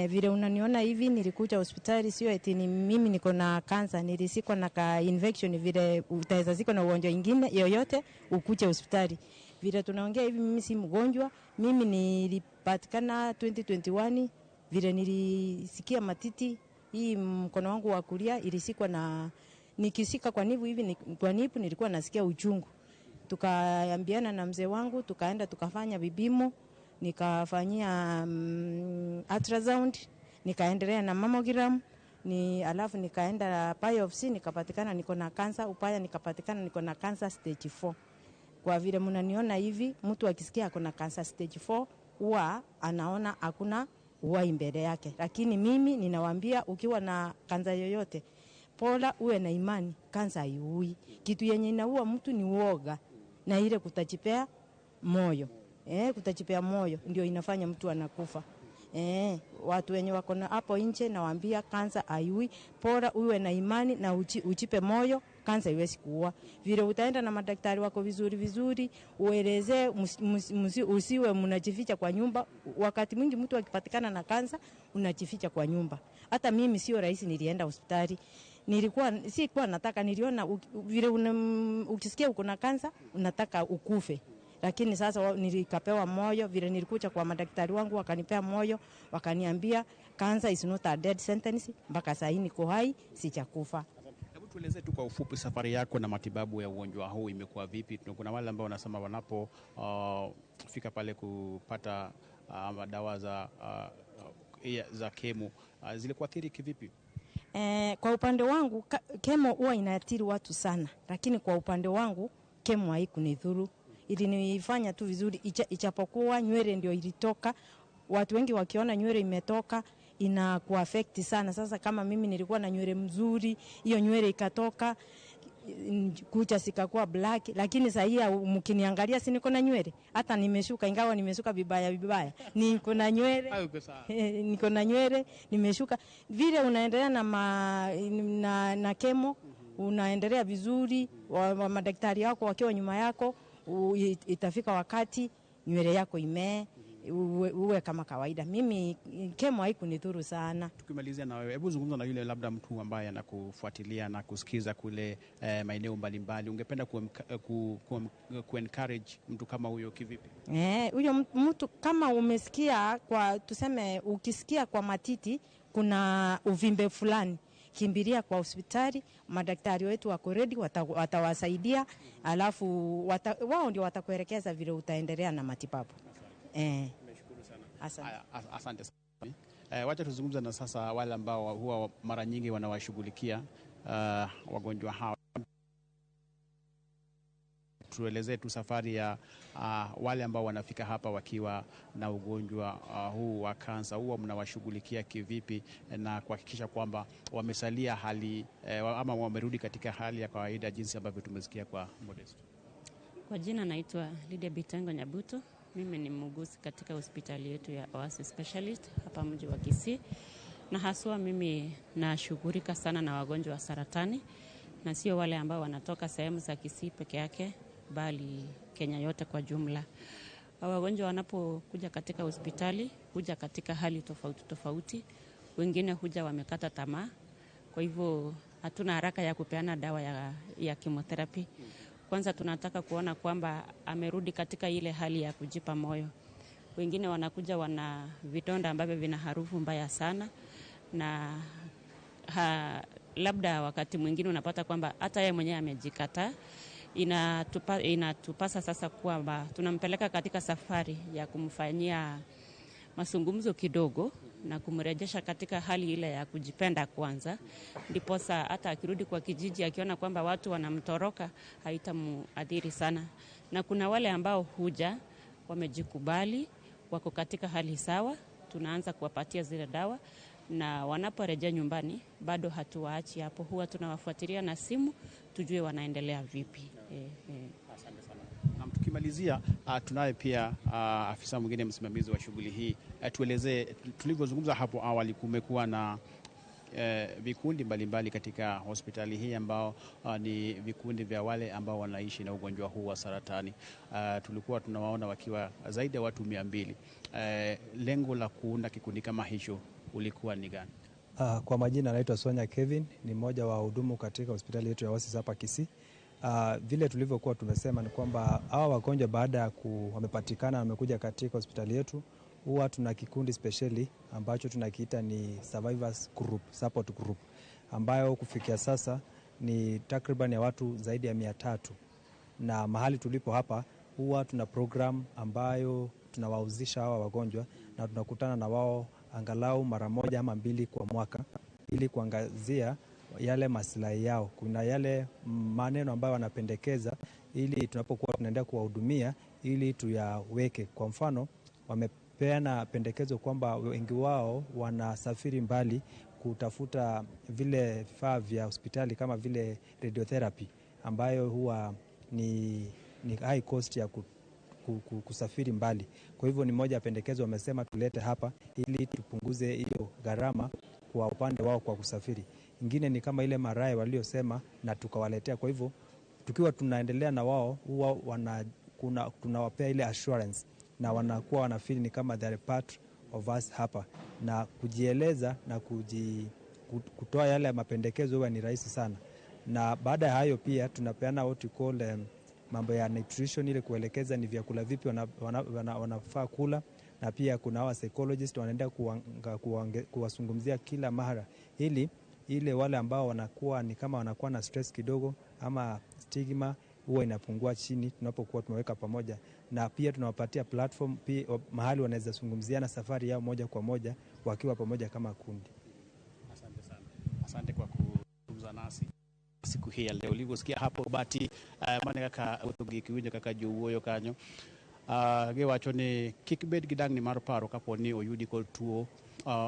Vile unaniona hivi nilikuja hospitali sio eti ni mimi niko na kansa, nilisikwa na ka infection, vile utaweza ziko na ugonjwa ingine yoyote ukuje hospitali. Vile tunaongea hivi mimi si mgonjwa, mimi nilipatikana 2021 vile nilisikia matiti hii mkono wangu wa kulia ilisikwa na nikisika kwa nivu hivi kwa nipu nilikuwa nasikia uchungu. Tukaambiana na mzee wangu tukaenda tukafanya vipimo, nikafanyia ultrasound, nikaendelea na mammogram, ni alafu nikaenda biopsy nikapatikana niko na kansa upaya, nikapatikana niko na kansa stage 4. Kwa vile mnaniona hivi, mtu akisikia ako na kansa stage 4 huwa anaona hakuna uhai mbele yake, lakini mimi ninawaambia ukiwa na kansa yoyote, pola uwe na imani, kansa haiui. Kitu yenye inaua mtu ni uoga na ile kutajipea moyo. Kutajipea moyo ndio inafanya mtu anakufa. Watu wenye wako na hapo nje nawaambia kansa haiui, pora uwe na imani na ujipe moyo, kansa haiwezi kuua. Vile utaenda na madaktari wako vizuri vizuri, ueleze, usiwe mnajificha kwa nyumba. Wakati mwingi mtu akipatikana na kansa unajificha kwa nyumba. Hata mimi sio rahisi, nilienda hospitali. Nilikuwa sikuwa nataka, niliona vile ukisikia uko na kansa unataka ukufe. Lakini sasa nilikapewa moyo, vile nilikuja kwa madaktari wangu wakanipea moyo, wakaniambia cancer is not a death sentence. Mpaka sasa niko hai, sijakufa. Hebu tueleze tu kwa ufupi safari yako na matibabu ya ugonjwa huu imekuwa vipi? Kuna wale ambao wanasema wanapo fika pale kupata dawa za kemo zilikuathiri kivipi? Kwa upande wangu kemo huwa inaathiri watu sana, lakini kwa upande wangu kemo haikunidhuru. Ilinifanya tu vizuri, ichapokuwa nywele ndio ilitoka. Watu wengi wakiona nywele imetoka inakuaffect sana. Sasa kama mimi nilikuwa na nywele mzuri, hiyo nywele ikatoka, kucha sikakuwa black, lakini sasa hii mkiniangalia si niko na nywele. Hata nimeshuka, ingawa nimeshuka vibaya vibaya, niko na nywele. Niko na nywele, nimeshuka. Vile unaendelea na kemo, unaendelea vizuri, madaktari wako wakiwa nyuma yako, itafika wakati nywele yako imee, uwe kama kawaida. Mimi kemo haikunidhuru sana. Tukimalizia na wewe, hebu zungumza na yule labda mtu ambaye anakufuatilia na kusikiza kule maeneo mbalimbali. Ungependa ku encourage mtu kama huyo kivipi? Huyo mtu kama umesikia kwa, tuseme ukisikia kwa matiti kuna uvimbe fulani, kimbilia kwa hospitali, madaktari wetu wako ready, watawasaidia, alafu wao ndio watakuelekeza vile utaendelea na matibabu. Nimeshukuru sana. Asante sana. Wacha tuzungumze na sasa wale ambao huwa mara nyingi wanawashughulikia wagonjwa hawa. Tuelezee tu safari ya wale ambao wanafika hapa wakiwa na ugonjwa huu wa kansa, huwa mnawashughulikia kivipi na kuhakikisha kwamba wamesalia hali ama wamerudi katika hali ya kawaida jinsi ambavyo tumesikia kwa Modesto? Kwa jina naitwa Lydia Bitengo Nyabuto. Mimi ni muuguzi katika hospitali yetu ya Oasis Specialist hapa mji wa Kisii, na haswa mimi nashughulika sana na wagonjwa wa saratani, na sio wale ambao wanatoka sehemu za Kisii peke yake, bali Kenya yote kwa jumla. Wagonjwa wanapokuja katika hospitali huja katika hali tofauti tofauti. Wengine huja wamekata tamaa, kwa hivyo hatuna haraka ya kupeana dawa ya chemotherapy. Kwanza tunataka kuona kwamba amerudi katika ile hali ya kujipa moyo. Wengine wanakuja wana vidonda ambavyo vina harufu mbaya sana, na labda wakati mwingine unapata kwamba hata yeye mwenyewe amejikataa. Inatupasa sasa kwamba tunampeleka katika safari ya kumfanyia mazungumzo kidogo na kumrejesha katika hali ile ya kujipenda kwanza, ndiposa hata akirudi kwa kijiji akiona kwamba watu wanamtoroka haitamuadhiri sana. Na kuna wale ambao huja wamejikubali, wako katika hali sawa, tunaanza kuwapatia zile dawa, na wanaporejea nyumbani bado hatuwaachi hapo, huwa tunawafuatilia na simu tujue wanaendelea vipi. Asante sana. Na tukimalizia, tunaye pia afisa mwingine msimamizi wa shughuli hii. Tuelezee, tulivyozungumza hapo awali, kumekuwa na vikundi mbalimbali katika hospitali hii ambao ni vikundi vya wale ambao wanaishi na ugonjwa huu wa saratani. Tulikuwa tunawaona wakiwa zaidi ya watu 200. Lengo la kuunda kikundi kama hicho ulikuwa ni gani? Kwa majina naitwa Sonya Kevin, ni mmoja wa wahudumu katika hospitali yetu ya Oasis hapa Kisii. Vile tulivyokuwa tumesema ni kwamba hawa wagonjwa baada ya wamepatikana wamekuja katika hospitali yetu, huwa tuna kikundi speciali ambacho tunakiita ni Survivors Group, Support Group, ambayo kufikia sasa ni takriban ya watu zaidi ya 300. Na mahali tulipo hapa huwa tuna program ambayo tunawahusisha hawa wagonjwa na tunakutana na wao angalau mara moja ama mbili kwa mwaka ili kuangazia yale maslahi yao. Kuna yale maneno ambayo wanapendekeza ili tunapokuwa tunaendelea kuwahudumia ili tuyaweke. Kwa mfano, wamepeana pendekezo kwamba wengi wao wanasafiri mbali kutafuta vile vifaa vya hospitali kama vile radiotherapy ambayo huwa ni high cost ya kusafiri mbali. Kwa hivyo ni moja ya pendekezo wamesema tulete hapa ili tupunguze hiyo gharama kwa upande wao kwa kusafiri. Ingine ni kama ile marai waliosema na tukawaletea. Kwa hivyo tukiwa tunaendelea na wao huwa tunawapea ile assurance na wanakuwa wanafeel ni kama they are part of us hapa, na kujieleza na kutoa yale mapendekezo huwa ni rahisi sana. Na baada ya hayo pia tunapeana what you call Mambo ya nutrition, ile kuelekeza ni vyakula vipi wanafaa kula, na pia kuna hawa psychologist wanaenda kuwazungumzia kila mara, ili ile wale ambao wanakuwa ni kama wanakuwa na stress kidogo ama stigma huwa inapungua chini tunapokuwa tumeweka pamoja, na pia tunawapatia platform pia mahali wanaweza zungumziana safari yao moja kwa moja wakiwa pamoja kama kundi. Asante sana. Asante kwa kuzungumza nasi siku hii ya leo. Ulivyosikia hapo Bati, mane kaka wuotho kiwinjo kaka jowuoyo kanyo. Giwacho ni kik bed gi dangni mar paro kapo ni oyudi kod tuo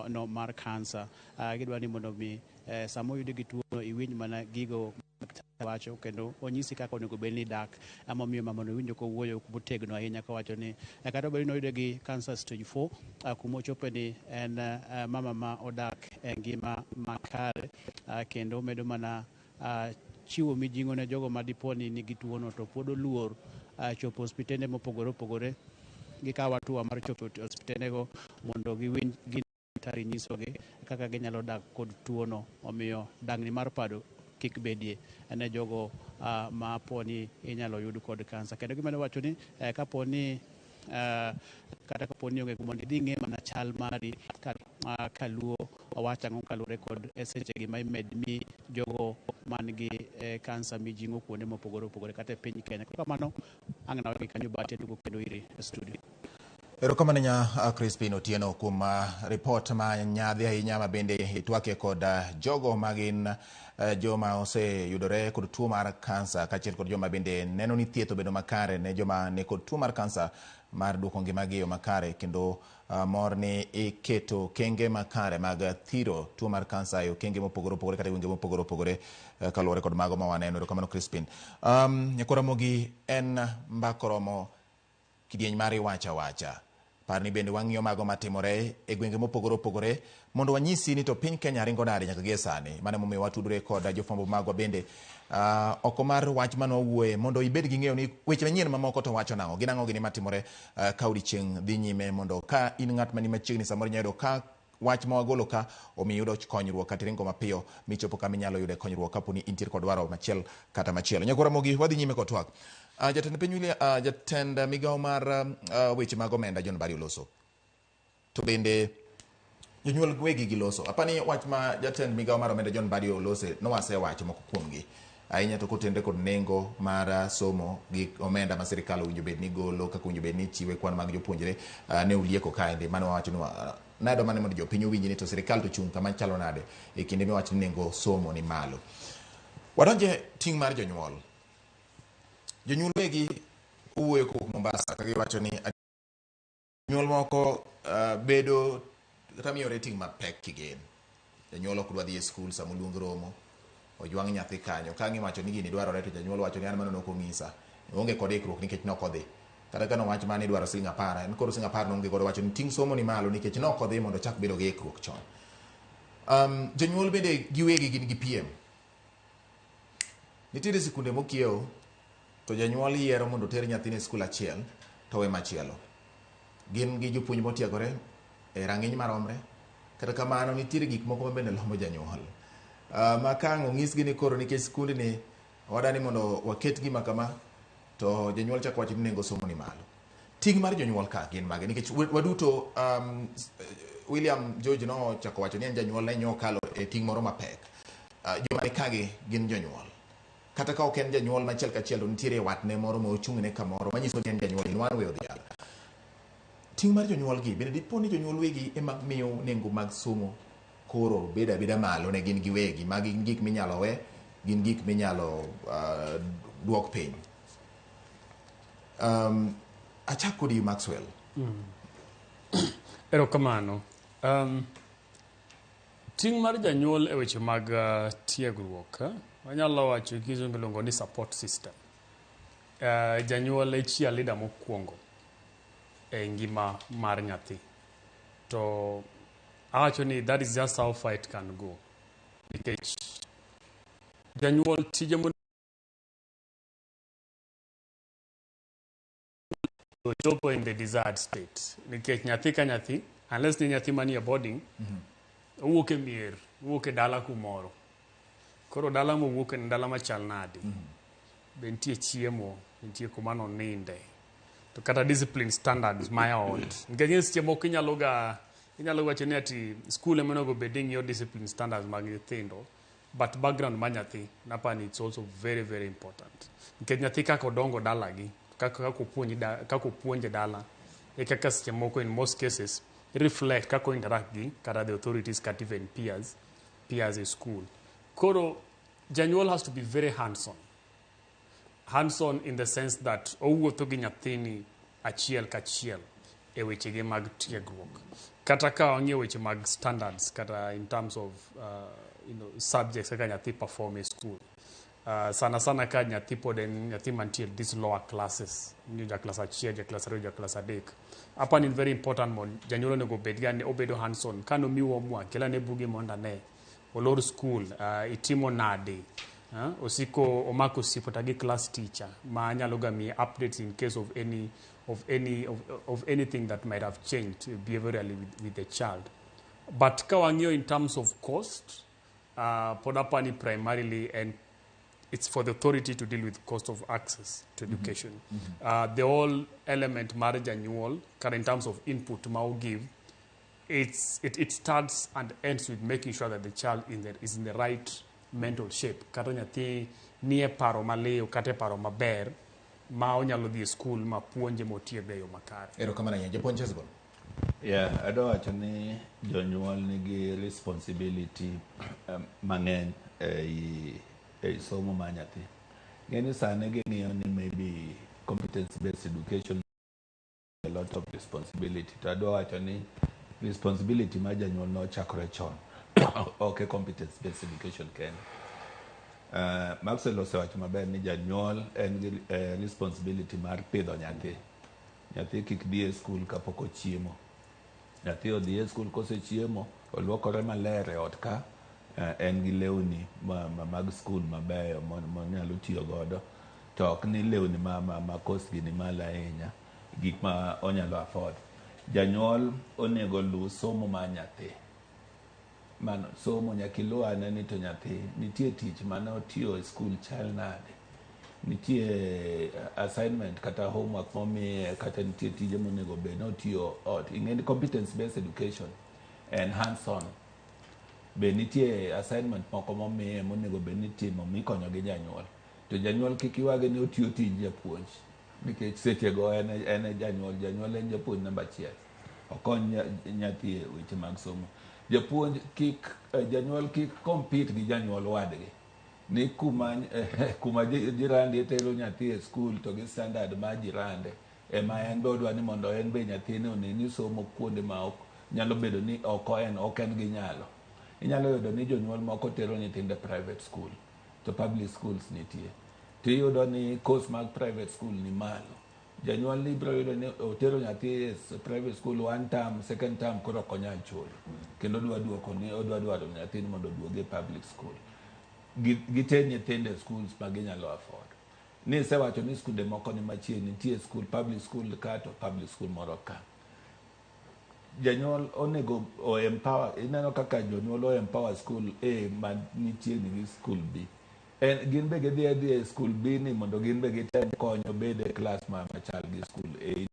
no mar kansa. Gidwa ni mondo mi sama oyudi gi tuo no iwinj mana gigo wacho kendo onyisi kaka onego bed ni dak. Emomiyo mamano winjo kowuoyo motegno ahinya kowacho ni kata obedo ni oyude gi kansa stage 4, kuma ochope ni en mama ma odak e ngima makare, kendo omedo mana chiwo mijing'o ne jogo ma dipo ni nigi tuono to pod oluor chopo osiptende mopogore opogore. Gikawo hatua mar chopo e osiptendego mondo giwinj gin daktari nyisogi kaka ginyalo dak kod tuono. Omiyo dangni mar paro kik bedie ne jogo ma po ni inyalo yud kod kansa. Kendo gimedo wacho ni kapo ni kata kapo ni onge mondo idhi ing'e mana chal mari kaluo wach ang'o kaluwore kod sechegi ma imed mi jogo man gi kansa mijing'o kuonde mopogore opogore kata e piny Kenya. Kamano ang' nawe gi kanyo Bati aduogo kendo iri e studio. Erokamano nya Crispin Otieno kuom report ma nyadhi ahinya ma bende itwake kod jogo ma gin joma oseyudore kod tuo mar kansa kaachiel kod joma bende neno ni thieth obedo makare ne joma ni kod tuo mar kansa mar duoko ngimagi e yo makare kendo mor ni iketo okenge makare mag thiro tuo mar kansa e okenge mopogore opogore kata e gwenge mopogore opogore kaluwore kod mago ma waneno. Erokamano Crispin. Nyakwa Ramogi en mbaka oromo kidieny mar iwacho awacha. Par ni bende wang'iyo mago matimore e gwenge mopogore opogore mondo wanyisi ni to piny Kenya ringo nade nyaka gie sani. Mano emomiyo watudore kod jofwambo magwa bende oko mar wach mane wawuoye mondo ibed gi ng'eyo ni weche manyien mamoko to wacho nang'o, gin ang'o gini matimore ka odiochieng' dhi nyime, mondo ka in ng'at mani machiegni samoro inyalo yudo ka wach ma wagolo ka omiyo iyudo konyruok kata iringo mapiyo michopo kama inyalo yude konyruok kapo ni intiere kod dwaro machiel kata machielo. Nyakwa Ramogi, wadhi nyime kod twak. Jatend piny William, jatend migawo mar weche mag omenda John Mbadi oloso. To bende jonyuol wegi giloso. Apani wach ma jatend migawo mar omenda John Mbadi olose nowasewacho moko kuomgi. Ahinya to kotenre kod nengo mar somo gi omenda ma sirikal owinjo bed ni golo, kaka owinjo bed ni chiwe kwan mag jopuonjre, ne ulieko kaendi. Mano wawacho ni nado mane mondo jopiny owinj ni to sirikal to chung' kama chalo nade e kinde miwacho ni nengo somo ni malo. Wadonje ting' mar jonyuol. Jonyuol wegi owuoyo kowuok Mombasa ka giwacho ni jonyuol moko bedo kata miyore ting' mapek kigen. Janyuol ok dwa dhi e skul sama oluong romo, ojwang' nyathi kanyo. Ka ang' iwacho ni gini dwarore to janyuol wacho ni an mano nok ong'isa. Oonge kod ikruok nikech nok odhi. Kata ka nowach mana ni idwaro siling 10, en koro siling 10 noonge godo, wacho ni ting' somo ni malo nikech nok odhi mondo ochak bedo gi ikruok chon. Jonyuol bende giwegi gin gi piem. Nitiere sikunde mokiewo to janyuol yiero mondo oter nyathine e skul achiel to we machielo. Gin gi jopuonj motiegore e rang'iny maromre. Kata kamano nitiere gik moko ma bende lombo janyuol. Ma ka ang' onyisgi ni koro nikech skundni wadani mondo waket gima kama to janyuol chako wacho ni nengo somo ni malo. Ting' mar jonyuol ka gin mage? Nikech waduto William George nochako wacho ni en janyuol ne nyo okalo e ting' moro mapek. Joma ni kagi gin jonyuol. Kata ka ok en janyuol machiel kachiel to nitiere watne moro ma ochung'ne kamoro manyiso ni en janyuol in one way or the other. Ting' mar jonyuol gi bende dipo ni jonyuol wegi ema miyo nengo mag somo koro bedo abeda malo ne gin giwegi, magi gin gik minyalo we, gin gik minyalo duok piny. Achak kodi Maxwell. Erokamano. Ting' mar janyuol e weche mag tiegruok, wanyalo wacho gi kizungu iluongo ni support system. Janyuol e cheerleader mokwongo e ngima mar nyathi. To awacho ni that is just how far it can go. Nikech janyuol tije ochopo in the desired state. Nikech nyathi ka nyathi, unless ni nyathi manie boarding, owuok e mier, owuok e dala kumoro. Koro dala mowuok en dala machal nade? Be nitie chiemo, nitie kuma noninde. To kata discipline standards ma e ot. Nikech ing'e seche moko inyalo ga inyalo wacho ni ati school ema onego bed ni ng'iyo discipline standards mag nyithindo, but background mar nyathi napani it's also very very important. Nikech nyathi kaka odongo dalagi, kaka kaka opuonji da, kaka opuonje dala, e kaka seche moko in most cases reflect kaka o interact gi kata the authorities kata even peers e school. Koro janyuol has to be very hands on. Hands on in the sense that owuotho gi nyathini achiel kachiel e wechege mag tiegruok. Kata ka wang'iyo weche mag standards kata in terms of subjects kaka nyathi perform e school. Sana sana ka nyathi pod en nyathi mantie these lower classes, ni ja klas achiel, ja klas ariyo, ja klas adek. Apani very important mondo janyuol onego obed ga ni obedo hands on. Kane omiu homework, kel ane buge mondo ane. Olor school, itimo nade? Osiko omako osiep gi class teacher ma nyalo ga miye updates in case of any of any of, of anything that might have changed behaviorally with the child. But ka wang'iyo in terms of cost, pod apani primarily and it's for the authority to deal with cost of access to education. The whole element mar janyuol, kata in terms of input ma give, it starts and ends with making sure that the child is in the right mental shape. Kata nyathi nie paro maliw, kata e paro maber, ma onyalo dhi e school ma puonje motiege e yo makare. Erokamano ahinya. Japuonj Hesbon. Yeah, adwa wacho ni jonyuol nigi responsibility mang'eny ei somo mar nyathi. Ng'e ni sani ging'iyo ni maybe competence based education a lot of responsibility. To adwa wacho ni responsibility mar janyuol nochakore chon. Ok e competence based education kende. Maxwell osewacho maber ni janyuol en gi responsibility mar pidho nyathi. Nyathi kik dhi e school kapok ochiemo. Nyathi odhi e school kosechiemo, oluokore maler e ot ka, en gi lewni mag school mabeyo monyalo tiyo godo. To ok ni lewni ma cost gi ni malo ahinya, gik ma onyalo afford. Janyuol onego luw somo mar nyathi. Mano somo nyaka iluw ane ni to nyathi nitie tich mane otiyo e school chal nade. Nitie assignment kata homework momiye kata nitie tije monego bed ni otiyo ot. Ing'e ni competence based education en hands on. Be nitie assignment moko momiye monego bed ni itimo mikonyo gi janyuol. To janyuol kik ywage ni otiyo tij japuonj. Nikech seche go en e janyuol, janyuol en japuonj namba achiel. Okony nyathi e weche mag somo. Japuonj kik, janyuol kik compete gi janyuol wadgi. Ni kuma jirande tero nyathi e school to gi standard mar jirande. Ema en be odwa ni mondo en be nyathine one ni somo kuonde ma ok nyalo bedo ni ok en gi nyalo. Inyalo yudo ni jonyuol moko tero nyithindo e private school to public schools nitie. Tiyudo ni cost mag private school ni malo. Janyuol ni ibiro yudo ni otero nyathi e private school one term, second term koro ok onyal chulo. Kendo odwa duoko ni odwa dwaro nyathini mondo oduogi e public school. Giter nyithindo e schools ma ginyalo afford. Ni isewacho ni skunde moko ni machiegni, nitie school, public school ka to public school moro ka. Janyuol onego o empower, ineno kaka jonyuol o empower school A ma nitie gi school B. En gin be gidhi adhiya e school B ni mondo gin be gitem konyo bed e class ma machal gi school A.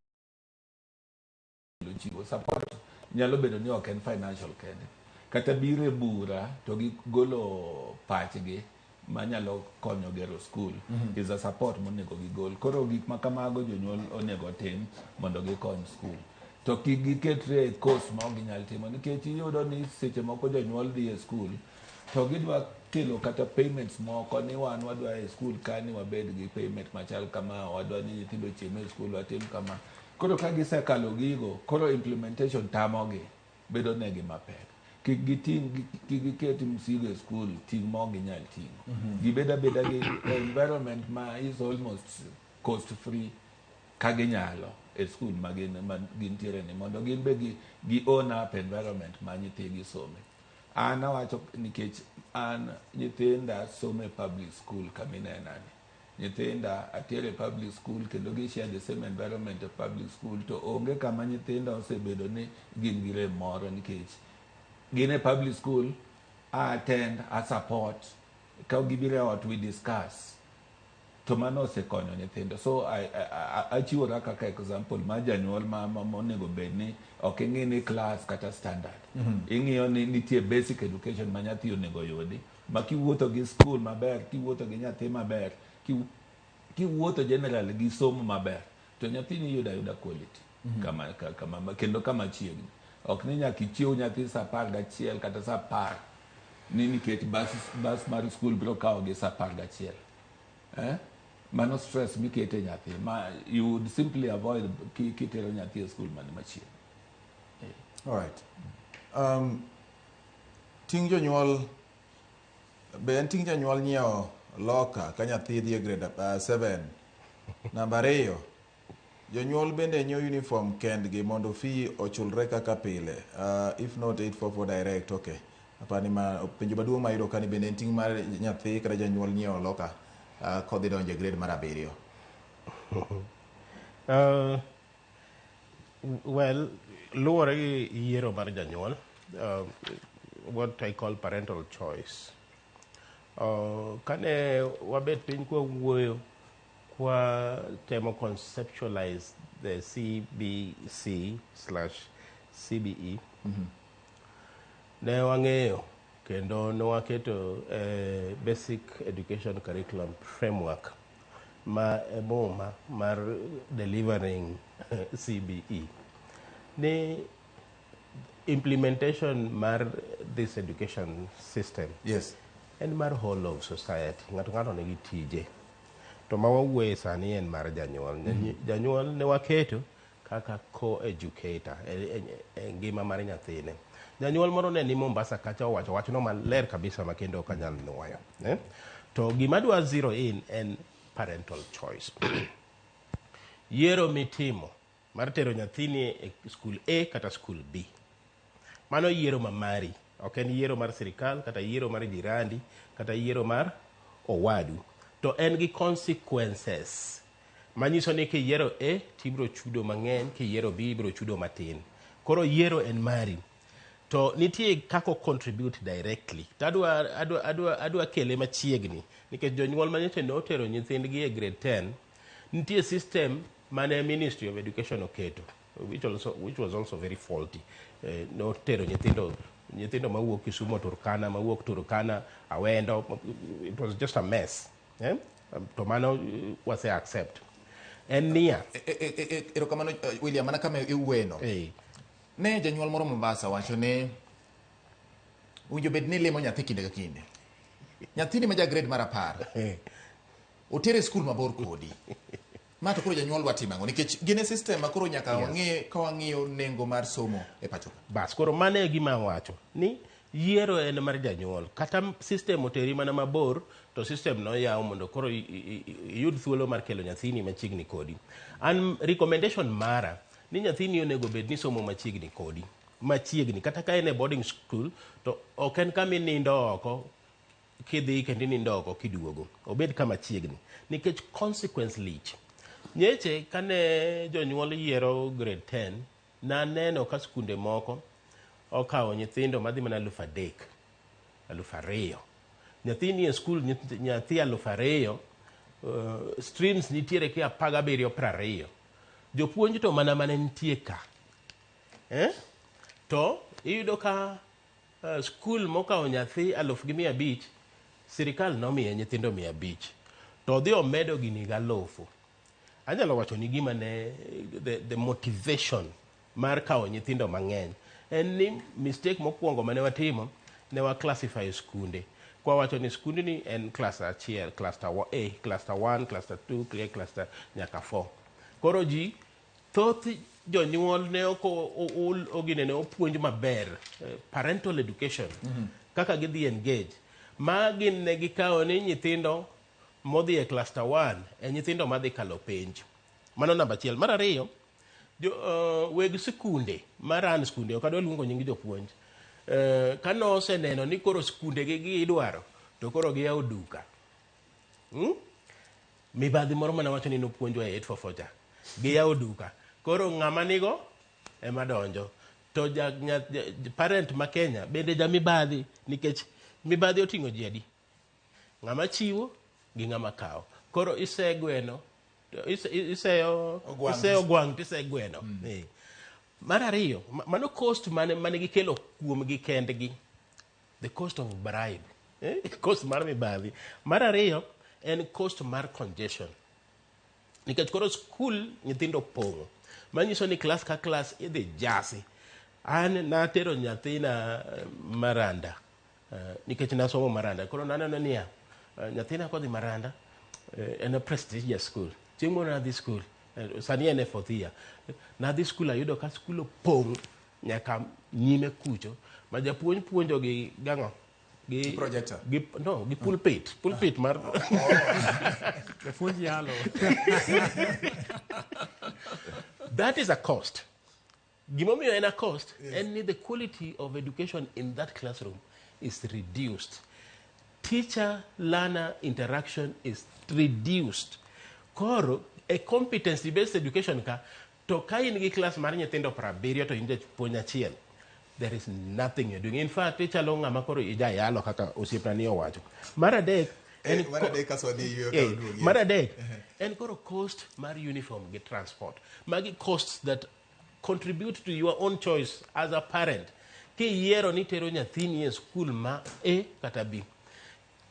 Chiwo support nyalo bedo ni ok en financial kende. Kata biro e bura to gigolo pachgi manyalo konyo gero school is a support monego gigol. Koro gik ma kamago jonyuol onego otim mondo gikony school. To kik giketre e course ma ok ginyal timo nikech iyudo ni seche moko jonyuol dhi e school to gidwa kelo kata payments moko ni wan wadwa e school ka ni wabed gi payment machal kama, wadwa ni nyithindo ochiem e school, watim kama. Koro ka gisekalo gigo, koro implementation tamogi, bedo negi mapek. Kik giting', kik giket msigo e school, ting' ma ok ginyal ting'o. Gibed abeda gi environment ma is almost cost free ka ginyalo e school ma gin ma gintiere ni mondo gin be gi own up environment ma nyithigi some. An awacho nikech an nyithinda somo e public school kaminena ni. Nyithinda atero e public school kendo gi share the same environment e public school to onge kama nyithinda osebedo ni gin gi rem moro nikech gin e public school, I attend, I support. Ka gibiro e ot we discuss. To To mano osekonyo nyithindo. So achiwora kaka example mar janyuol ma monego bed ni ok ing'i ni class kata standard. Ing'iyo ni nitie basic education ma nyathi onego yudi. Ma kiwuotho gi school maber, kiwuotho gi nyathi maber, kiwuotho generally gi somo maber, to nyathini yudo ayuda quality. Kama, kendo kama chiegni. Ok ni nyaka ichiew nyathi saa 11 kata saa 10 ni nikech bus mar school biro kawo gi saa 11. Eh? Mano stress mikete nyathi ma you would simply avoid kitero nyathi e school mani machiegni. All right. Ting' jonyuol be en ting' janyuol nyiewo locker ka nyathi dhi e grade 7. Namba 2, jonyuol bende nyiewo uniform kendgi mondo fee ochulre kaka pile. If not 844 direct, okay. Apani ma penjo maduong' mayudo ka ni bende en ting' mar nyathi kata janyuol nyiewo locker kodhi donjo e grade mar 7. Well, luwore gi yiero mar janyuol, what I call parental choice. Kane wabet piny kwa wuoyo kwa temo conceptualize the CBC/CBE, ne wang'eyo kendo ne waketo basic education curriculum framework ma e muma mar delivering CBE ni implementation mar this education system en mar whole of society. Ng'ato nigi tije, to ma wawuoye sani en mar janyuol. Janyuol ne waketo kaka co-educator e ngima mar nyathine. Janyuol moro ne ni Mombasa kacha owacho wachno maler kabisa ma kendo ok anyal nuoyo, eh? To gima dwa zero in en parental choice. Yiero mitimo mar tero nyathini e skul A kata skul B, mano yiero ma mari, ok en yiero mar sirikal kata yiero mar jirandi kata yiero mar owadu. To en gi consequences manyiso ni kiyiero A tibiro chudo mang'eny, kiyiero B ibiro chudo matin. Koro yiero en mari. To nitie kaka contribute directly. To adwa kele machiegni nikech jonyuol manyocha ne otero nyithindgi e grade 10, nitie system mane Ministry of Education oketo which was also very faulty. Notero nyithindo mawuok Kisumu Turkana, mawuok Turkana Awendo. It was just a mess. Eh? To mano wase accept. En niya. Erokamano William, mana kama iwuoyeno. Ne janyuol moro Mombasa wacho ni winjo bed ni limo nyathi kinde ka kinde. Nyathini ma ja grade mar 10 otere e skul mabor kodi. Ma to koro janyuol dwa timo ang'o? Nikech gin e system ma koro nyaka wang'e ka wang'iyo nengo mar somo e pacho ka. Bas, koro mano e gima awacho ni yiero en mar janyuol. Kata system oteri mana mabor, to system no yaw mondo koro iyud thuolo mar kelo nyathini machiegni kodi. An recommendation mara ni nyathini onego bed ni somo machiegni kodi. Machiegni, kata ka en e boarding school, to ok en kama inindo oko kidhi kendo inindo oko kiduogo. Obed kama chiegni. Nikech consequence lich. Nyeche kane jonyuol yiero grade 10, naneno ka skunde moko okawo nyithindo madhi mana 3,000, 2,000. Nyathi ni e skul, nyathi 2,000, streams nitiere ki 17, 20. Jopuonj to mana mane nitie ka. To iyudo ka skul mokawo nyathi 1,500, sirikal nomiye nyithindo 500. To odhi omedo gini gi 1,000. Anyalo wacho ni gima ne the motivation mar kawo nyithindo mang'eny en ni mistake mokwongo mane watimo, ne wa classify skunde kwa wacho ni skundni en cluster 1, cluster A, cluster 1, cluster 2, cluster nyaka 4. Koro ji thoth jonyuol ne ok ogine ne opuonj maber parental education kaka gidhi engage ma gin ne gikawo ni nyithindo modhi e cluster 1 e nyithindo madhi kalo penj. Mano namba 1. Mar 2, weg skunde maran skunde ok adwa luongo nying jopuonj. Kane oseneno ni koro skunde gi idwaro to koro giyawo duka. Mibadhi moro mane wacho ni nopuonjwa e 844 cha. Giyawo duka. Koro ng'ama nigo ema donjo. To parent ma Kenya bende ja mibadhi nikech mibadhi oting'o ji adi. Ng'ama chiwo gi ng'ama kawo. Koro isegweno, iseyo iseyo gwang' tisegweno. Mar ariyo, mano cost mane gikelo kuomgi kendgi, the cost of bribe, cost mar mibadhi. Mar ariyo en cost mar congestion. Nikech koro skul nyithindo opong'o, manyiso ni klas ka klas idhi jasi. An natero nyathina Maranda, nikech nasomo Maranda. Koro naneno niya, nyathina kodhi Maranda, en a prestigious school. Chieng' moro nadhi school, sani en e fourth year. Nadhi school ayudo ka skul opong' nyaka nyime kucho, ma japuonj puonjo gi gang'o? Gi projector. No, gi pulpit. Pulpit mar Japuonj yalo. That is a cost. Gimomiyo en a cost, en ni the quality of education in that classroom is reduced. Teacher-learner interaction is reduced. Koro, a competency-based education ka, to ka in gi class mar nyithindo 70 to in japuonj achiel, there is nothing you're doing. In fact, ichalo ng'ama koro ijayalo kaka osiepna ni owacho. Mar adek, en Mar adek kaso wadhi e yweyo ka waduogi. Mar adek, en koro cost mar uniform gi transport. Magi costs that contribute to your own choice as a parent. Kiyiero ni tero nyathini e skul ma A kata B.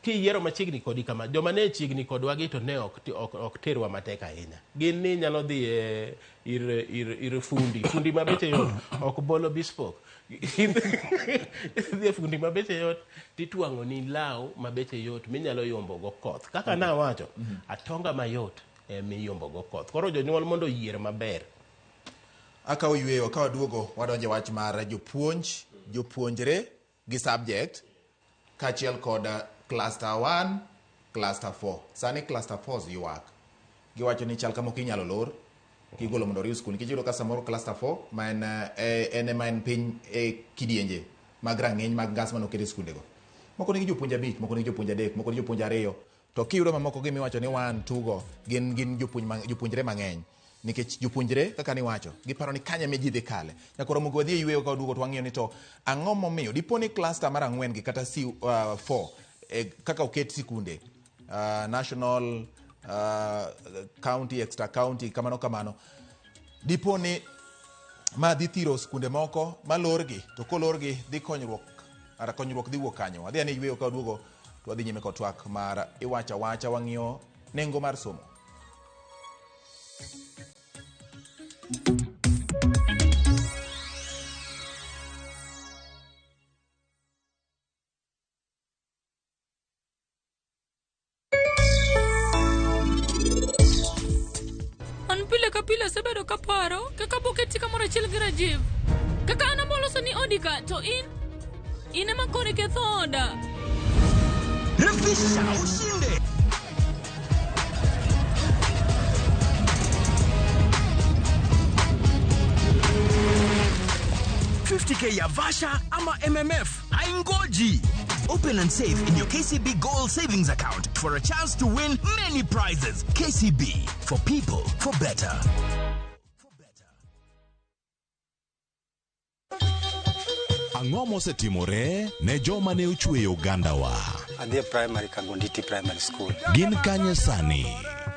Kiyiero machiegni kodi kama, joma ne chiegni kodwa gi to ne ok terwa matek ahinya. Gin ni nyalo dhi e ir fundi. Fundi ma beche yot, ok bolo bespoke. Idhi e fundi ma beche yot, titwang'o ni law ma beche yot minyalo yombo go koth. Kaka nawacho, atonga mayot emiyombo go koth. Koro jonyuol mondo oyier maber. Akawo yweyo, ka waduogo wadonjo e wach mar jopuonj, jopuonjre gi subject kaachiel kod cluster 1, cluster 4. Sani cluster 4 ywak. Giwacho ni chal kama ok inyalo lor kigolo mondo oriw skul nikech iyudo ka samoro cluster 4 ma en en ema en piny e kidienje mag rang'iny mag ngas mane oket e skundego. Moko nigi jopuonj 5, moko nigi jopuonj 3, moko nigi jopuonj 2. To kiyudo mamoko gi miwacho ni 1, 2 go gin jopuonjre mang'eny. Nikech jopuonjre kaka niwacho giparo ni kanye ma ji dhi kale. Nyaka romo wadhi e yweyo ka waduogo to wang'iyo ni to ang'o momiyo dipo ni cluster mar 4 gi kata C4 kaka oket sikunde national, county, extra county kamano kamano, dipo ni ma dhi thiro skunde moko malorgi, to kolorgi dhi konyruok, ara konyruok dhi wuok kanyo. Wadhi ane yweyo ka waduogo to wadhi nyime kod twak mar iwacho awacha, wang'iyo nengo mar somo. An pile ka pile asebedo kaparo kaka boketi kamoro achiel gi Rajiv. Kaka an amoloso ni odi ka to in ema koro iketho oda. Refisha ushinde. $50K ya Vasha ama MMF haingoji. Open and save in your KCB Gold Savings Account for a chance to win many prizes. KCB, for people, for better. Ang'o mosetimore ne joma ne ochweyo ogandawa? Adhi e primary Kagonditi Primary School. Gin kanye sani?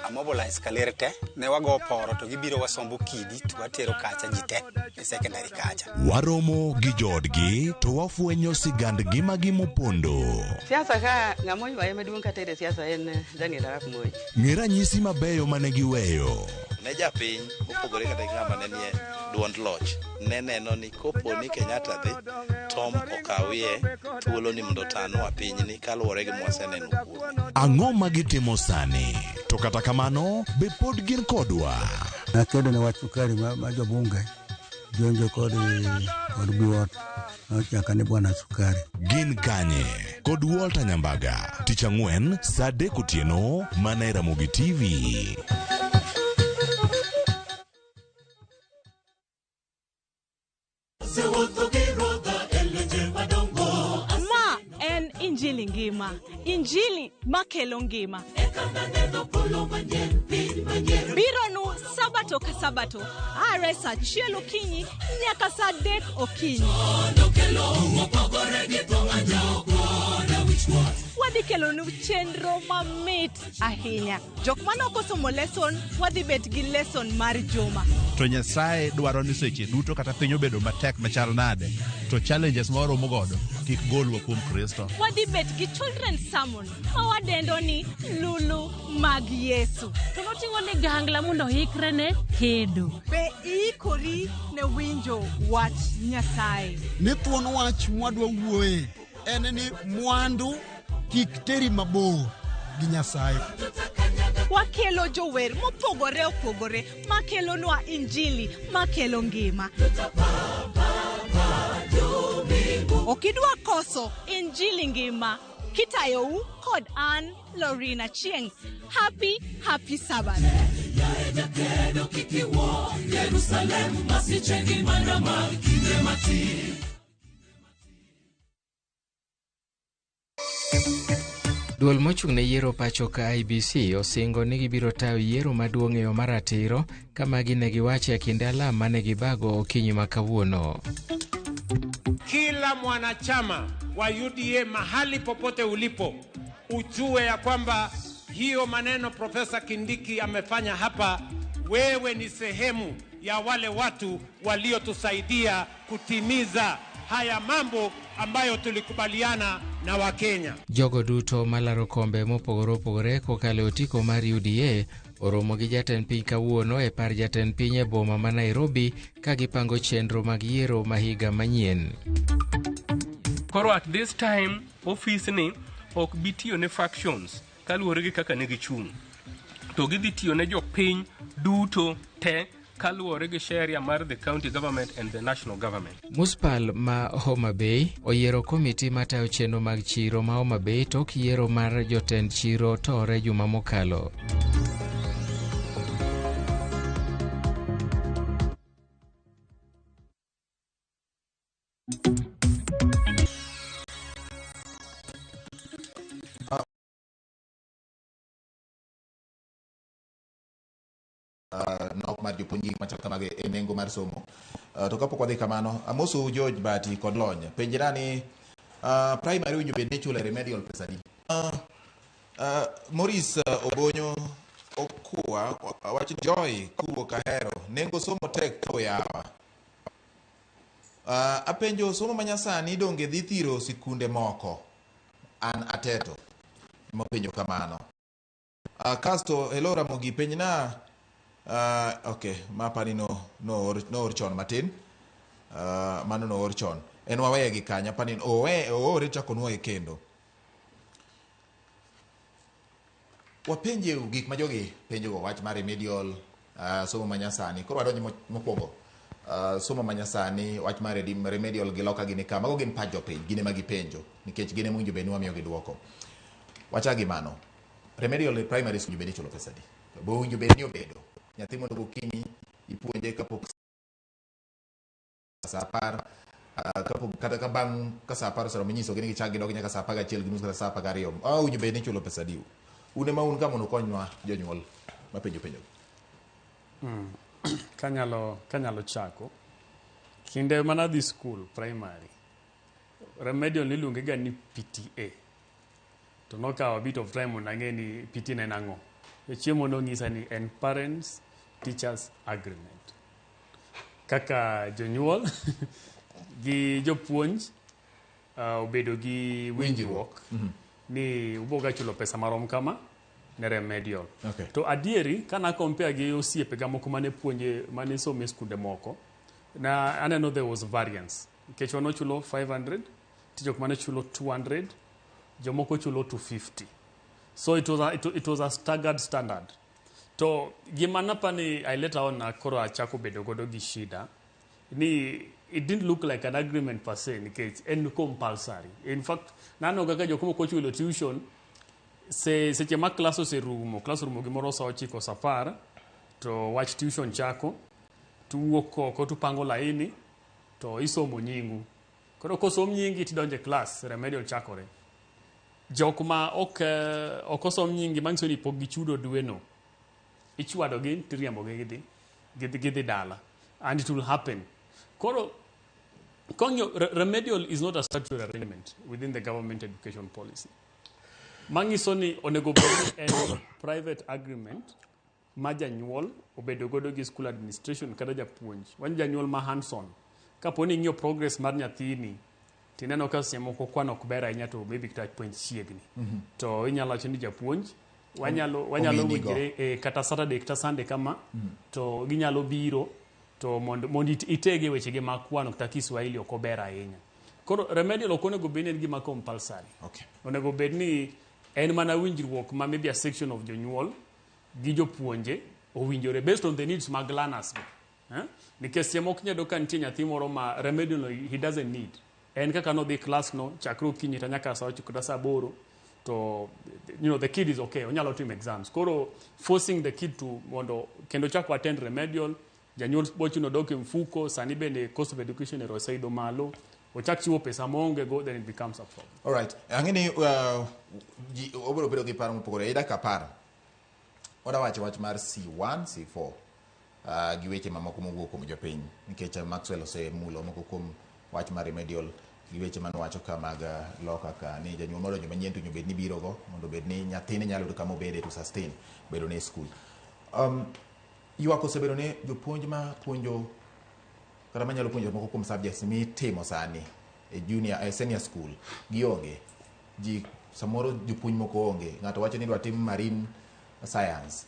Amobilize kaler te, ne wago poro to gibiro wasombo kidi to watero kacha ji te e secondary kacha. Waromo gi joodgi to wafwenyo sigand ngimagi mopondo. Siasa ka ng'ama oywaye maduong' katere siasa en Daniel Arap Moi. Ng'e ranyisi mabeyo mane giweyo. Ne japiny mopogore kata gi ng'ama ne nie duond loch ne neno ni kopo ni Kenyatta dhi, Tom okawie thuolo ni mondo otanwa pinyni kaluwore gi mwaseneno kuome. Ang'o ma gitimo sani? To kata kamano, be pod gin kodwa? Nakedo ne wach sukari ma jobunge jonjo kod biwot nochaka ni bwana sukari. Gin kanye? Kod Walter Nyambaga, tich ang'wen saa 3 otieno mana e Ramogi TV. Ma en Injili ngima, Injili makelo ngima. Bironu Sabato ka Sabato, are saa 1 okinyi nyaka saa 3 okinyi. Wadhi kelonu chenro mamit ahinya. Jok mane ok osomo lesson, wadhi bet gi lesson mar juma. To Nyasaye dwaro ni seche duto kata piny obedo matek machal nade, to challenges ma waromo godo kik golwa kuom Kristo. Wadhi bet gi children's sermon ma wadendo ni Lulu mag Yesu. To noting'o ligangla mondo oikre ne kedo. Be iikori ne winjo wach Nyasaye? Ni thuon wach mwadwa wuoye en ni mwandu kik teri mabor gi Nyasaye. Wakelo jower mopogore opogore makelonwa injili makelo ngima. Ok idwa koso injili ngima kitayou kod an Lorina Chieng. Happy, happy Sabbath. Jakedo kik iwuo Jerusalem masiche gi mana mag kinde matin. Duol mochung' ne yiero pacho ka IEBC osingo ni gibiro tayo yiero maduong' e yo maratiro ka magi ne giwacho e kinde alam mane gibago okinyi ma kawuono. Kila mwanachama wa UDA mahali popote ulipo, ujue ya kwamba hiyo maneno Profesa Kindiki amefanya hapa, wewe ni sehemu ya wale watu waliotusaidia kutimiza haya mambo ambayo tulikubaliana na Wakenya. Jogo duto malaro kombe mopogore opogore kokalo e otiko mar UDA oromo gi jatend piny kawuono e par jatend piny e boma ma Nairobi ka gipango chenro mag yiero ma higa manyien. Koro at this time office ni ok bi tiyo ne factions kaluwore gi kaka ne gichung', to gidhi tiyo ne jopiny duto te kaluwore gi sheria mar the county government and the national government. Muspal ma Homa Bay oyiero komiti matayo chenro mag chiro ma Homa Bay tok yiero mar jotend chiro tore juma mokalo. Nok mar jopuonj gik machal kamagi e nengo mar somo. To kapok wadhi kamano, amoso George Bati kod lony. Penjra ni primary winjo bed ni ichulo e remedial pesa adi? Maurice Obonyo Okua wacho Joy kowuok Ahero, nengo somo tek to yawa. Apenjo somo manyasani donge dhi thiro sikunde moko? An ateto. Mopenjo kamano. Kasto hello Ramogi penjna okay, mapani no noor noor chon matin. Mano noor chon. En waweye gi kanya pani owe oore chako nuoye kendo. Wapenje gik ma jogi penjogo wach mar remedial somo manyasani. Koro wadonj mokwongo. Somo manyasani wach mar remedial gi loka gini ka mago gin pach jopiny gin ema gipenjo nikech gin ema owinjo bed ni wamiyogi duoko. Wachak gi mano. Remedial e primary school bed ni ichulo pesa adi? Be owinjo bed ni obedo nyathi mondo gokinyi ipuonje kapok saa 10 kapok kata ka bang' ka saa 10 oseromo inyisogi ni gichak gidog nyaka saa 11:30 kata saa 12. Owinjo bed ni ichulo pesa adi? Un ema un ka mondo ukonywa jonyuol mapenjo penjo. Kanyalo chako kinde mana dhi school primary remedial niluonge ga ni PTA to nokawo a bit of time mondo ang'e ni PTA ne en ang'o. E chiemo nonyisa ni en parents teachers agreement kaka jonyuol gi jopuonj obedo gi winjruok ni uboga chulo pesa marom kama ne remedial. To adieri kana compare gi osiepega moko mane puonje mane somo e skunde moko na aneno there was variance nikech wan wachulo 500 to jok mane chulo 200 jomoko chulo 250 so it was a staggered standard. To gima napani I later on na koro achako bedo godo gi shida ni it didn't look like an agreement per se nikech en compulsory. In fact naneno kaka jok moko ochulo tuition seche ma klas oserumo, klas orumo gimoro sa 9 sa 10 to wach tuition chako tuwuok oko tupango laini to isomo nyingu. Koro kosom nyingi tidonje klas remedial chakore. Jok ma ok osom nyingi manyiso ni pok gichudo dwe no ichwado gi tiriembo gi gidhi dala and it will happen. Koro Kong'yo, remedial is not a statutory arrangement within the government education policy. Manyiso ni onego bed ni en private agreement ma janyuol obedo godo gi school administration kata japuonj. Wan janyuol ma hands on. Kapo ni ing'iyo progress mar nyathini, tineno ka seche moko kwan ok ber ahinya to maybe kata puonj chiegni. To inyalo wacho ni japuonj wanyalo Ong'inigo. winjre kata Saturday kata Sunday kama to ginyalo biro to mondo itege wechege mag kwano kata Kiswahili ok ober ahinya. Koro remedial ok onego bed ni en gima compulsory. Onego bed ni en mana winjruok ma maybe a section of jonyuol gi jopuonje owinjore based on the needs mag learners go. Eh? Nikech seche moko inyalo yudo ka nitie nyathi moro ma remedial no he doesn't need. En kaka nodhi class no chakre okinyi ta nyaka saa 9 kata saa 8 to the kid is okay, onyalo timo exams. Koro forcing the kid to mondo kendo chako attend remedial, janyuol bochuno dok e mfuko, sani bende cost of education ero oseidho malo, ochak chiwo pesa maonge go, then it becomes a problem. Alright. Ang'e ni ji obiro bedo gi paro mopogore. E dakika 10. Wadwa wacho wach mar C1, C4 gi weche mamoko mowuok kuom jopiny nikech Maxwell osemulo moko kuom wach mar remedial gi weche manowacho ka mag loka ka ni janyuol modonjo manyien to onego bed ni biro go mondo obed ni nyathine nyalo yudo kama obede to sustain bedo ne e school. Ywak osebedo ni jopuonj ma puonjo kata manyalo puonjo moko kuom subjects mitimo sani e junior e senior school gionge. Ji samoro jopuonj moko onge. Ng'ato wacho ni idwa tim marine science.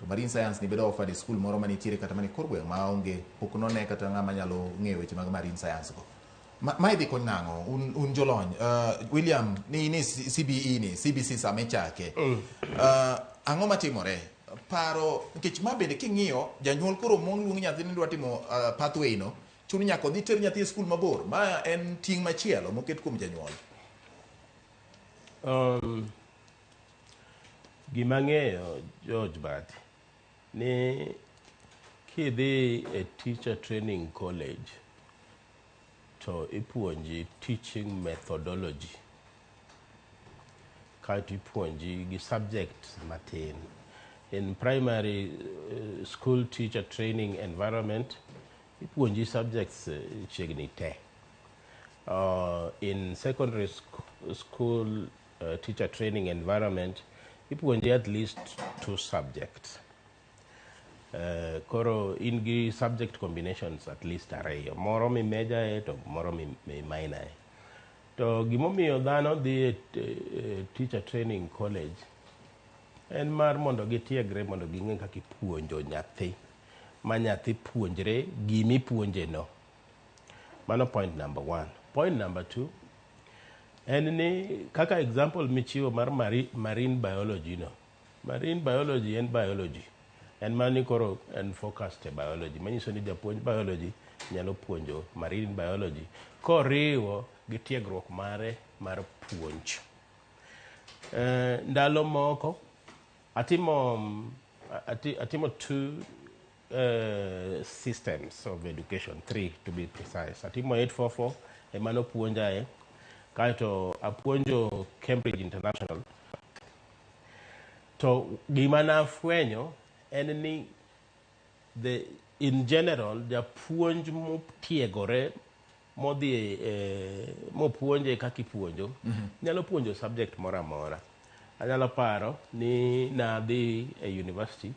To marine science ni bedo offered e school moro manitiere kata mana e kor gweng' maonge pok none kata ng'ama nyalo ng'eyo weche mag marine science go. Ma idhi kony nang'o un jolony? William ni CBE ni CBC sama ichake. Ang'o matimore? Paro nikech ma bende king'iyo janyuol koro moluong nyathine dwa timo pathway no chuno nyaka odhi ter nyathi e skul mabor. Ma en ting' machielo moket kuom janyuol. Gima ang'eyo George Bati ni kidhi e teacher training college to ipuonji teaching methodology kaeto ipuonji gi subject matin. In primary school teacher training environment ipuonji subjects chiegni te. In secondary school teacher training environment ipuonji at least 2 subjects. Koro in gi subject combinations at least 2, moro mi major e to moro mi minor e. To gimomiyo dhano dhi e teacher training college en mar mondo gitiegre mondo ging'e kaka ipuonjo nyathi, ma nyathi puonjre gimipuonje no. Mano point number 1. Point number 2 en ni kaka example michiwo mar marine biology no. Marine biology en biology. En mani koro en focused e biology. Manyiso ni japuonj biology nyalo puonjo marine biology koriwo gi tiegruok mare mar puonj. Ndalo moko atimo 2 systems of education, 3 to be precise. Atimo 844 ema nopuonjae, kaeto apuonjo Cambridge International. To gima nafwenyo en ni in general japuonj motiegore modhi mopuonje kaka ipuonjo nyalo puonjo subject moro amora. Anyalo paro ni nadhi e university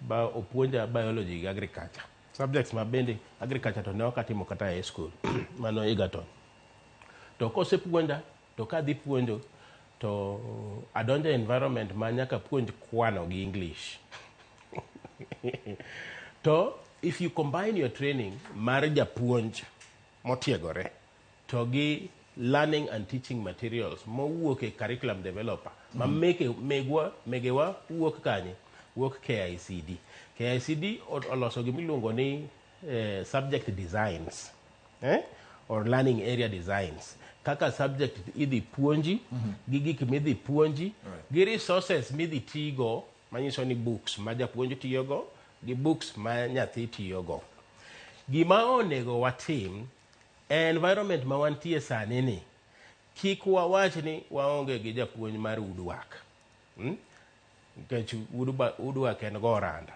ba opuonja biology gi agriculture. Subjects ma bende agriculture to ne ok atimo kata e school, mano Egerton. To kosepuonja to kadhi puonjo to adonjo e environment ma nyaka puonj kwano gi English. To if you combine your training mar japuonj motiegore to gi learning and teaching materials mowuok e curriculum developer ma meke megewa wuok kanye? Wuok KICD. KICD oloso gimiluongo ni subject designs or learning area designs. Kaka subject idhi puonji gi gik midhi puonji gi resources midhi tigo, manyiso ni books ma japuonj tiyogo gi books ma nyathi tiyogo. Gima onego watim e environment ma wantie sani ni, kik wawach ni waonge gi japuonj mar woodwork. Nikech woodwork en go oranda.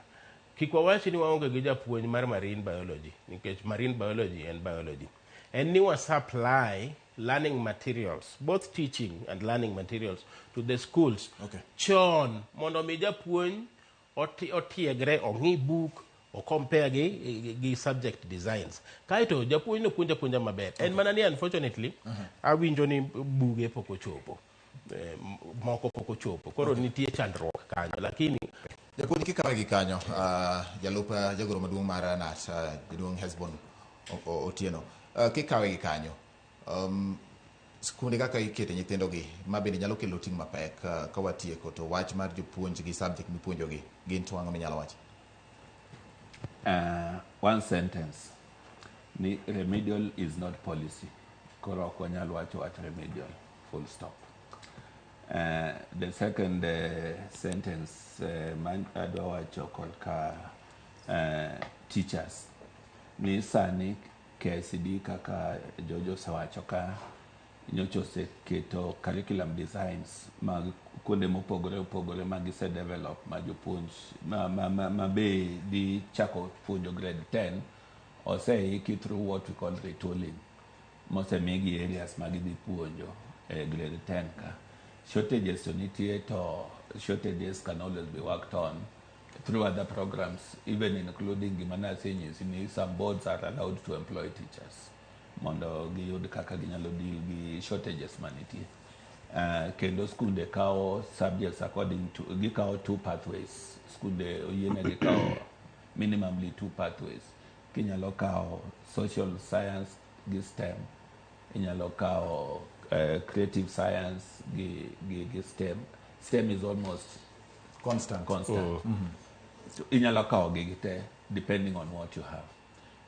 Kik wawach ni waonge gi japuonj mar marine biology, nikech marine biology en biology. En ni wa supply learning materials, both teaching and learning materials to the schools. Chon mondo mi japuonj otiegre ong'i book ocompare gi subject designs. Kaeto japuonj no puonja puonja maber. En mana ni unfortunately awinjo ni buge pok ochopo. Moko pok ochopo. Koro nitie chandruok kanyo. Lakini Japuonj kikawe gi kanyo, jalup jagoro maduong' mar KNUT, jaduong' Hesbon Otieno. Kikawe gi kanyo, skunde kaka ikete nyithindogi, ma bende nyalo kelo ting' mapek ka watieko to wach mar jopuonj gi subject mipuonjogi gin to ang'o minyalo wacho? One sentence ni remedial is not policy. Koro ok wanyal wacho wach remedial, full stop. The second sentence man adwa wacho korka teachers ni sani KICD kaka Jojo osewacho ka nyocha oseketo curriculum designs mag kuonde mopogore opogore ma gise develop ma jopuonj ma be dhi chako puonjo grade 10 oseiki through what we call retooling mosemigi areas ma gidhi puonjo e grade 10 ka shortages to nitie to shortages can always be worked on through other programs even including gima nasenyisi ni some boards are allowed to employ teachers mondo giyud kaka ginyalo deal gi shortages manitie. Kendo skunde kawo subjects according to gikawo two pathways. Skunde oyienegi kawo minimumly two pathways. Kinyalo kawo social science gi STEM, inyalo kawo creative science gi STEM. STEM is almost constant. Constant. So inyalo kawo gigi te depending on what you have.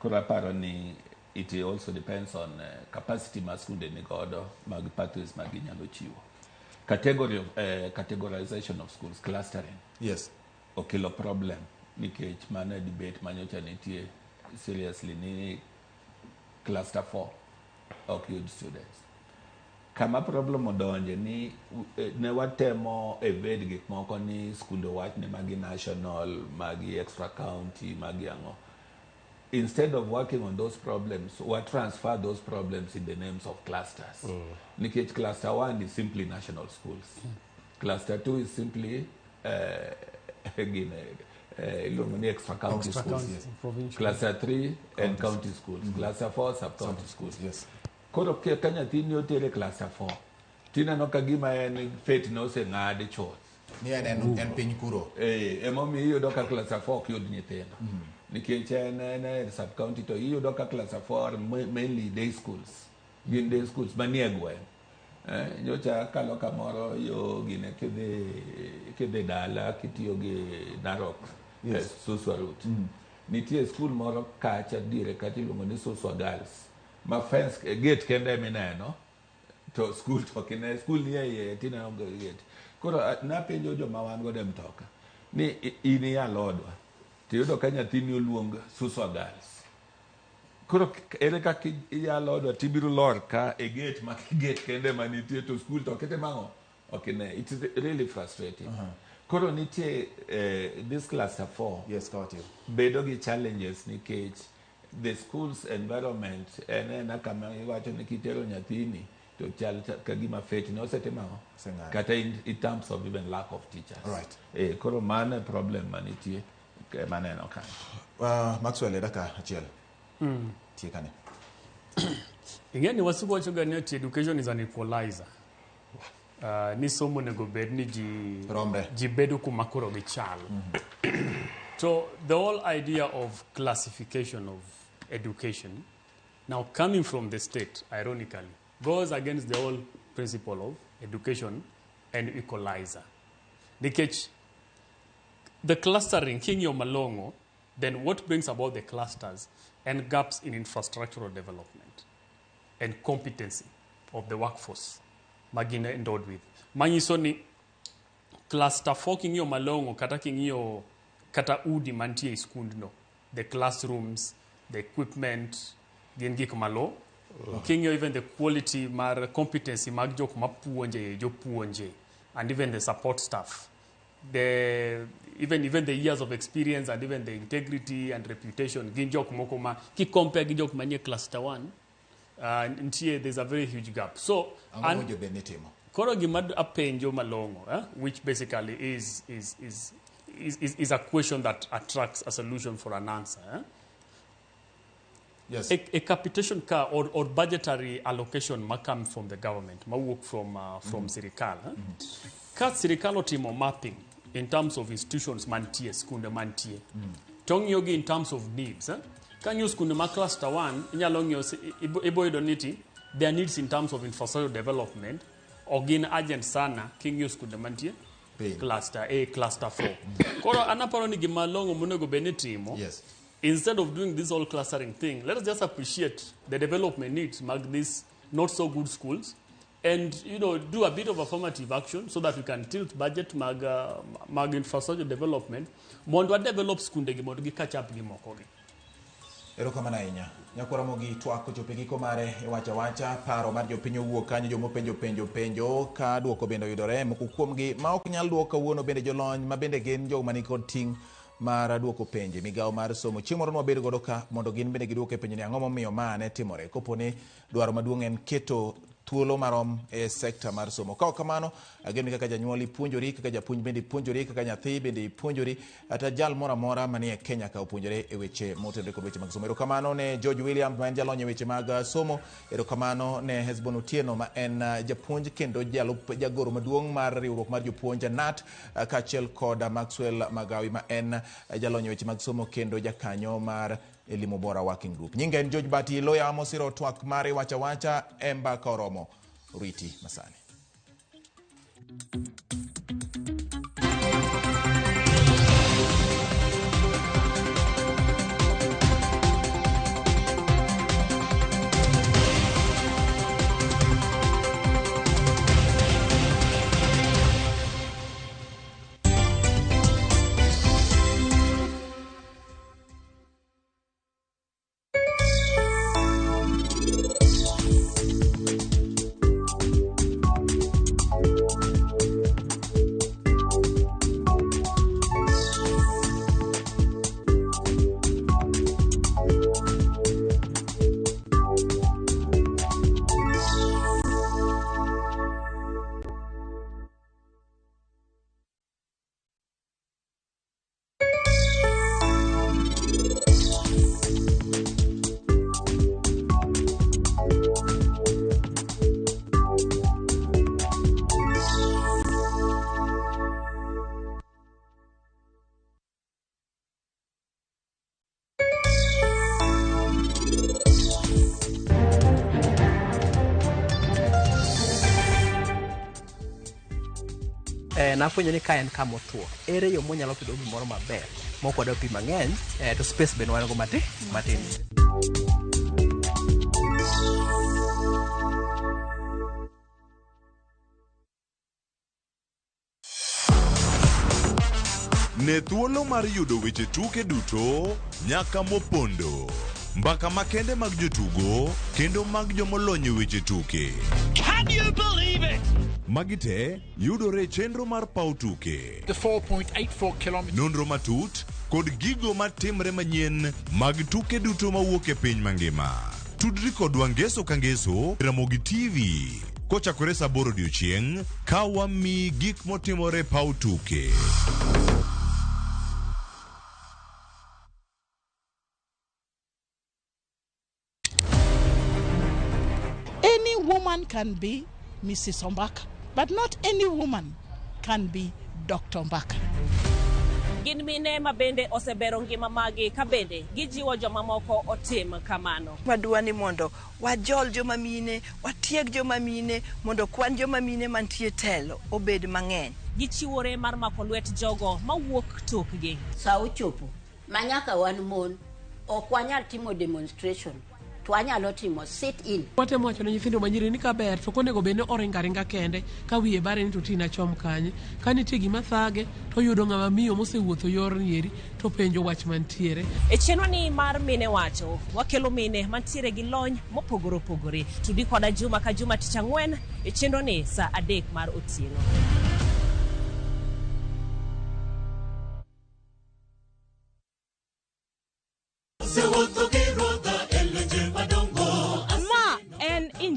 Koro aparo ni it also depends on capacity ma skunde ni godo mag pathways ma ginyalo chiwo. Category of, categorization of schools, clustering. Okelo problem nikech mano e debate manyocha nitie seriously ni cluster 4 ok yud students. Kama problem odonje ni ne watemo evade gik moko ni skunde wach ni magi national, magi extra county, magi ang'o. Instead of working on those problems, we transfer those problems in the names of clusters. Nikech cluster 1 is simply national schools. Cluster 2 is simply again, iluongo ni extra county Extra schools. county, provincial. Cluster 3 and county schools. Cluster 4 sub-county schools. Koro ka nyathini otere cluster 4, tineno ka gima en fate ne oseng'adi chuth. Ni en piny kuro. Emomiyo iyudo ka cluster 4 ok yud nyithindo. Nikech en e sub county to iyudo ka cluster 4 are mainly day schools. Gin day schools manie gweng'. Nyocha akalo kamoro yo gine kidhi dala kitiyo gi Narok, Suswa route. Nitie school moro kacha diere kacha iluongo ni Suswa Girls. Ma fence gate kende emineno to school to ok ine, school nie iye tineno gate. Koro napenjo joma wan godo e mtoka ni in iya lodwa tiyudo ka nyathini oluong Suswa Girls. Koro ere kaka iya lodwa tibiro lor ka e gate ma gate kende manitie to school to okete mang'o ok ine. It is really frustrating. Koro nitie this cluster 4 kawatiyo. Bedo gi challenges nikech the school's environment en ena kama iwacho ni kitero nyathini to chal ka gima fate ne osetimo ang'o? Oseng'ado. Kata in terms of even lack of teachers. Koro mano e problem manitie maneno kanyo. Maxwell, dakika achiel. Tiekane. Ing'e ni wasugu wacho ga ni ati education is an equalizer. Ni somo onego bed ni ji Romre. ji bedo kuma koro gichal. So the whole idea of classification of education, now coming from the state, ironically, goes against the whole principle of education and equalizer. Nikech the clustering, king'iyo malong'o, then what brings about the clusters and gaps in infrastructural development and competency of the workforce magin endowed with. Manyiso ni cluster 4 king'iyo malong'o kata king'iyo kata udi mantie e skundno, the classrooms, the equipment, gin gik malo. King'iyo even the quality mar competency mag jok mapuonje, jopuonje, and even the support staff. The even the years of experience and even the integrity and reputation gin jok moko ma ki compare gi jok manie cluster 1 Nitie, there's a very huge gap. So, Ang'o mowinjo bed ni itimo? Koro gima apenjo malong'o, which basically is a question that attracts a solution for an answer. Yes. A capitation car or budgetary allocation ma come from the government, ma wuok from sirikal. Ka sirikal otimo mapping in terms of institutions mantie, skunde mantie, to ng'iyo gi in terms of needs. Ka ng'iyo skunde ma cluster 1, inyalo ng'iyo ibo yudo niti their needs in terms of infrastructure development ok gin urgent sana king'iyo skunde mantie Piny. Cluster A, cluster 4. Koro an aparo ni gima long'o monego bed ni timo, instead of doing this whole clustering thing, let us just appreciate the development needs mag these not so good schools and do a bit of affirmative action so that we can tilt budget mag infrastructure development mondo wa develop skunde gi mondo gi catch up gi moko gi. Erokamano ahinya. Nyakwara Ramogi, twak ochopo e giko mare. Iwacho awacha paro mar jopiny owuok kanyo, jomopenjo penjo penjo ka duoko bende oyudore. Moko kuomgi ma ok nyal duok kawuono bende jolony ma bende gin jogo manikod ting' mar duoko penjo e migawo mar somo. Chieng' moro nwabed godo ka mondo gin bende giduok e penjo ni ang'o momiyo ma ne timore. Kopo ni dwaro maduong' en keto thuolo marom e sekta mar somo. Ka ok kamano, ageno ni kaka janyuol ipuonjori, kaka japuonj bende ipuonjori, kaka nyathi bende ipuonjori, kata jal moro amora manie Kenya ka opuonjore e weche motenore kod weche mag somo. Erokamano ne George Williams ma en jalony e weche mag somo. Erokamano ne Hesbon Otieno ma en japuonj kendo jalup jagoro maduong' mar riwruok mar jopuonj KNUT, kaachiel kod Maxwell Magawi ma en jalony e weche mag somo kendo jakanyo mar Elimu Bora Working Group. Nyinga en George Bati Loya mosiro twak mare wacha wacha e mbaka oromo. Riti masani. Nafwenyo ni ka en kama otuo, ere yo mwanyalo pidho gimoro maber mok wadwa pi mang'eny, to space bende wan go matin. Ne thuolo mar yudo weche tuke duto nyaka mopondo. Mbaka makende mag jotugo kendo mag jomolony e weche tuke. Can you believe it? Magi te yudore e chenro mar paw tuke. The 4.84 kilometers. Nonro matut kod gigo matimre manyien mag tuke duto mawuok e piny mangima. Tudri kodwa ngeso ka ngeso Ramogi TV kochakore saa 8 odiochieng' ka wamiyi gik motimore e paw tuke. Any woman can be Mrs. Ombaka, but not any woman can be Dr. Ombaka. Gin mine ma bende osebero ngima magi ka bende gijiwo jomamoko otim kamano. Wadwa ni mondo wajol joma mine, watieg joma mine, mondo kwan joma mine mantie telo obed mang'eny. Gichiwore mar mako lwet jogo mawuok tokgi. Sa ochopo ma nyaka wan mon ok wanyal timo demonstration to wanyalo timo sit in. Watemo wacho ne nyithindo manyiri ni kaber to ok onego bed ni oringo aringa kende ka wiye bare ni to tina chom kanye. Ka nitie gima thage to oyudo ng'ama miyo mosewuotho yorni eri to penjo wach mantiere. E chenro ni mar Mine Wacho, wakelo mine mantiere gi lony mopogore opogore. Tudi koda juma ka juma tich ang'wen e chenro ni saa 3 mar otieno. Ma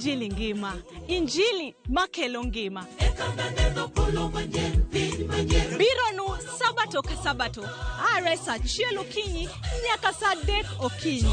Injili ngima. Injili makelo ngima. Biro nu Sabato ka Sabato, are saa 1 okinyi nyaka saa 3 okinyi.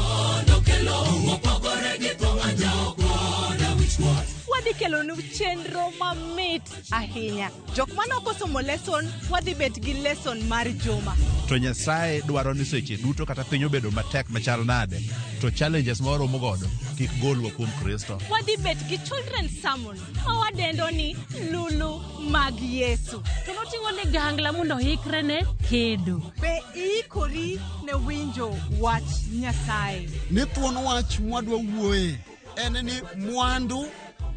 Wadhi kelonu chenro mamit ahinya. Jok mane ok osomo lesson, wadhi bet gi lesson mar juma. To Nyasaye dwaro ni seche duto kata piny obedo matek machal nade, to challenges ma waromo godo kik golwa kuom Kristo. Wadhi bet gi children's sermon ma wadendo ni Lulu mag Yesu. To noting'o ligangla mondo oikre ne kedo. Be iikori ne winjo wach Nyasaye? Ni thuon wach mwadwa wuoye en ni mwandu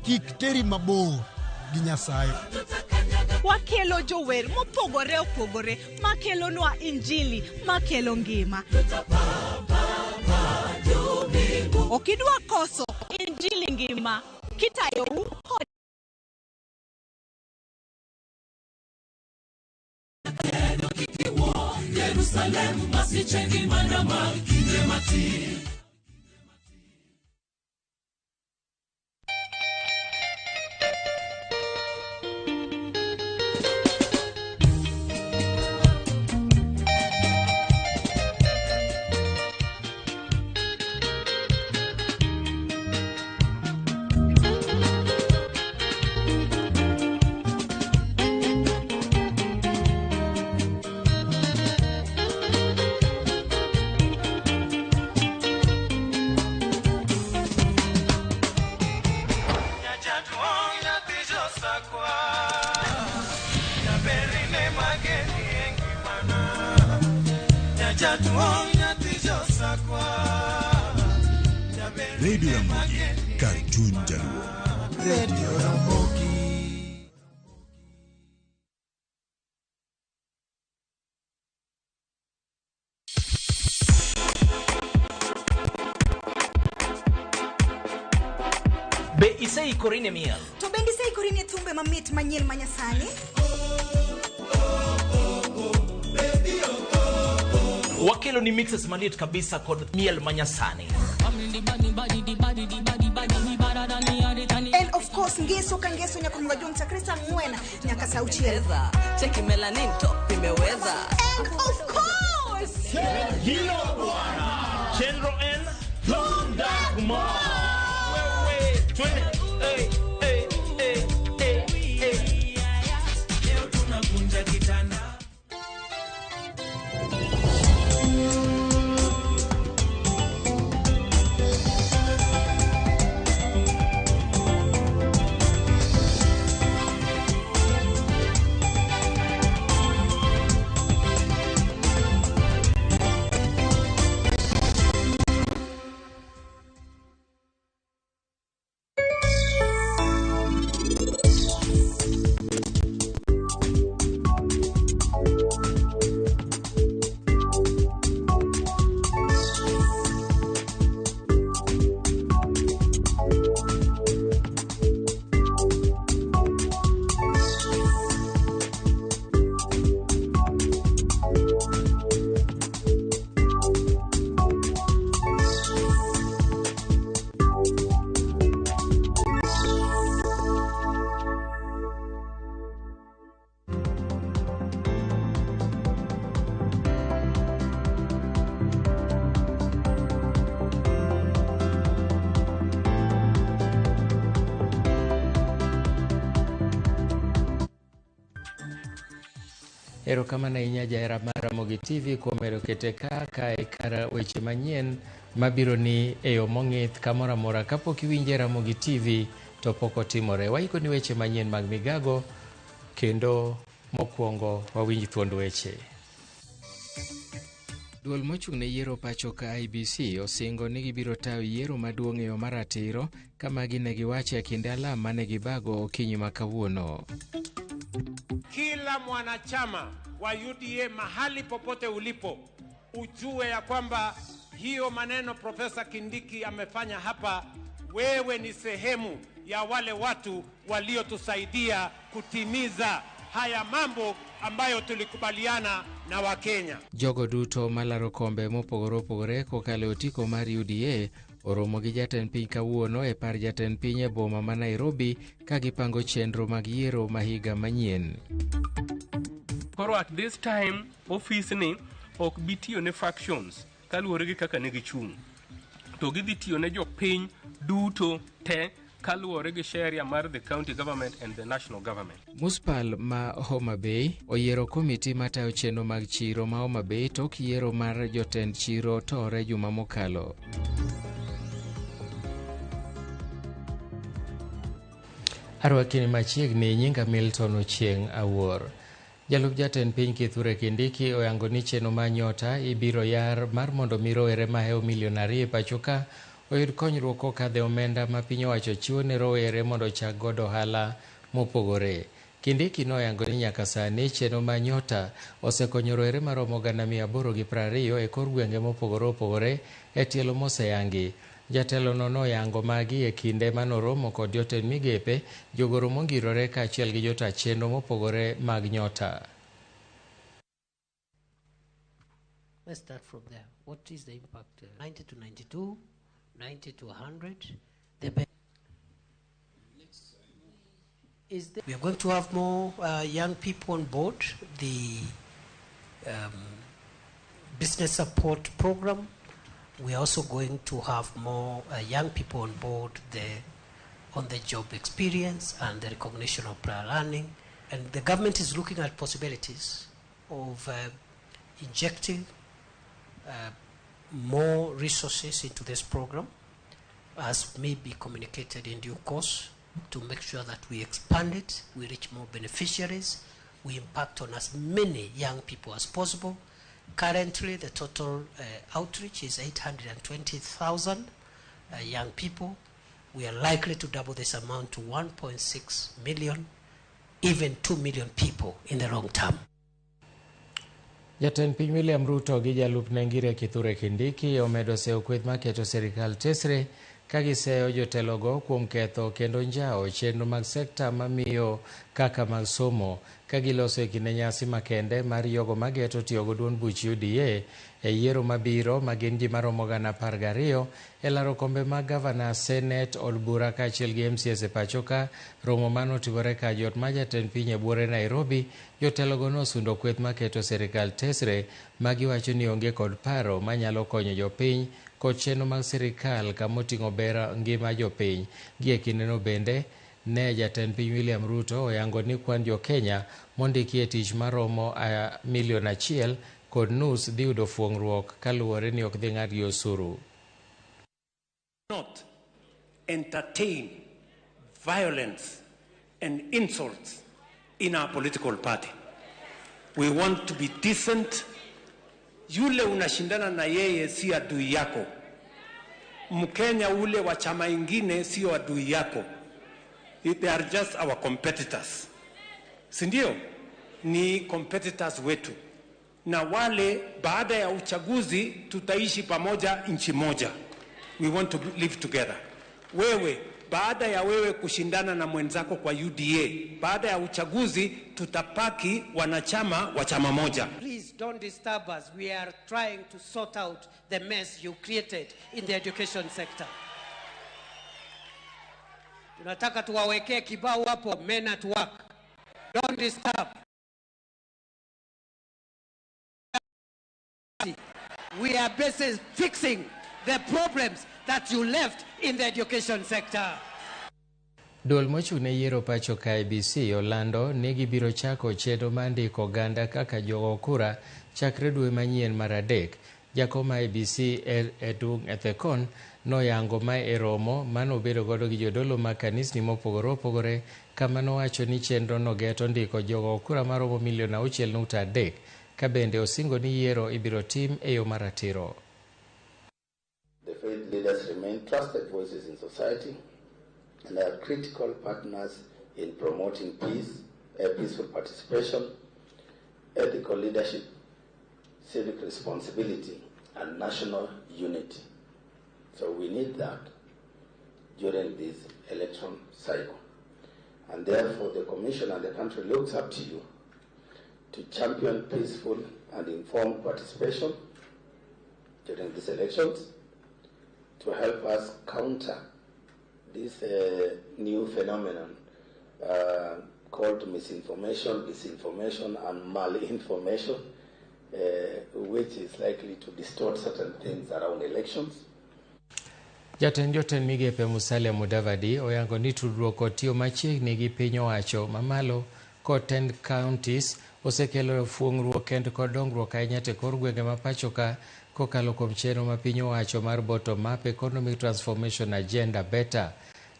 kik teri mabor gi Nyasaye. Wakelo jower mopogore opogore makelonwa injili makelo ngima. Ok idwa koso injili ngima kitayou kod Jerusalem masiche ngimana mag kinde matin. Radio Ramogi, kar chuny Jaluo. Radio Ramogi. Be iseikori ne miel? To bende iseikori ne thumbe mamit manyien ma nyasani? Wakelo ni mixes maliet kabisa kod miel manyasani. And of course ngeso ka ngeso nyaka mga jong chakre saa 4 nyaka saa 6. Cheki melanin top imeweza. And of course Hilo bwana. Chenro N Thundagma. Wewe twende. Hey hey hey hey hey. Leo tunakunja kitanda. Erokamano ahinya jahera mar Ramogi TV kuom hero kete ka kae kar weche manyien mabiro ni e yo mong'ith kamoro amora. Kapok iwinje Ramogi TV to pok otimore. Waiko ni weche manyien mag migago kendo mokwongo wawinj thuond weche. Duol mochung' ne yiero pacho ka IEBC osingo ni gibiro tayo yiero maduong' e yo maratiro kama gine giwacho e kinde alam mane gibago okinyi ma kawuono. Kila mwanachama wa UDA mahali popote ulipo, ujue ya kwamba hiyo maneno Profesa Kindiki amefanya hapa, wewe ni sehemu ya wale watu waliotusaidia kutimiza haya mambo ambayo tulikubaliana na Wakenya. Jogo duto malaro kombe mopogore opogore kokalo e otiko mar UDA oromo gi jatend piny kawuono e par jatend piny e boma ma Nairobi ka gipango chenro mag yiero ma higa manyien. Koro at this time office ni ok bi tiyo ne factions kaluwore gi kaka ne gichung', to gidhi tiyo ne jopiny duto te kaluwore gi sheria mar the county government and the national government. Muspal ma Homa Bay oyiero komiti matayo chenro mag chiro ma Homa Bay tok yiero mar jotend chiro tore juma mokalo. Arwakini machiegni, nyinga Milton Ochieng' Awuor. Jalup jatend piny Kithure Kindiki oyango ni chenro mar Nyota ibiro yar mar mondo mi rowere mahewo milion 2 e pacho ka oyud konyruok kokadho e omenda ma piny owacho chiwo ne rowere mondo ochak godo ohala mopogore. Kindiki noyango ni nyaka sani chenro mar Nyota osekonyo rowere maromo 820,000 e kor gwenge mopogore opogore e tielo moseyangi. Jatelono noyango magi e kinde manoromo kod jotend migepe, jogoro mongirore kaachiel gi jota chenro mopogore mag Nyota. Let's start from there. What is the impact? 90 to 92, 90 to 100. We are going to have more young people on board the business support program. We are also going to have more young people on board on the job experience and the recognition of prior learning. And the government is looking at possibilities of injecting more resources into this program, as may be communicated in due course, to make sure that we expand it, we reach more beneficiaries, we impact on as many young people as possible. Currently, the total outreach is 820,000 young people. We are likely to double this amount to 1.6 million, even 2 million people in the long term. Jatend piny William Ruto gi jalupne Ngire Kithure Kindiki omedo seyo kweth maketo sirikal tesre ka giseyo jotelogo kuom ketho kendo njawo chenro mag sekta mamiyo kaka mag somo ka giloso e kinde nyasi makende mar yogo mageto tiyo go duond buch UDA e yiero mabiro ma gin ji maromo 12,000 e laro kombe mag gavana, senet, od bura kaachiel gi MCAs e pacho ka. Romo manotimore ka jot ma jatend piny e buore Nairobi, jotelogo nosundo kweth maketo sirikal tesre ma giwacho ni onge kod paro manyalo konyo jopiny kod chenro mag sirikal kamoting'o ber ngima jopiny. Gi e kindeno bende ne jatend piny William Ruto oyango ni kwan jo-Kenya mondiki e tich maromo 1.5 milion dhi yudo fuong'ruok kaluwore ni ok dhi ng'adgi osuru. Not entertain violence and insults in our political party. We want to be decent. Yule unashindana na yeye si adui yako. Mkenya ule wa chama ingine sio adui yako. They are just our competitors. Si ndio? Ni competitors wetu. Na wale baada ya uchaguzi tutaishi pamoja nchi moja. We want to live together. Wewe, baada ya wewe kushindana na mwenzako kwa UDA, baada ya uchaguzi tutapaki wanachama wa chama moja. Please don't disturb us. We are trying to sort out the mess you created in the education sector. Tunataka tuwawekee kibao hapo, men at work. Don't disturb. We are busy fixing the problems that you left in the education sector. Duol mochung' ne yiero pacho ka IEBC olando ni gibiro chako chenro mar ndiko oganda kaka jogo kura chakre dwe manyien mar 3. Jakom IEBC Edung Ethekon noyango mae e romo manobedo godo gi jodolo mag kanisni mopogore opogore kama nowacho ni chenro no geto ndiko jogo kura maromo 6.3 milion ka bende osingo ni yiero ibiro tim e yo maratiro. The faith leaders remain trusted voices in society and are critical partners in promoting peace, peaceful participation, ethical leadership, civic responsibility, and national unity. So we need that during this election cycle. And therefore the Commission and the country looks up to you to champion peaceful and informed participation during these elections, to help us counter this new phenomenon called misinformation, disinformation, and malinformation, which is likely to distort certain things around elections. Jatend jotend migepe Musalia Mudavadi oyango ni tudruok kod tiyo machiegni gi piny owacho mamalo kod tend counties osekelo fuong'ruok kendo kod dongruok ahinya te kor gwenge ma pacho ka kokalo kuom chenro ma piny owacho mar Bottom Up Economic Transformation Agenda BETA.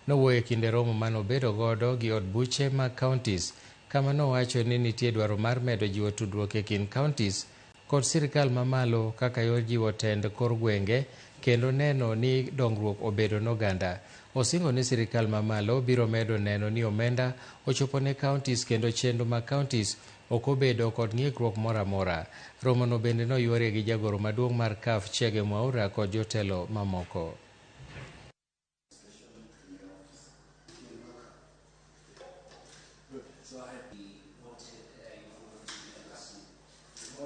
Nowuoyo e kinde romo manobedo godo gi od buche mag counties kama nowacho ni nitie dwaro mar medo jiwo tudruok e kind counties kod sirikal mamalo kaka yor jiwo tend kor gwenge kendo neno ni dongruok obedo noganda. Osingo ni sirikal mamalo biro medo neno ni omenda ochopo ne counties kendo chenro mag counties ok obedo kod ng'ikruok moro amora. Romono bende noywarie gi jagoro maduong' mar CAF Chege Mwaura kod jotelo mamoko.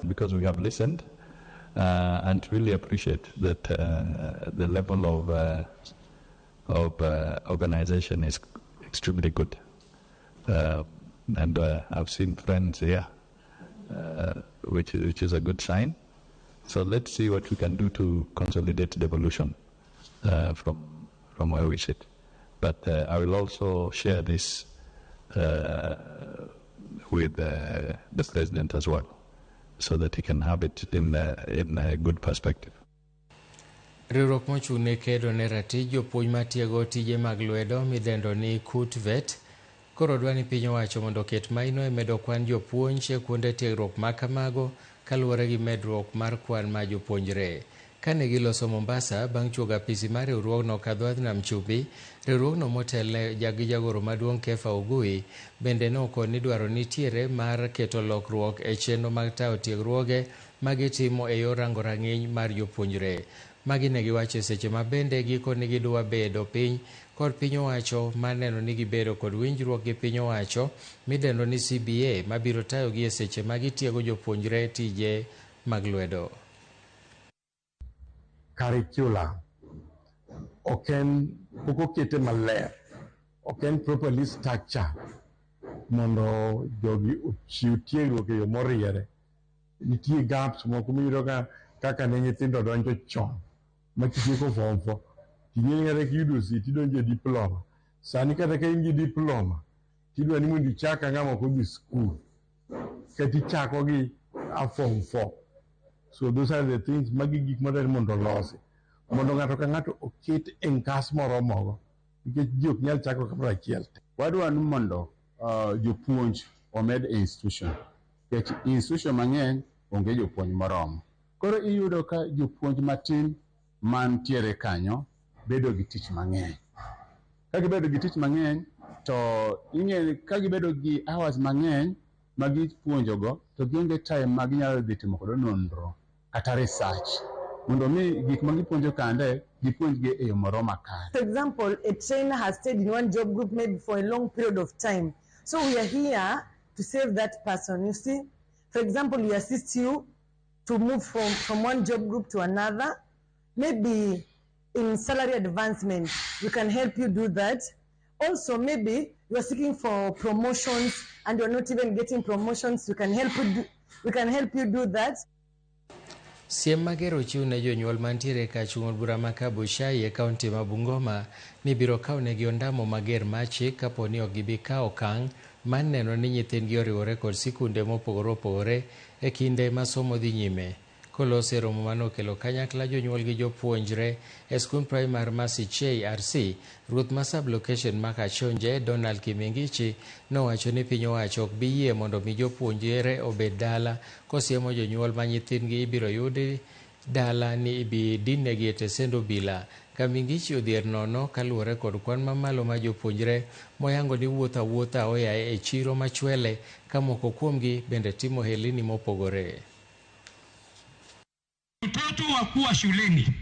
Because we have listened and really appreciate that the level of organization is extremely good. And I've seen friends here, which is a good sign. So let's see what we can do to consolidate devolution from where we sit. But I will also share this with the president as well, so that he can have it in a good perspective. Riwruok mochung' ne kedo ne ratich jopuonj matiego tije mag lwedo midendo ni KUTVET koro dwa ni piny owacho mondo oket maino e medo kwan jopuonj e kuonde tiegruok ma kamago kaluwore gi medruok mar kwan ma jopuonjre. Kane giloso Mombasa bang' chuogo apisi mar riwruogno Kadho Nam Chumbi, riwruogno motelne gi jagoro maduong' Kefa Ogui bende nokoni ni dwaro nitiere mar keto lokruok e chenro mag tayo tiegruoge magitimo e yor rango rang'iny mar jopuonjre. Magi ne giwacho e seche ma bende gikone gidwa bedo piny kod piny owacho mar neno ni gibedo kod winjruok gi piny owacho midendo ni CBA mabiro tayogi e seche ma gitiego jopuonjre tije mag lwedo. Curriculum ok en pok okete maler, ok en properly structured mondo jogi ochiw tiegruok e yo moriere. Nitie gaps moko miyudo ka kaka ne nyithindo donjo chon ma kitieko form 4 ting'eni kata kiyudo seat idonjo e diploma. Sani kata ka in gi diploma tidwa ni mondo ichak ng'ama ok odhi skul kata ichako gi a form 4. So those are the things magi gik madwaro mondo olosi mondo ng'ato ka ng'ato oket e nkas moromogo nikech ji ok nyal chako kamoro achiel. Wadwa ni mondo jopuonj omed e institution nikech institution mang'eny onge jopuonj moromo. Koro iyudo ka jopuonj matin mantiere kanyo bedo gi tich mang'eny. Ka gibedo gi tich mang'eny to ing'e ka gibedo gi hours mang'eny ma gipuonjogo to gionge time ma ginyalo dhi timo godo nonro kata research mondo mi gik ma gipuonjo kande gipuonjgi e yo moro makare. For example, a trainer has stayed in one job group maybe for a long period of time. So we are here to save that person, you see. For example, we assist you to move from one job group to another. Maybe in salary advancement, we can help you do that. Also, maybe you are seeking for promotions and you're not even getting promotions, we can help you do, we can help you do that. Siem mager ochiw ne jonyuol mantiere ka chung' od bura ma Kabuchai e kaunti ma Bungoma ni biro kawnegi ondamo mager mar chik kapo ni ok gibi kawo okang' mar neno ni nyithindgi oriwore kod sikunde mopogore opogore e kinde ma somo dhi nyime. Koloso e romo manokelo kanyakla jonyuol gi jopuonjre e skund primar ma Sichei RC, ruoth ma sub-location ma Kachonje, Donald Kimingichi, nowacho ni piny owacho ok bi yie mondo mi jopuonjre obed dala kosiemo jonyuol ma nyithindgi ibiro yudi dala ni ibi dinnegi e tesend obila. Kamingichi odhier nono kaluwore kod kwan mamalo ma jopuonjre moyango ni wuotho awuotha oyae e chiro machwele ka moko kuomgi bende timo helini mopogore. Mtoto wa kuwa shuleni,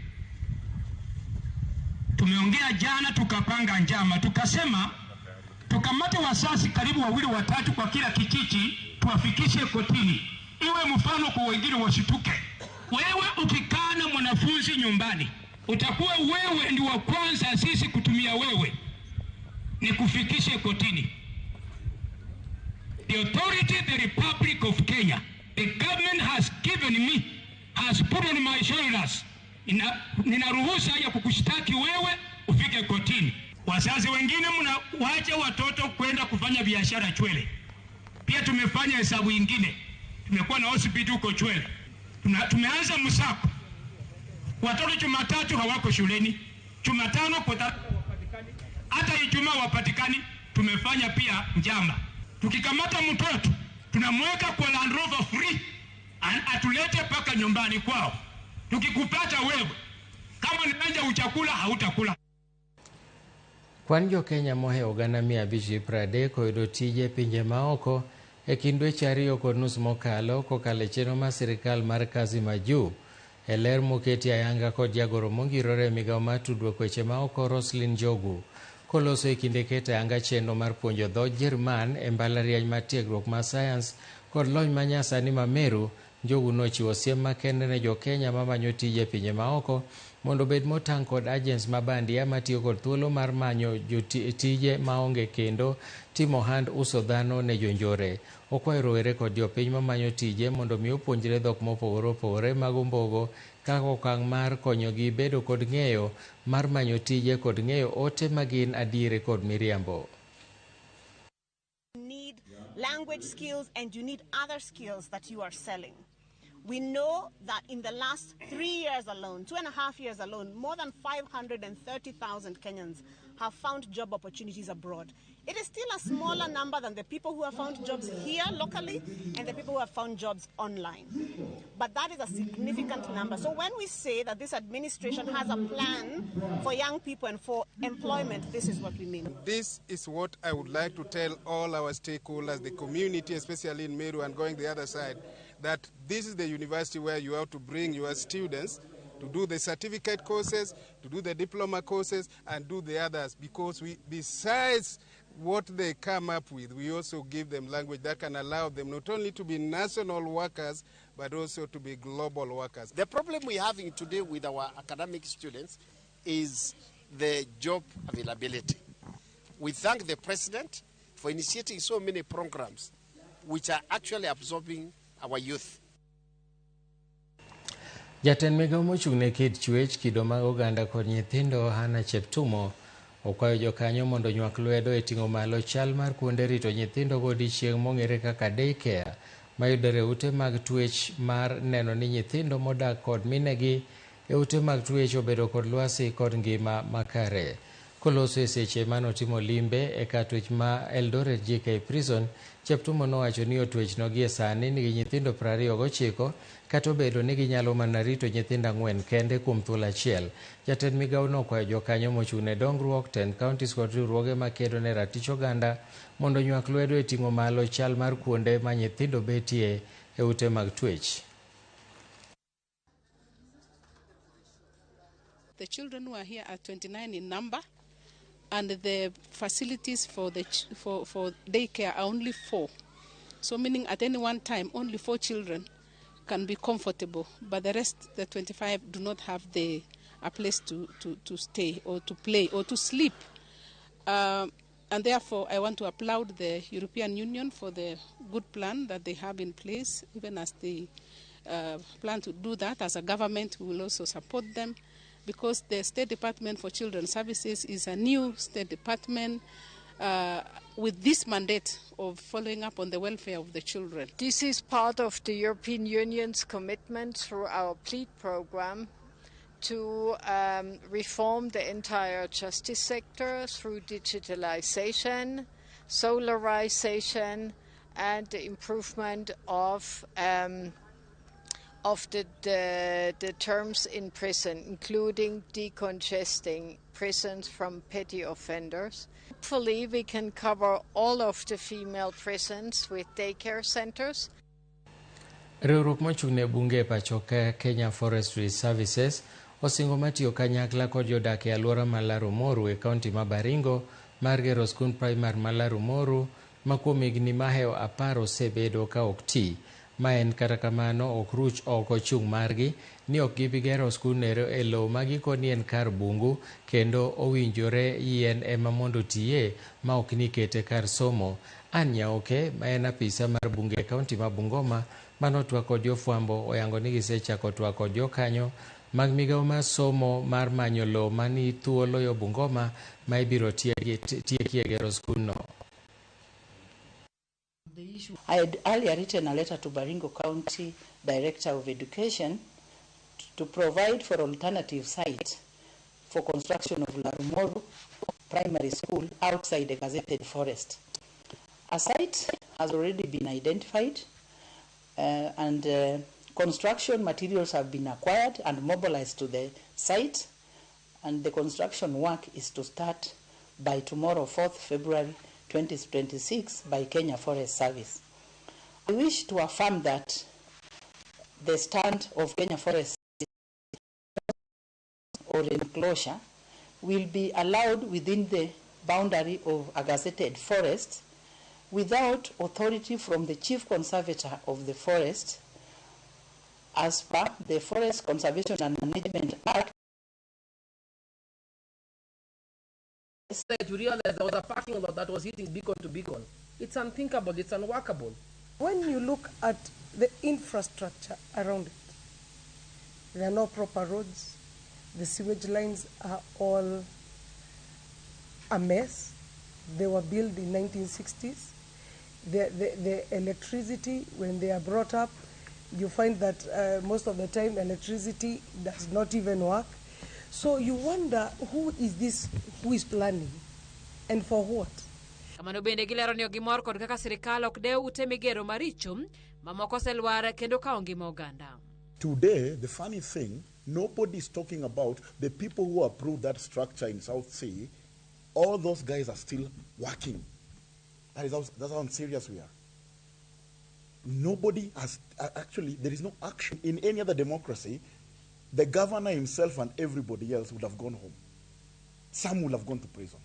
tumeongea jana, tukapanga njama, tukasema tukamate wasasi karibu wawili watatu kwa kila kijiji, tuwafikishe kotini, iwe mfano kwa wengine wasituke. Wewe ukikaa na mwanafunzi nyumbani, Utakuwa wewe ndi wa kwanza sisi kutumia wewe ni kufikishe kotini. The authority, the Republic of Kenya, the government has given me, has put on my shoulders. Nina ruhusa ya kukushtaki wewe ufike kotini. Wazazi wengine mnawacha watoto kwenda kufanya biashara Chwele. Pia tumefanya hesabu ingine. Tumekuwa na hospitali huko Chwele. Tumeanza msako. Watoto Jumatatu hawako shuleni, Jumatano hata Ijumaa wapatikani. Tumefanya pia njama. Tukikamata mtoto tunamweka kwa Land Rover free, atulete paka nyumbani kwao. Tukikupata wewe kama ni manja uchakula hautakula. Kwan jo Kenya mohewo gana 530 oyudo tije pinje maoko e kind dweche 2.5 mokalo kokalo e chenro mar sirikal mar Kazi Majuu. E ler moketi ayanga kod jagoro mongirore e migawo mar tudruok weche maoko Roslyn Njogu. Koloso e kinde keto ayanga chenro mar puonjo dho Jerman e mbalariany mar tiegruok mar sayans kod lony manyasani ma Meru, Njogu nochiwo siem makende ne jo Kenya mamanyo tije e pinje maoko mondo obed motang' kod agents ma bandia matiyo kod thuolo mar manyo tije maonge kendo timo hand uso dhano ne jonjore. Okwayo rowere kod jopiny mamanyo tije mondo mi opuonjre dhok mopogore opogore mag ombogo kaka okang' mar konyogi bedo kod ng'eyo mar manyo tije kod ng'eyo ote magin adieri kod miriambo. Need language skills and you need other skills that you are selling. We know that in the last 3 years alone, 2.5 years alone, more than 530,000 Kenyans have found job opportunities abroad. It is still a smaller number than the people who have found jobs here locally and the people who have found jobs online. But that is a significant number. So when we say that this administration has a plan for young people and for employment, this is what we mean. This is what I would like to tell all our stakeholders, the community, especially in Meru and going the other side, that this is the university where you have to bring your students to do the certificate courses, to do the diploma courses, and do the others, because we, besides what they come up with, we also give them language that can allow them not only to be national workers, but also to be global workers. The problem we're having today with our academic students is the job availability. We thank the president for initiating so many programs which are actually absorbing our youth. Jatend migawo mochung' ne kit chwech, kido mag oganda kod nyithindo Hannah Cheptumo okwayo jokanyo mondo onywak lwedo e ting'o malo chal mar kuonde rito nyithindo godiechieng' mong'ere kaka daycare mayudore e ute mag twech mar neno ni nyithindo modak kod minegi e ute mag twech obedo kod lwasi kod ngima makare. Koloso e seche manotimo limbe e kar twech ma Eldoret JK Prison, Cheptumo nowacho ni otwechno gie sani nigi nyithindo 29 kata obedo ni ginyalo mana rito nyithindo 4 kende kuom thuolo achiel. Jatend migawo nokwayo jokanyo mochung' ne dongruok, tend counties kod riwruoge makedo ne ratich oganda mondo onywak lwedo e ting'o malo chal mar kuonde ma nyithindo betie e ute mag twech. The children who are here are 29 in number, and the facilities for the for daycare are only 4. So meaning at any one time only 4 children can be comfortable, but the rest, the 25, do not have a place to stay or to play or to sleep. And therefore I want to applaud the European Union for the good plan that they have in place. Even as they plan to do that, as a government we will also support them, because the State Department for Children's Services is a new state department with this mandate of following up on the welfare of the children. This is part of the European Union's commitment through our PLEAD program to reform the entire justice sector through digitalization, solarization, and the improvement of the terms in prison, including decongesting prisons from petty offenders. Hopefully we can cover all of the female prisons with daycare centers. Riwruok mochung' ne bunge e pacho ka Kenya Forestry Services osingo matiyo kanyakla kod jodak e alwora ma Larumoru e kaunti ma Baringo mar gero skund primar ma Larumoru ma kuom higni mahewo 10 osebedo ka ok ti. Ma en kata kamano ok ruch oko chung' margi ni ok gibi gero skundno e lowo ma gikoni en kar bungu kendo owinjore yien ema mondo otiye ma ok ni kete kar somo. Ann Nyaoke ma en apisa mar bunge e kaunti ma Bungoma manotwak kod jofwambo oyango ni gisechako twak kod jokanyo mag migawo mar somo mar manyo lowo mani thuolo yo Bungoma ma ibiro tiekie gero skundno. I had earlier written a letter to Baringo County Director of Education to provide for alternative site for construction of Larumoru Primary School outside the gazetted forest. A site has already been identified and construction materials have been acquired and mobilized to the site, and the construction work is to start by tomorrow, 4th February 2026, by Kenya Forest Service. I wish to affirm that the stand of Kenya Forest or enclosure will be allowed within the boundary of a gazetted forest without authority from the Chief Conservator of the Forest as per the Forest Conservation and Management Act. To realize there was a parking lot that was hitting beacon to beacon. It's unthinkable, it's unworkable. When you look at the infrastructure around it, there are no proper roads, the sewage lines are all a mess. They were built in 1960s. The electricity, when they are brought up, you find that most of the time electricity does not even work. So you wonder, who is this, who is planning, and for what? Kamano bende gilero ni ok gimor kod kaka sirikal ok dew ute migero maricho mamoko oselwar kendo kawo ngima oganda. Today, the funny thing, nobody's talking about the people who approved that structure in South Sea. All those guys are still working. That's how serious we are. Nobody has, actually, there is no action. In any other democracy, the governor himself and everybody else would have gone home. Some would have gone to prison.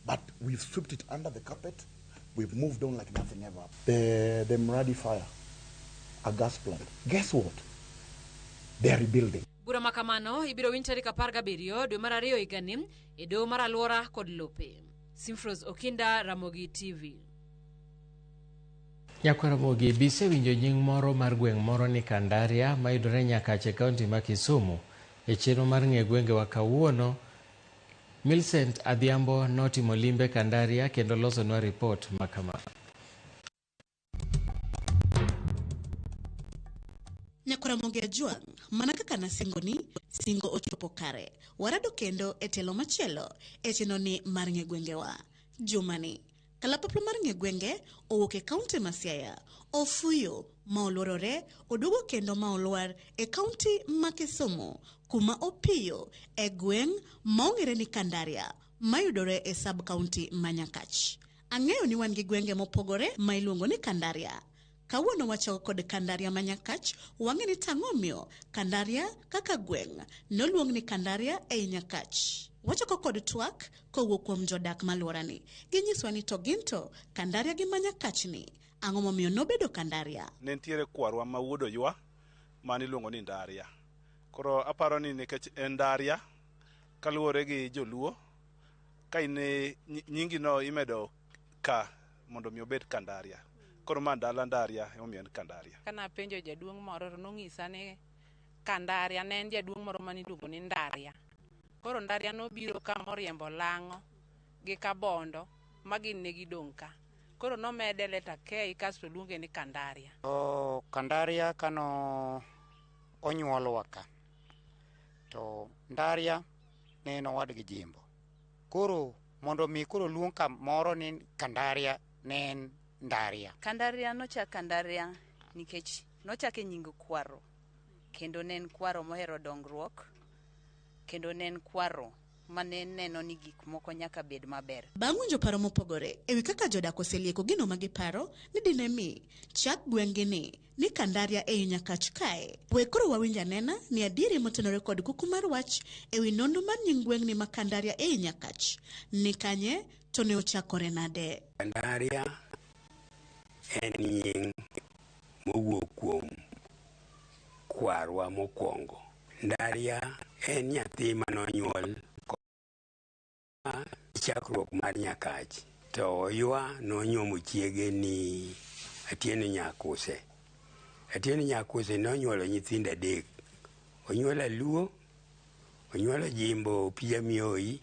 But we've swept it under the carpet. We've moved on like nothing ever. The Mradi fire, a gas plant. Guess what? They are rebuilding. Bura makamano ibiro winj tarik 17 dwe mar 2 higani e doho mar alwora kod lope. Simfros Okinda, Ramogi TV. Nyakwar Ramogi, bisewinjo nying moro mar gweng' moro ni Kandaria mayudore Nyakach e kaunti ma Kisumu. E chenro mar ng'e gwengewa kawuono, Millicent Adhiambo notimo limbe Kandaria kendo losonwa ripot ma kama. Nyakwar Ramogi Ajwang', mana kaka nasingoni, singo ochopo kare. Warado kendo e tielo machielo e chenro ni mar ng'e gwengewa. Jumani, kalapapla mar ng'e gwenge owuok e kaunti ma Siaya, ofuyo ma oluorore oduogo kendo ma olwar e kaunti ma Kisumu, kuma opiyo e gweng' ma ong'ere ni Kandaria mayudore e sub kaunti ma Nyakach. Ang'eyo ni wan gi gwenge mopogore ma iluongo ni Kandaria. Kawuono wachako kod Kandaria ma Nyakach, wang'e ni tang'o miyo Kandaria kaka gweng' noluong ni Kandaria ei Nyakach. Wachako kod twak kowuok kuom jodak maluorani. Ginyiswa ni to ginto Kandaria gi ma Nyakach ni ang'o momiyo nobedo Kandaria. Ne nitiere kwarwa ma wuod Oywa mane iluongo ni Ndaria. Koro aparo ni nikech en Ndaria kaluwore gi joluo, ka in nyingi no imedo ka mondo mi obed Kandaria. Koro ma dala Ndaria emomiyo en Kandaria. Kana apenjo jaduong' moro to nong'isa ni Kandaria ne en jaduong' moro mane iluongo ni Ndaria. Koro Ndaria nobiro ka moriembo lang'o gi kabondo ma gin ne gidong' ka. Koro nomede leta K kasto luonge ni Kandaria. To Kandaria kano onyuolwa ka, to Ndaria ne en owadgi Jimbo. Koro mondo mi koro luong kamoro ni Kandaria ne en Ndaria. Kandaria nochak Kandaria nikech nochake nying kwaro, kendo ne en kwaro mohero dongruok, kendo ne en kwaro mane neno ni gik moko nyaka bed maber. Bang' winjo paro mopogore ewi kaka jodak oselieko gino ma giparo ni dine mi chak gweng'gi ni Kandaria ei Nyakach kae. We koro wawinj anena ni adieri motenore kod kuku mar wach ewi nonro mar nying gweng'ni ma Kandaria ei Nyakach ni kanye to ne ochakore nade. Kandaria en nying mowuok kuom kwarwa mokwongo. Ndaria en nyathi manonyuol chakruok mar Nyakach. To Oywa nonyuomo chiege ni Atieno Nyakuse. Atieno Nyakuse nonyuolo nyithindo 3. Onyuolo Aluo, onyuolo Jimbo Opija Mioi,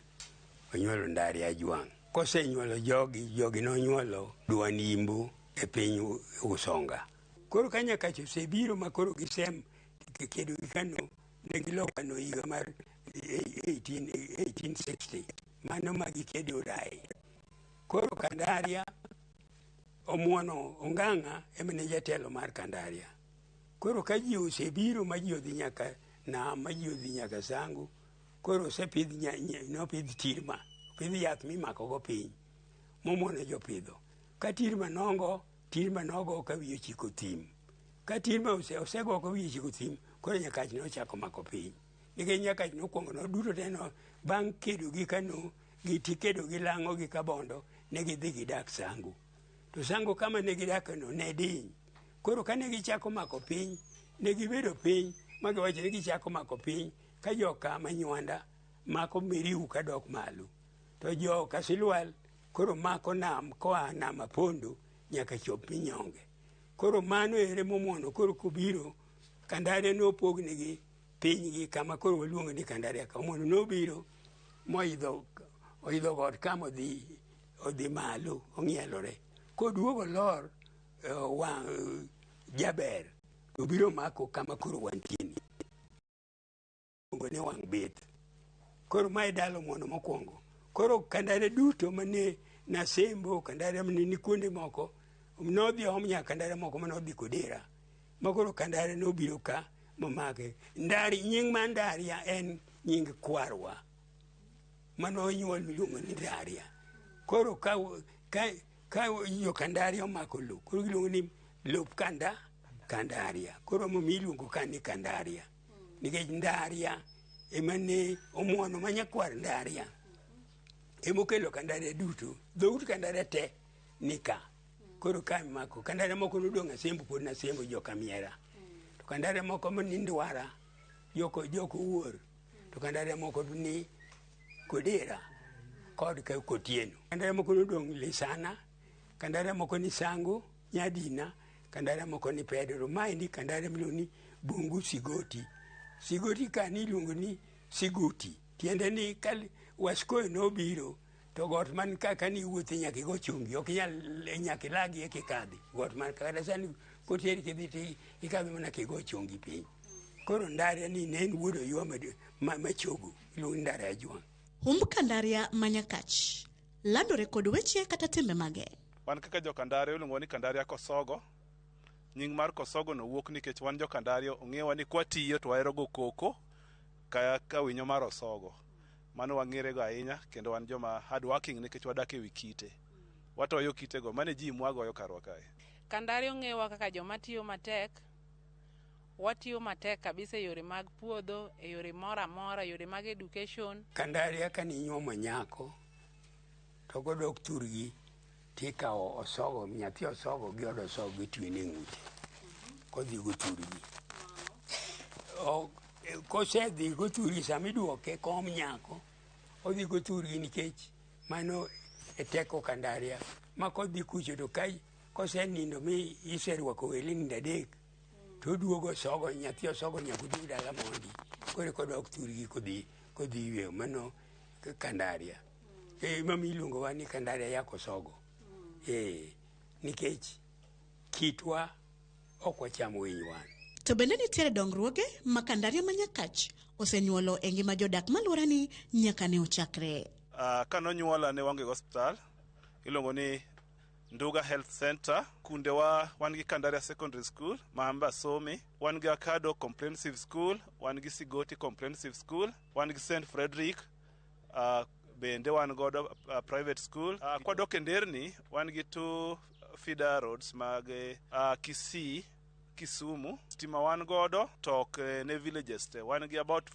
onyuolo Ndaria Ajwang'. Kosenyuolo jogi, jogi nonyuolo Duan Imbo e piny Usonga. Koro ka Nyakach osebiro ma koro gisem kedo gi Kano, ne giloko Kano higa mar 1860. Mano ma gikedo Rai. Koro Kandaria omuono Ongang'a ema ne jatelo mar Kandaria. Koro ka ji osebiro ma ji odhi nyaka nam, ma ji odhi nyaka Sango, koro osepidh nopidh tirma, opidh yath mimako go piny, momuono jopidho. Ka tirma nongo, tirma nogo ka wiye ochiko thim. Ka tirma osego ka wiye ochiko thim, koro Nyakach nochako mako piny. Nikech Nyakach nokwongo noduto te no, bang' kedo gi Kano, gi kedo gi Lang'o gi Kabondo, ne gidhi gidak Sango. To Sango kama ne gidake no ne diny. Koro kane gichako mako piny, ne gibedo piny, ma giwacho ni gichako mako piny, ka joka Manywanda mako Miriu kadok malo. To joka Silwal koro mako nam koa nam Apondo nyaka chop Minyonge. Koro mano ere momuono koro kobiro, Kandaria nopognegi pinygi kama koro waluongo ni Kandaria ka. Omuono nobiro moidho oidho got kama odhi malo, ong'ielore. Koduogo lor wang' Jaber, to biro mako kama koro wantie ni. Iluongo ni wang' bith. Koro mae dala Omuono mokwongo. Koro Kandaria duto mane Nasembo, Kandaria mane ni kuonde moko, nodhi om nyaka Kandaria moko manodhi Kodera. Ma koro Kandaria nobiro ka momake. Ndari, nying mar Ndaria en nying kwarwa manonyuol miluongo ni Ndaria. Koro ka jo Kandaria omako lo, koro giluongo ni lop Kandaria. Koro emomiyo iluongo ka ni Kandaria. Nikech Ndaria ema ne omuono ma nyakwar Ndaria. Emokelo Kandaria duto. Dhout Kandaria te ni ka. Koro ka mako. Kandaria moko nodong' Asembo pod Nasembo joka Miera. To Kandaria moko ni Ndwara, joko Wuor. To Kandaria moko ni Kodera kod Kotieno. Kandaria moko nodong' Lisana, Kandaria moko ni Sango, Nyadina, Kandaria moko ni Pedro. Maendi Kandaria miluongo ni Bungu Sigoti. Sigoti ka ni iluongo ni Siguti. Tiende ni ka Waskoyo nobiro to got man ka ni iwuothe nyaka igo chongi, ok inyal nyaka ilagi eka ikadhi. Got man ka kata sani koteri kidhi to ikadho mana kigo chongi piny. Koro Ndaria ni ne en wuod Oywa machogo, iluongo ni Ndaria Ajwang'. Humb Kandaria ma Nyakach landore kod weche kata timbe mage. Wan kaka jo Kandaria iluongo ni Kandaria Kosogo. Nying mar Kosogo no wuok nikech wan jo Kandaria ong'ewa ni kwatiyo to wahero go koko ka winyo mar osogo. Mano wang'ere go ahinya kendo wan joma hard working nikech wadak ewi kite. Watoyo kitego, mano e ji mwagoyo karwa kae. Kandaria ong'ewa kaka joma tiyo matek. Watiyo matek kabisa e yore mag puodho, e yore moro amora, yore mag education. Kandaria ka ninyuomo nyako to kodok thurgi tikawo osogo, nyathi osogo gi od osogo gitwene ng'ute kodhi go thurgi. Kosedhi go thurgi sama iduoke kom nyako, odhi go thurgi nikech mano e teko Kandaria. Ma kodhi kucho to ka kosenindo mi iserwako wele nindo 3 to oduogo osogo, nyathi osogo nyaka oduog dala mondi. Koro kodok thurgi kodhi yweyo, mano Kandaria. Emomiyo iluongowa ni Kandaria ya Kosogo. Nikech kitwa ok wacham winy wan. To bende nitiere dongruoge ma Kandaria ma Nyakach osenyuolo e ngima jodak maluorani nyaka ne ochakre. Ka nonyuola ne waonge gi osiptal, iluongo ni Nduga Health Center. Kundewa wan gi Kandaria Secondary School ma an be asome, wan gi Akado Comprehensive School, wan gi Sigoti Comprehensive School, wan gi St Frederick, bende wan godo private school. Kwadok e nderni, wan gi 2 feeder roads mag Kisii, Kisumu. Stima wan godo to ok ne villages te. Wan gi about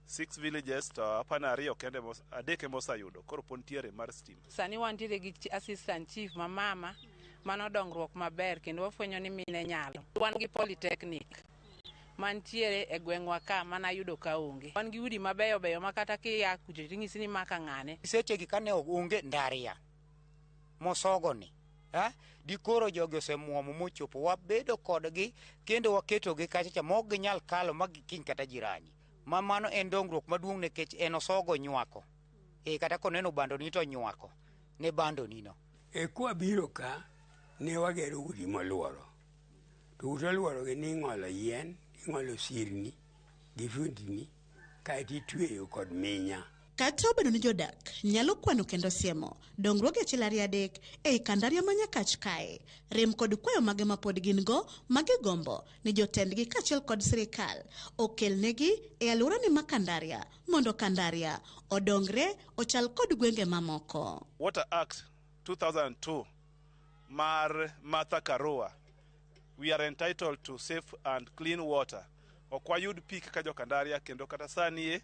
6 villages to apana 2 kende, 3 ema oseyudo. Koro pod nitiere mar stima. Sani wantiere gi assistant chief ma mama Mano dongruok maber kendo wafwenyo ni mine nyalo. Wan gi polytechnic mantiere e gweng'wa ka mana yudo ka onge. Wan gi udi mabeyo beyo ma kata kia kucho ting'isi ni maka ng'ane. Sechegi kane onge Ndaria mosogoni, dikoro jogi osemuomo mochopo, wabedo kodgi kendo waketogi kacha cha mok ginyal kalo ma gikiny kata jirani. Ma mano en dongruok maduong' nikech en osogo nywako. Kata koneno bandoni to nywako ne bandoni no. E kwabiro ka, ne wagero udi moluoro. To ute oluorogi ni ing'olo yien, ing'olo sirni gi fundni, kaeto itweyo kod minya. Kata obedo ni jodak nyalo kwano kendo siemo dongruoge 1 2 3 ei Kandaria ma Nyakach kae, rem kod kwayo mage ma pod gin go magigombo ni jotendgi kaachiel kod sirikal okelnegi e alworani ma Kandaria mondo Kandaria odongre ochal kod gwenge mamoko. Water Act 2002 mar Martha Karua, we are entitled to safe and clean water. Ok wayud pi kaka jo Kandaria kendo kata sani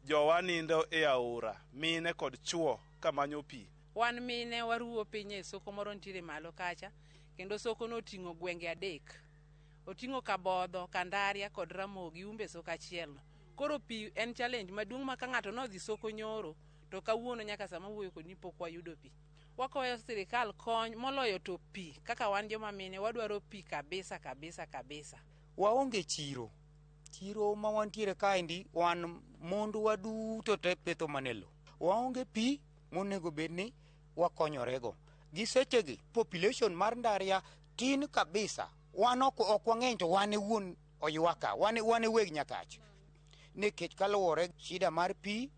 jowa nindo e aora, mine kod chuo kamanyo pi. Wan mine waruwo piny e soko moro nitiere malo kacha, kendo soko no oting'o gwenge 3. Oting'o Kabodho, Kandaria kod Ramogi Umbe soko achiel no. Koro pi en challenge maduong' ma ka ng'ato nodhi soko nyoro, to kawuono nyaka sama wuoyo kodi pok wayudo pi. Wakwayo sirikal kony moloyo to pi, kaka wan joma mine wadwaro pi kabisa kabisa kabisa. Waonge chiro. Chiro ma wantiere kaendi wan mondwa duto te petho mana e lo. Waonge pi monego bed ni wakonyorego. Gi sechegi population mar Ndaria tin kabisa. Wan ok wang'eny to wan e wuon oywaka, wan e weg Nyakach. Nikech kaluwore shida mar pi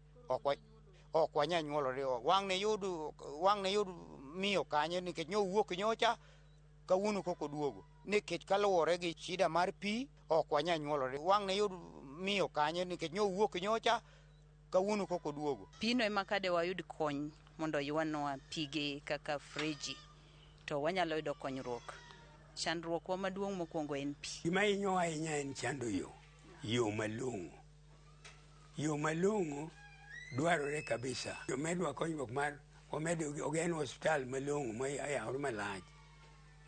ok wanyal nyuolore. Wang' ne yud miyo kanyo nikech nyowuok nyocha kawuono kok oduogo. Nikech kaluwore gi shida mar pi ok wanyal nyuolore. Wang' ne yud miyo kanyo nikech nyowuok nyocha kawuono kok oduogo. Pino ema kade wayud kony mondo ywanwa pige kaka freji to wanyalo yudo konyruok. Chandruokwa maduong' mokwongo en pi. Gima hinyowa ahinya en chando yo, yo malong'o. Yo malong'o dwarore kabisa. Omedwa konyruok mar omed ogen osiptal malong'o ma oyawore malach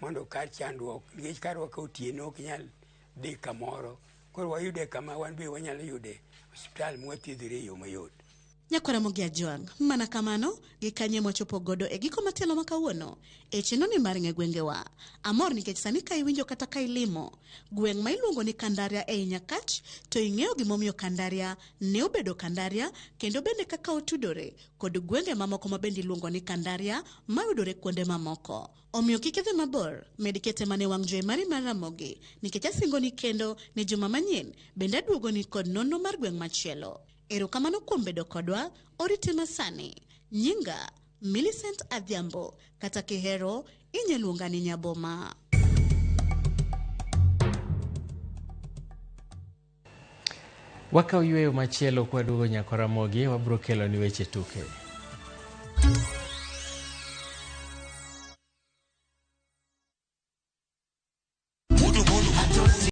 mondo kar chandruok nikech karwa ka otieno ok nyal dhi kamoro. Koro wayude kama wan be wanyalo yude osiptal mwathiedhore e yo mayot. Nyakwara Ramogi Ajwang', mana kamano gi kanye mwachopo godo e giko matelo ma kawuono e chenro ni mar ng'e gwengewa. Amor nikech sani ka iwinjo kata ka ilimo gweng' ma iluongo ni Kandaria ei Nyakach to ing'eyo gimomiyo Kandaria ne obedo Kandaria kendo bende kaka otudore kod gwenge mamoko ma bende iluongo ni Kandaria mayudore kuonde mamoko. Omiyo kik idhi mabor, med kete mane wang' jowi mari mar Ramogi nikech asingoni kendo ni juma manyien bende aduogoni kod nonro mar gweng' machielo. Erokamano kuom bedo kodwa, orite masani. Nyinga Millicent Adhiambo, kata kihero inyaluonga ni Nyaboma. Wakaw yweyo machielo kwaduogo nyaka Ramogi, wabiro kelo ni weche tuke.